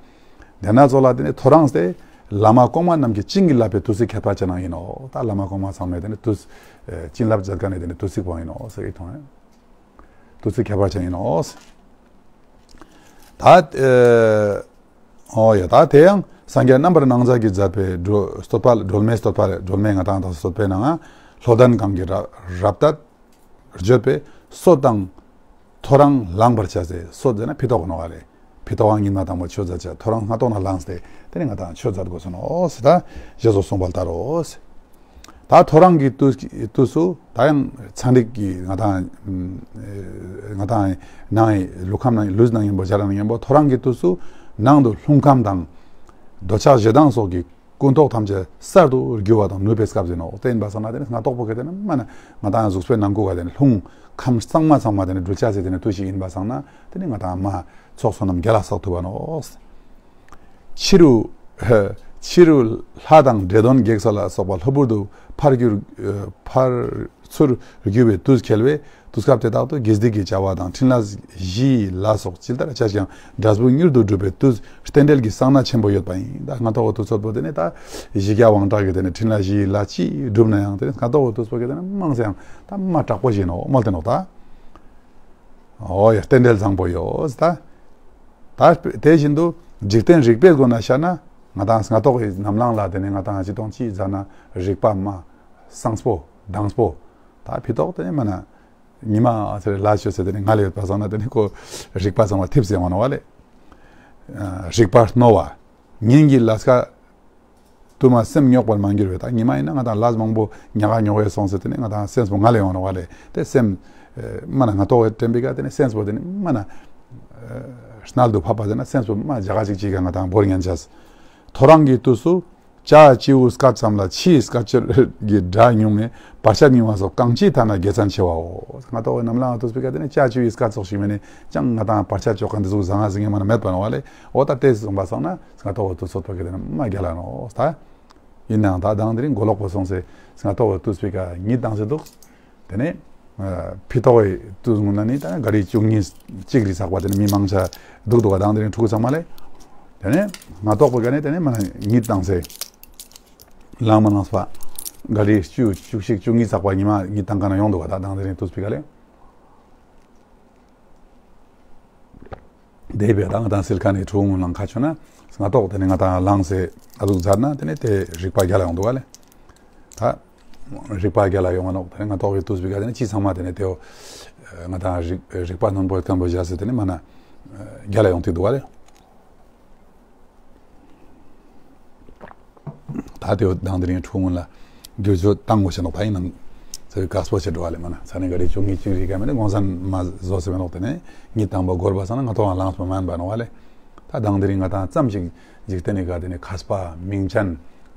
དེ་ན་ཚོ་ལ་དེ་ནི་ཐོ་རངས་ཏེ་བླ་མ་གོང་མ་རྣམས་ཀྱིས་བྱིན་གྱིས་བརླབས་པའི་དུས་ཚོད་ཁྱད་པར་ཅན་ནང་ཡིན་ནོག་ད་བླ་མ་གོང་མ་ཚང་མས་དེ་ནི་དུས་བྱིན་རླབས་མཛད་མཁན་ནི་དེ་ནི་དུས་ཚིགས་པོ་ཡིན་ནོག་ཟེར་གི་མཐོང་ཡོད། དུས་ཚིགས་ཁྱད་པར་ཅན་ཡིན་ནོག་ད་ཨེ་ཨོ་ཡ་ད་དེ་ཡང་སངས་རྒྱས་རྣམ་པར་སྣང་མཛད་ཀྱིས་མཛད་པའི་སྒྲོ་བསྟོད་པ་སྒྲོལ་མའི་བསྟོད་པ་རེད། སྒྲོལ་མའི་ང་དང་དང་བསྟོད་པའི་ནང་ལྷོ་ལྡན་གངས་ཀྱི་ར་རབ་བཏད་བརྗོད་པས་སྲོད་དང་ཐོ་རངས་ལངས་པར་བྱ་ཟེར། སྲོད་ཟེར་ན་ཕི་ཏོག་ནོག་ག་རེད། ཕི་ཏོག་ཉི་མ་དང་པོ་ཆོས་མཛད་བྱ་ཐོ་རངས་སྔ་ཏོག་ན་ལངས་ཏེ་དེ་ནི་ང་དང་ཆོས་མཛད་དགོས་སོ་ནོག་ཟེར། ད་ཞེས་སོགས་གསུངས་པ་ལྟར་རོ། ད་ཐོ་རངས་ཀྱི་དུས་དུས་སུ་ད་ཡང་ཚན་རིག་གི་ང་དང་ང་དང་ནང་ལུས་ཁམས་ནང་ལུས་ནང་ཡིན་པོ་བྱ་ར་ནང་ཡིན་པོ་ཐོ་རངས་ཀྱི་དུས་སུ་ནང་དུ་རླུང་ཁམས་དང་། འདོད་ཆགས་ཞེ་སྡང་སོགས་ཀྱི་ཀུན་རྟོག་ཐམས་ཅད་གསར་དུ་རྒྱུ་བ་དང་ནུས་པའི་སྐབས་ཟིན་ནོག་དེ་ཡིན་པ་སང་ན་དེ་ནི་སྔ་ཏོག་པོ་གི་དེ་ནི་མ་ན་ང་དང་གཟུགས་པོའི་ནང་ཁུག་ག་དེ་ནི་རླུང་ཁམས་གཙང་མ་ཚང་མ་དེ་ནི་འགྲུལ་ཆ་ཟེར་དེ་ནི་དུས་ཤིག་ཡིན་པ་སང་ན་དེ་ནི་ང་དང་མ་ཚོགས་བསོད་ནམས་རྒྱལ་ལ་བསགས་ཐུབ་པ་ནོག་ཕྱི་རུ། ཕྱི་རུ་ལྷ་དང་འདྲེ་གདོན་བགེགས་ལ་སོགས་པ་ལྷོ་བུར་དུ་ཕར་གྱུར། ཕར་ཚུར་རྒྱུ་བའི་དུས་ཁེལ་བས་དུས་སྐབས་དེ་དག་ཏུ་དགེ་སྡིག་གི་བྱ་བ་དང་འཕྲིན་ལས་བཞིའི་ལ་སོགས་ཇི་ལྟར་བྱས་ཀྱང་འབྲས་བུ་མྱུར་དུ་འགྲུབ་པའི་དུས་རྟེན་འབྲེལ་གྱི་གསང་ན་ཆེན་པོ་ཡོད་པ་ཡིན། ད་སྔ་ཐོག་གི་དུས་ཚོད་པོ་དེ་ནི་ད་བཞི་བརྒྱ་དབང་དྲག་གི་དེ་ནི་འཕྲིན་ལས་བཞིའི་ལ་ཅི་སྒྲུབ་ན་ཡང་དེ་ནི་སྔ་ཐོག་གི་དུས་ཚོད་ཀྱི་དེ་ནི་མང་ས་ཡང་ད་མ་དྲག་པོ་ཞིག་ནོག་མོལ་ཏེ་ནོག་ད། ཨོ་ཡ་རྟེན་འབྲེལ་བཟང་པོ་ཡོད་ད། ད་དེ་བཞིན་དུ་འཇིག་རྟེན་རིག་པའི་སྒོ་ནས་བཤད་ན་ང་དང་སྔ་ཐོག་གི་ནམ་ལངས་ལ་དེ་ནས་ང་དང་ཅི་དང་ཅི་མཛད་ན་རིག་པ་མ་སངས་པོ་དྭངས་པོ་ད་ཕི་ཏོག་དེ་ནས་མ་ན་ཉི་མ་ཟེར་ལ་ཤོད་ཟེར་དེ་ནས་ང་ལས་ཡོད་པ་སང་ན་དེ་ནས་ཁོ་རིག་པ་ཚང་མ་ཐིབས་ཟེར་བ་ནོ་བ་ལས། རིག་པ་རྣོ་བ། ཉིན་གྱི་ལས་ཀ་དུ་མ་སེམས་རྙོག་པར་མ་འགྱུར་བས། ད་ཉི་མ་ཡིན་ན་ང་དང་ལས་མང་པོ་ཉག་ག་ཉོག་ག་སོང་ཟེར་དེ་ནི་ང་དང་སེམས་པོ་ང་ལས་ཡོང་ནོ་བ་ལས་དེ་སེམས་མ་ན་སྔ་ཐོག་དྲན་པའི་ཀ་དེ་ནི་སེམས་པོ་དེ་ནི་མ་ན་ནལ་དུ་ཕབ་པ་དེ་ན་སེམས་པོ་མ་རྒྱ་ག་ཅིག་ཅིག་ག་ང་དང་བོར་ཉན་ཆས། ཐོ་རངས་ཀྱི་དུས་སུ་བྱ་བྱིའུ་སྐད་ཙམ་ལ་ཕྱིའི་སྐད་ཅོར་གྱི་སྒྲ་ཉུང་ངེ་བར་ཆད་ཉུང་བ་སོགས་གང་ཅིའི་ཐད་ན་དགེ་མཚན་ཆེ་བའོ། སྔ་ཐོག་ནམ་ལངས་དུས་པའི་ཀ་དེ་ནི་བྱ་བྱིའུའི་སྐད་ཙོགས་ཤིག་མེད་ནི་ཅང་ང་དང་བར་ཆད་ཅོག་ག་འདི་ཟུག་བཟང་ང་ཟིང་ངེ་མ་ན་མེད་པ་ནོ་བ་ལས་འོ་ད་དེ་གསུངས་པ་སང་ན། སྔ་ཐོག་གི་དུས་ཚོད་པ་གི་དེ་ནི་མ་རྒྱལ་ལ་ནོ་ད། ཡིན་ནའང་ད་དང་དེ་རིང་མགོ་ལོག་པོ་སོང་སེ་སྔ་ཐོག་གི་དུས་པའི་ཀ་ཉིད་དང་ཟེར་འདུག་དེ་ནས་ཕི་ཏོག་གི་དུས་སྔོན་ན་ནི་ད་ག་རི་བཅུ་གཉིས་གཅིག་རི་ཚག་པ་དེ་ནི་མི་མང་ཆ་འདུག་འདུག་ག་དང་དེ་རིང་ཕྲུ་གུ་ཚང་མ་ལས། དེ་ནས་སྔ་ཐོག་པའི་ཀ་ནས་དེ་ནས་མ་ན་ཉིད་དང་སེ་ལང་མ་ལངས་པ་ག་རི་བཅུ་བཅུ་གཅིག་བཅུ་གཉིས་ཚག་པ་ཉི་མ་ཉིད་དང་ག་ན་ཡོང་འདུག་ག་ད་དང་དེ་རིང་དུས་པའི་ཀ་ལས། དེ་བས་ད་ང་དང་སིལ་ཁ་ནས་གྲུ་ངུ་ལང་ཁ་ཆོད་ན་སྔ་ཐོག་དེ་ནས་ང་དང་ལངས་སེ་ཨ་ཟུག་མཛད་ན་དེ་ནས་དེ་རིག་པ་རྒྱལ་ལ་ཡོང་འདུག་ག་ལས། ད་རིག་པ་རྒྱལ་ལ་ཡོང་བ་ནོག་དེ་ནས་སྔ་ཐོག་གི་དུས་པའི་ཀ་དེ་ནས་ཅི་ཚང་མ་དེ་ནས་དེའོ་ང་དང་རིག་རིག་པ་རྣོན་པོ་སྐམ་པོ་བཞག་སེ་དེ་ནས་མ་ན་རྒྱལ་ལ་ཡོང་ཐུབ་འདུག་ག་ལས། ད་དེ་དང་དེ་རིང་ཕྲུ་གུ་ལ་འགྱུར་བཅོས་བཏང་དགོས་ཤེས་ནོག་ད་ཡིན་ནམ་ཚ་བའི་དཀའ་སྤོ་བྱེད་འགྲོ་བ་ལས་མ་ན་ས་ནས་ག་རེ་བཅུ་གཉིས་བཅུ་རིག་ག་མེད་ན་དགོང་ས་མ་བཟོ་ཟེར་བ་ནོག་དེ་ནས་ཉིད་དང་པོ་འགོར་བ་སང་ན་ང་ཐོག་ལ་ལངས་སོ་མ་ཡིན་པ་ནོག་བ་ལས། ད་དང་དེ་རིང་ང་དང་ཙམ་ཞིག་འཇིག་རྟེན་ནི་ག་དེ་ནས་མཁས་པ་མིང་ཅན་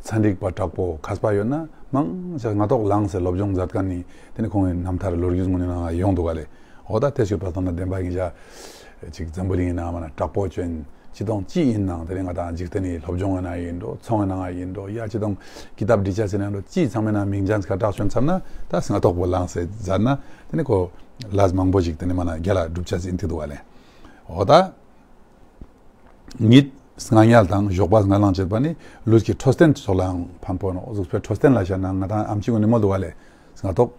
ཚན་རིག་པ་དྲག་པོ་མཁས་པ་ཡོད་ན་མང་ཆེ་སྔ་ཐོག་ལངས་སེ་སློབ་སྦྱོང་མཛད་མཁན་ནི་དེ་ནས་ཁོང་གི་རྣམ་ཐར་ལོ་རྒྱུས་ངོ་ནས་ནང་ཡོང་འདུག་ག་ལས། འོ་ད་དེ་ཞུས་པ་ཙམ་ན་བདེན་པ་ཡིན་ཤག་ཅིག་འཛམ་བུ་གླིང་ནང་མ་ན་དྲག་པོ་བྱོན་ཅི་དང་ཅི་ཡིན་ནང་དེ་རིང་ང་དང་འཇིག་རྟེན་ནི་སློབ་སྦྱོང་ཡིན་ན་ཡིན་འགྲོ་ཚོང་ཡིན་ན་ཡིན་འགྲོ་ཡ་ཅི་དང་ཀི་ཏབ་འབྲི་ཆ་ཟེར་ན་འགྲོ་ཅི་ཚང་མ་ན་མིང་ཅན་ཁ་གྲགས་བྱོན་ཚར་ན་ད་སྔ་ཐོག་པོ་ལངས་སེ་མཛད་ན་དེ་ནི་ཁོ་ལས་མང་པོ་ཞིག་དེ་ནི་མ་ན་རྒྱལ་ལ་སྒྲུབ་ཆ་ཟིན་ཐི་འདུག་བ་ལས། འོ་ད། ཉིད་སྔ་ཉལ་དང་ཞོགས་པ་སྔ་ལངས་བྱེད་པ་ནི་ལུས་ཀྱི་འཕྲོད་བསྟེན་སོགས་ལའང་ཕན་པོ་ནོ། གཟུགས་པོའི་འཕྲོད་བསྟེན་ལ་བཤད་ན་ང་དང་ཨམ་ཆི་གུན་ནི་མོལ་འདུག་བ་ལས། སྔ་ཐོག་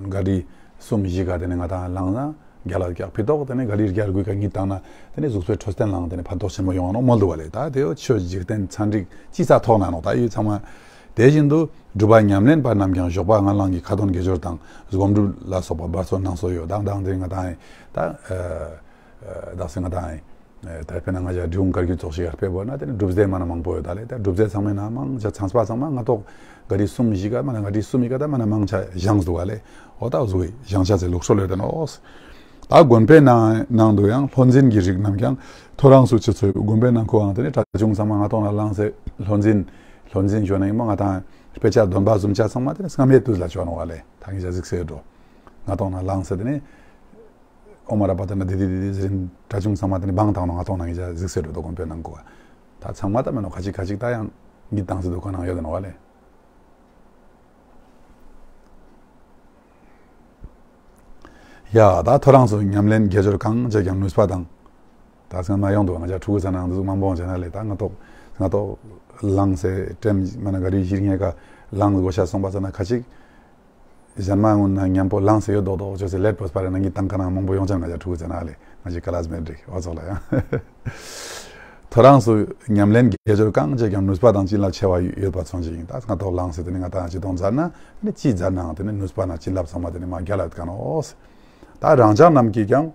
ག་རི་གསུམ་བཞི་ག་དེ་ནས་ང་དང་ལངས་ན་ རྒྱ་ལ་རྒྱག་ཕི་ཏོག་དེ་ནས་ག་ལེར་རྒྱལ་དགོས་ཀ་ངི་བཏང་ན་དེ་ནས་གཟུགས་པོའི་འཕྲོད་བསྟེན་ལའང་དེ་ནས་ཕན་ཐོགས་ཆེན་པོ་ཡོང་ནོ་མོལ་འདུག་བ་ལས། ད་དེ་ཡོ་ཆོས་འཇིག་རྟེན་ཚན་རིག་ཅི་ས་ཐོག་ན་ནོ་ད་ཡོད་ཚང་མ། དེ་བཞིན་དུ་སྒྲུབ་པ་ཉམས་ལེན་པ་རྣམས་ཀྱང་ཞོགས་པ་སྔ་ལངས་ཀྱི་ཁ་འདོན་དགེ་སྦྱོར་དང་སྒོམ་སྒྲུབ་ལ་སོགས་པ་འབད་རྩོལ་སྣང་སོགས་ཡོད། དང་དང་དེ་ང་དང་ད་ཨ་ཨ་དག་སེ་ང་དང་ཨ་ད་དཔེར་ན་ང་ཅག་འབྲི་གུང་བཀའ་བརྒྱུད་ཚོགས་ཞིག་ག་དཔེ་བོར་ན་དེ་ནི་སྒྲུབ་རྫས་མ་ན་མང་པོ་ཡོད་ད་ལས། ད་སྒྲུབ་རྫས་ཚང་མའི་ནང་མང་ཆ་ཚང་པ་ཚང་མ་ང་ཏོག་ག་རི་གསུམ་བཞི་ག་མ་ན་ག་རི་གསུམ་ཡི་ག་ད་མ་ན་མང་ཆ་བཞེངས་འདུག་བ་ལས། འོ་ད་བཟོ་བའི་བཞེངས་ཆ་ཚེ་ལུགས་སྲོལ་ཡོད་དེ་ནོ། ད་དགོན་པའི་ནང་ནང་དུ་ཡང་ལྷོ་འཛིན་གྱི་རིགས་རྣམས་ཀྱང་ཐོ་རངས་སུ་ཆུ་ཚོད་དགོན་པའི་ནང་ཁོའང་དེ་ནི་གྲྭ་ཆུང་ཚང་མ་ང་ཏོག་ན་ལངས་སེ་ལྷོ་འཛིན་ལྷོ་འཛིན་ཞོན་ན་ཡིན་མ་ང་དང་དཔེ་ཆ་འདོན་པ་བཟུམ་ཆ་ཚང་མ་དེ་ནི་སྔ་མའི་དུས་ལ་བྱོན་ནོ་བ་ལས། ད་ངི་ཆ་གཟིགས་སེ་འགྲོ་ང་ཏོག་ན་ལངས་སེ་དེ་ནི། ཨོ་མ་ར་པ་ཏ་ན་དི་དི་དི་དི་ཟེར་ཏེ་གྲྭ་ཆུང་ཚང་མ་དེ་ནི་བང་བཏང་ནོ་ང་ཏོག་ན་ངི་ཆ་གཟིགས་སེ་འགྲོ་དོ་དགོན་པའི་ནང་ཁོ་བ། ད་ཚང་མ་ད་མེད་ནོ་ཁ་ཅིག་ཁ་ཅིག་ད་ཡང་ངི་བཏང་སེ་འདུག་ཁོ་ནང་ཡོད་དེ་ནོ་བ་ལས། ཡ་ད་ཐོ་རངས་སུ་ཉམས་ལེན་དགེ་སྦྱོར་གང་བྱས་ཀྱང་ནུས་པ་དང་། ད་སྔ་མ་ཡོང་འདུག་ང་ཅག་ཕྲུ་གུ་ཚ་ནང་འདུག་མང་པོ་བྱས་ན་ལས། ད་ང་ཏོག་ང་ཏོག་ལངས་སེ་ཀྲེམ་མ་ན་ག་རི་ཞིག་ངེ་ག་ལངས་དགོས་ཤ་སོང་པ་ཚ་ན་ཁ་ཅིག་གཞན་མ་སྔོན་ན་མཉམ་པོ་ལངས་སེ་ཡོད་མདོག་མདོག་བྱོས་སེ་ལེད་པོས་པ་རེ་ན་ངི་བཏང་ཁ་ནང་མང་པོ་ཡོང་ཅན་ང་ཅག་ཕྲུ་གུ་ཚ་ན་ལས་ང་ཅག་ཀ་ལ་སི་མེད་རིག་འོ་ཚོགས་ལ་ཡང་། ཐོ་རངས་སུ་ཉམས་ལེན་དགེ་སྦྱོར་གང་བྱས་ཀྱང་ནུས་པ་དང་བྱིན་རླབས་ཆེ་བ་ཡོད་པ་མཚོན་གྱི་ཡིན། ད་ང་ཏོག་ལངས་སེ་དེ་ནི་ང་ཏང་ཅི་གཏོང་མཛད་ན་ནི་ཅི་མཛད་ནའང་དེ་ནི་ནུས་པ་ན་བྱིན་རླབས་ཚང་མ་དེ་ནི་མ་རྒྱལ་ལ་ཡོད་ཀ་ནོ། ད་རང་ཅག་རྣམས་ཀྱིས་ཀྱང་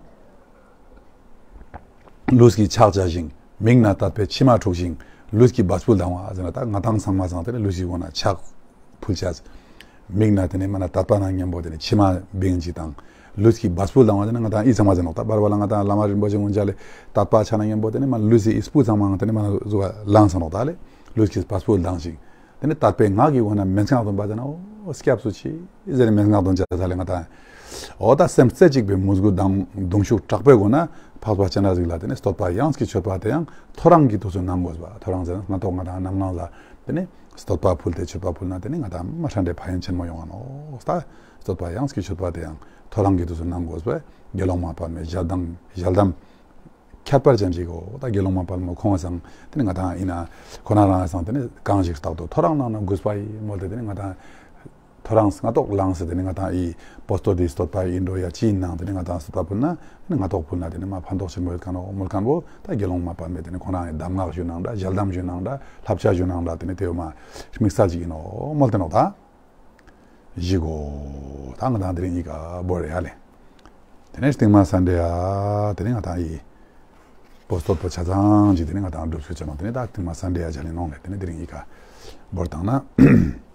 ལུས་ཀྱི་ཕྱག་བྱ་ཞིང་མིག་ན་དད་པས་མཆི་མ་འཁྲུགས་ཤིང་ལུས་ཀྱི་སྦ་སྤུལ་ལྡང་བ་ཟེར་ན། ད་ང་ཏང་ཚང་མ་ཚང་དེ་ནི་ལུས་ཀྱི་སྒོ་ན་ཕྱག་ཕུལ་བྱ། མིག་ན་དེ་ནི་མ་ན་དད་པ་ན་མཉམ་པོ་དེ་ནི་མཆི་མ་བིང་ཅིག་དང་། ལུས་ཀྱི་སྦ་སྤུལ་ལྡང་བ་དེ་ནི་ང་ཏང་ཨི་ཚང་མ་ཟེར་ནོག་ད་བར་བར་ལ་ང་ཏང་བླ་མ་རིན་པོ་ཆེ་སྔོན་ཆད་ལས་དད་པ་ཆ་ན་མཉམ་པོ་དེ་ནི་མ་ལུས་ཀྱི་སྤུ་ཚང་མ་དེ་ནི་མ་ན་གཟུགས་ལ་ལངས་སོང་ནོག་ད་ལས་ལུས་ཀྱི་སྦ་སྤུལ་ལྡང་ཞིང་། དེ་ནི་དད་པའི་ངག་གི་འོ་ན་མན་ངག་འདོན་པ་ཟེར་ན། འོ་སྐྱབས་སུ་མཆི་ཟེར་ནས་མན་ངག་འདོན་བྱ་ས་ལས་ང་ཏང་། འོ་ད་སེམས་རྩེ་གཅིག་པའི་མོས་གུས་དང་གདུང་ཤུགས་དྲག་པོའི་སྒོ་ན་འཕགས་པ་སྤྱན་རས་གཟིགས་ལ་དེ་ནི་བསྟོད་པ་དབྱངས་ཀྱི་མཆོད་པ་དེ་ཡང་ཐོ་རངས་ཀྱི་དུས་སུ་གནང་དགོས་པ། ཐོ་རངས་ཟེར་ན་སྔ་ཐོག་ང་ཏང་ནམ་ལངས་ལ་དེ་ནི་བསྟོད་པ་ཕུལ་ཏེ་མཆོད་པ་ཕུལ་ན་དེ་ནི་ང་ཏང་མ་ཧྲ་འདྲེ་ཕན་ཡོན་ཆེན་མོ་ཡོང་བ་ནོ། ད་བསྟོད་པ་དབྱངས་ཀྱི་མཆོད་པ་དེ་ཡང་ཐོ་རངས་ཀྱི་དུས་སུ་གནང་དགོས་པས་དགེ་སློང་མ་དཔལ་མོའི་ཞལ་གདམས་ཞལ་གདམས་ཁྱད་པར་ཅན་ཞིག་གོ། ད་དགེ་སློང་མ་དཔལ་མོ་ཁོང་སང་དེ་ནི་ང་ཏང་ཡིན་ན་ཁོ་ན་རང་སང་དེ་ནི་གང་ཞིག་རྟག་ཏུ་ཐོ་རངས་ནང་ན་གུས་པ་ཡིས་མོལ་ཏེ་དེ་ནི་ང་ཏང་ཐོ་རངས་སྔ་ཐོག་ལངས་སེ་དེ་ནི་ང་ཏང་ཨི་པོ་སྟོད་དེ་བསྟོད་པ་ཡིན་འགྲོ་ཡ་ཅི་ཡིན་ནང་དེ་ནི་ང་ཏང་བསྟོད་པ་ཕུལ་ན་དེ་ནི་ང་ཐོག་ཕུལ་ན་དེ་ནི་མ་ཕན་ཐོགས་ཆེན་པོ་ཡོད་ཀ་ནོ་མོལ་མཁན་པོ། ད་དགེ་སློང་མ་དཔལ་མོས་དེ་ནི་ཁོ་རང་ཡི་གདམས་ངག་ཞུ་ནང་འདྲ་ཞལ་གདམས་ཞུ་ནང་འདྲ་བསླབ་བྱ་ཞུ་ནང་འདྲ་དེ་ནི་དེ་བོ་མ་དམིགས་བསལ་ཅིག་ཡིན་ནོ་མོལ་ཏེ་ནོ་ད། བཞི་གོ། ད་ང་ཏང་དེ་རིང་གཉིས་ཀ་བོར་ཡ་ལེ། དེ་ནས་རྟིང་མ་སན་ཌེ་ཡ། དེ་ནས་ང་ཏང་ཡི་པོ་སྟོད་པོ་ཆ་ཚང་ཅིག་དེ་ནས་ང་ཏང་སྒྲུབ་སུ་ཆ་ནོ། དེ་ནས་ད་རྟིང་མ་སན་ཌེ་ཡ་ཆ་ལེ་ནོ་ལེ། དེ་ནས་དེ་རིང་གཉིས་ཀ་བོར་བཏང་ན།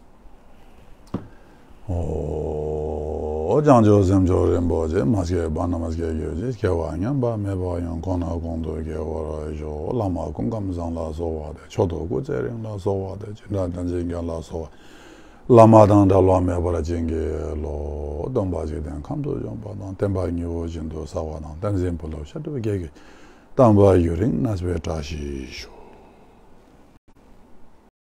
ཨོ། བྱང་ཆུབ་སེམས་མཆོག་རིན་པོ་ཆེ། མ་སྐྱེས་པ་རྣམས་སྐྱེ་གྱུར་ཅིག་སྐྱེ་བ་ཉམས་པ་མེད་པ་ཡང་། གོང་ན་གོང་དུ་སྐྱེ་བར་ཤོག་བླ་མ་སྐུ་ཁམས་བཟང་ལ་གསོལ་བ་འདེབས། མཆོག་ཏུ་སྐུ་ཚེ་རིང་ལ་གསོལ་བ་འདེབས། བྱེ་བྲག་ཏུ་འཇིག་རྟེན་ལ་གསོལ་བ། བླ་མ་དང་འབྲལ་བ་མེད་པར་བྱིན་གྱིས་རློབས། སྟོན་པ་འཇིག་རྟེན་ཁམས་སུ་བྱོན་པ་དང་། བསྟན་པ་སྙིང་པོ་བཞིན་དུ་གསལ་བ་དང་། བསྟན་འཛིན་བུ་སློབ་བཤད་སྒྲུབ་རྒྱས་གྱུར་ཅིག་དམ་པ་ཡུན་རིང་གནས་པའི་བཀྲ་ཤིས་ཤོག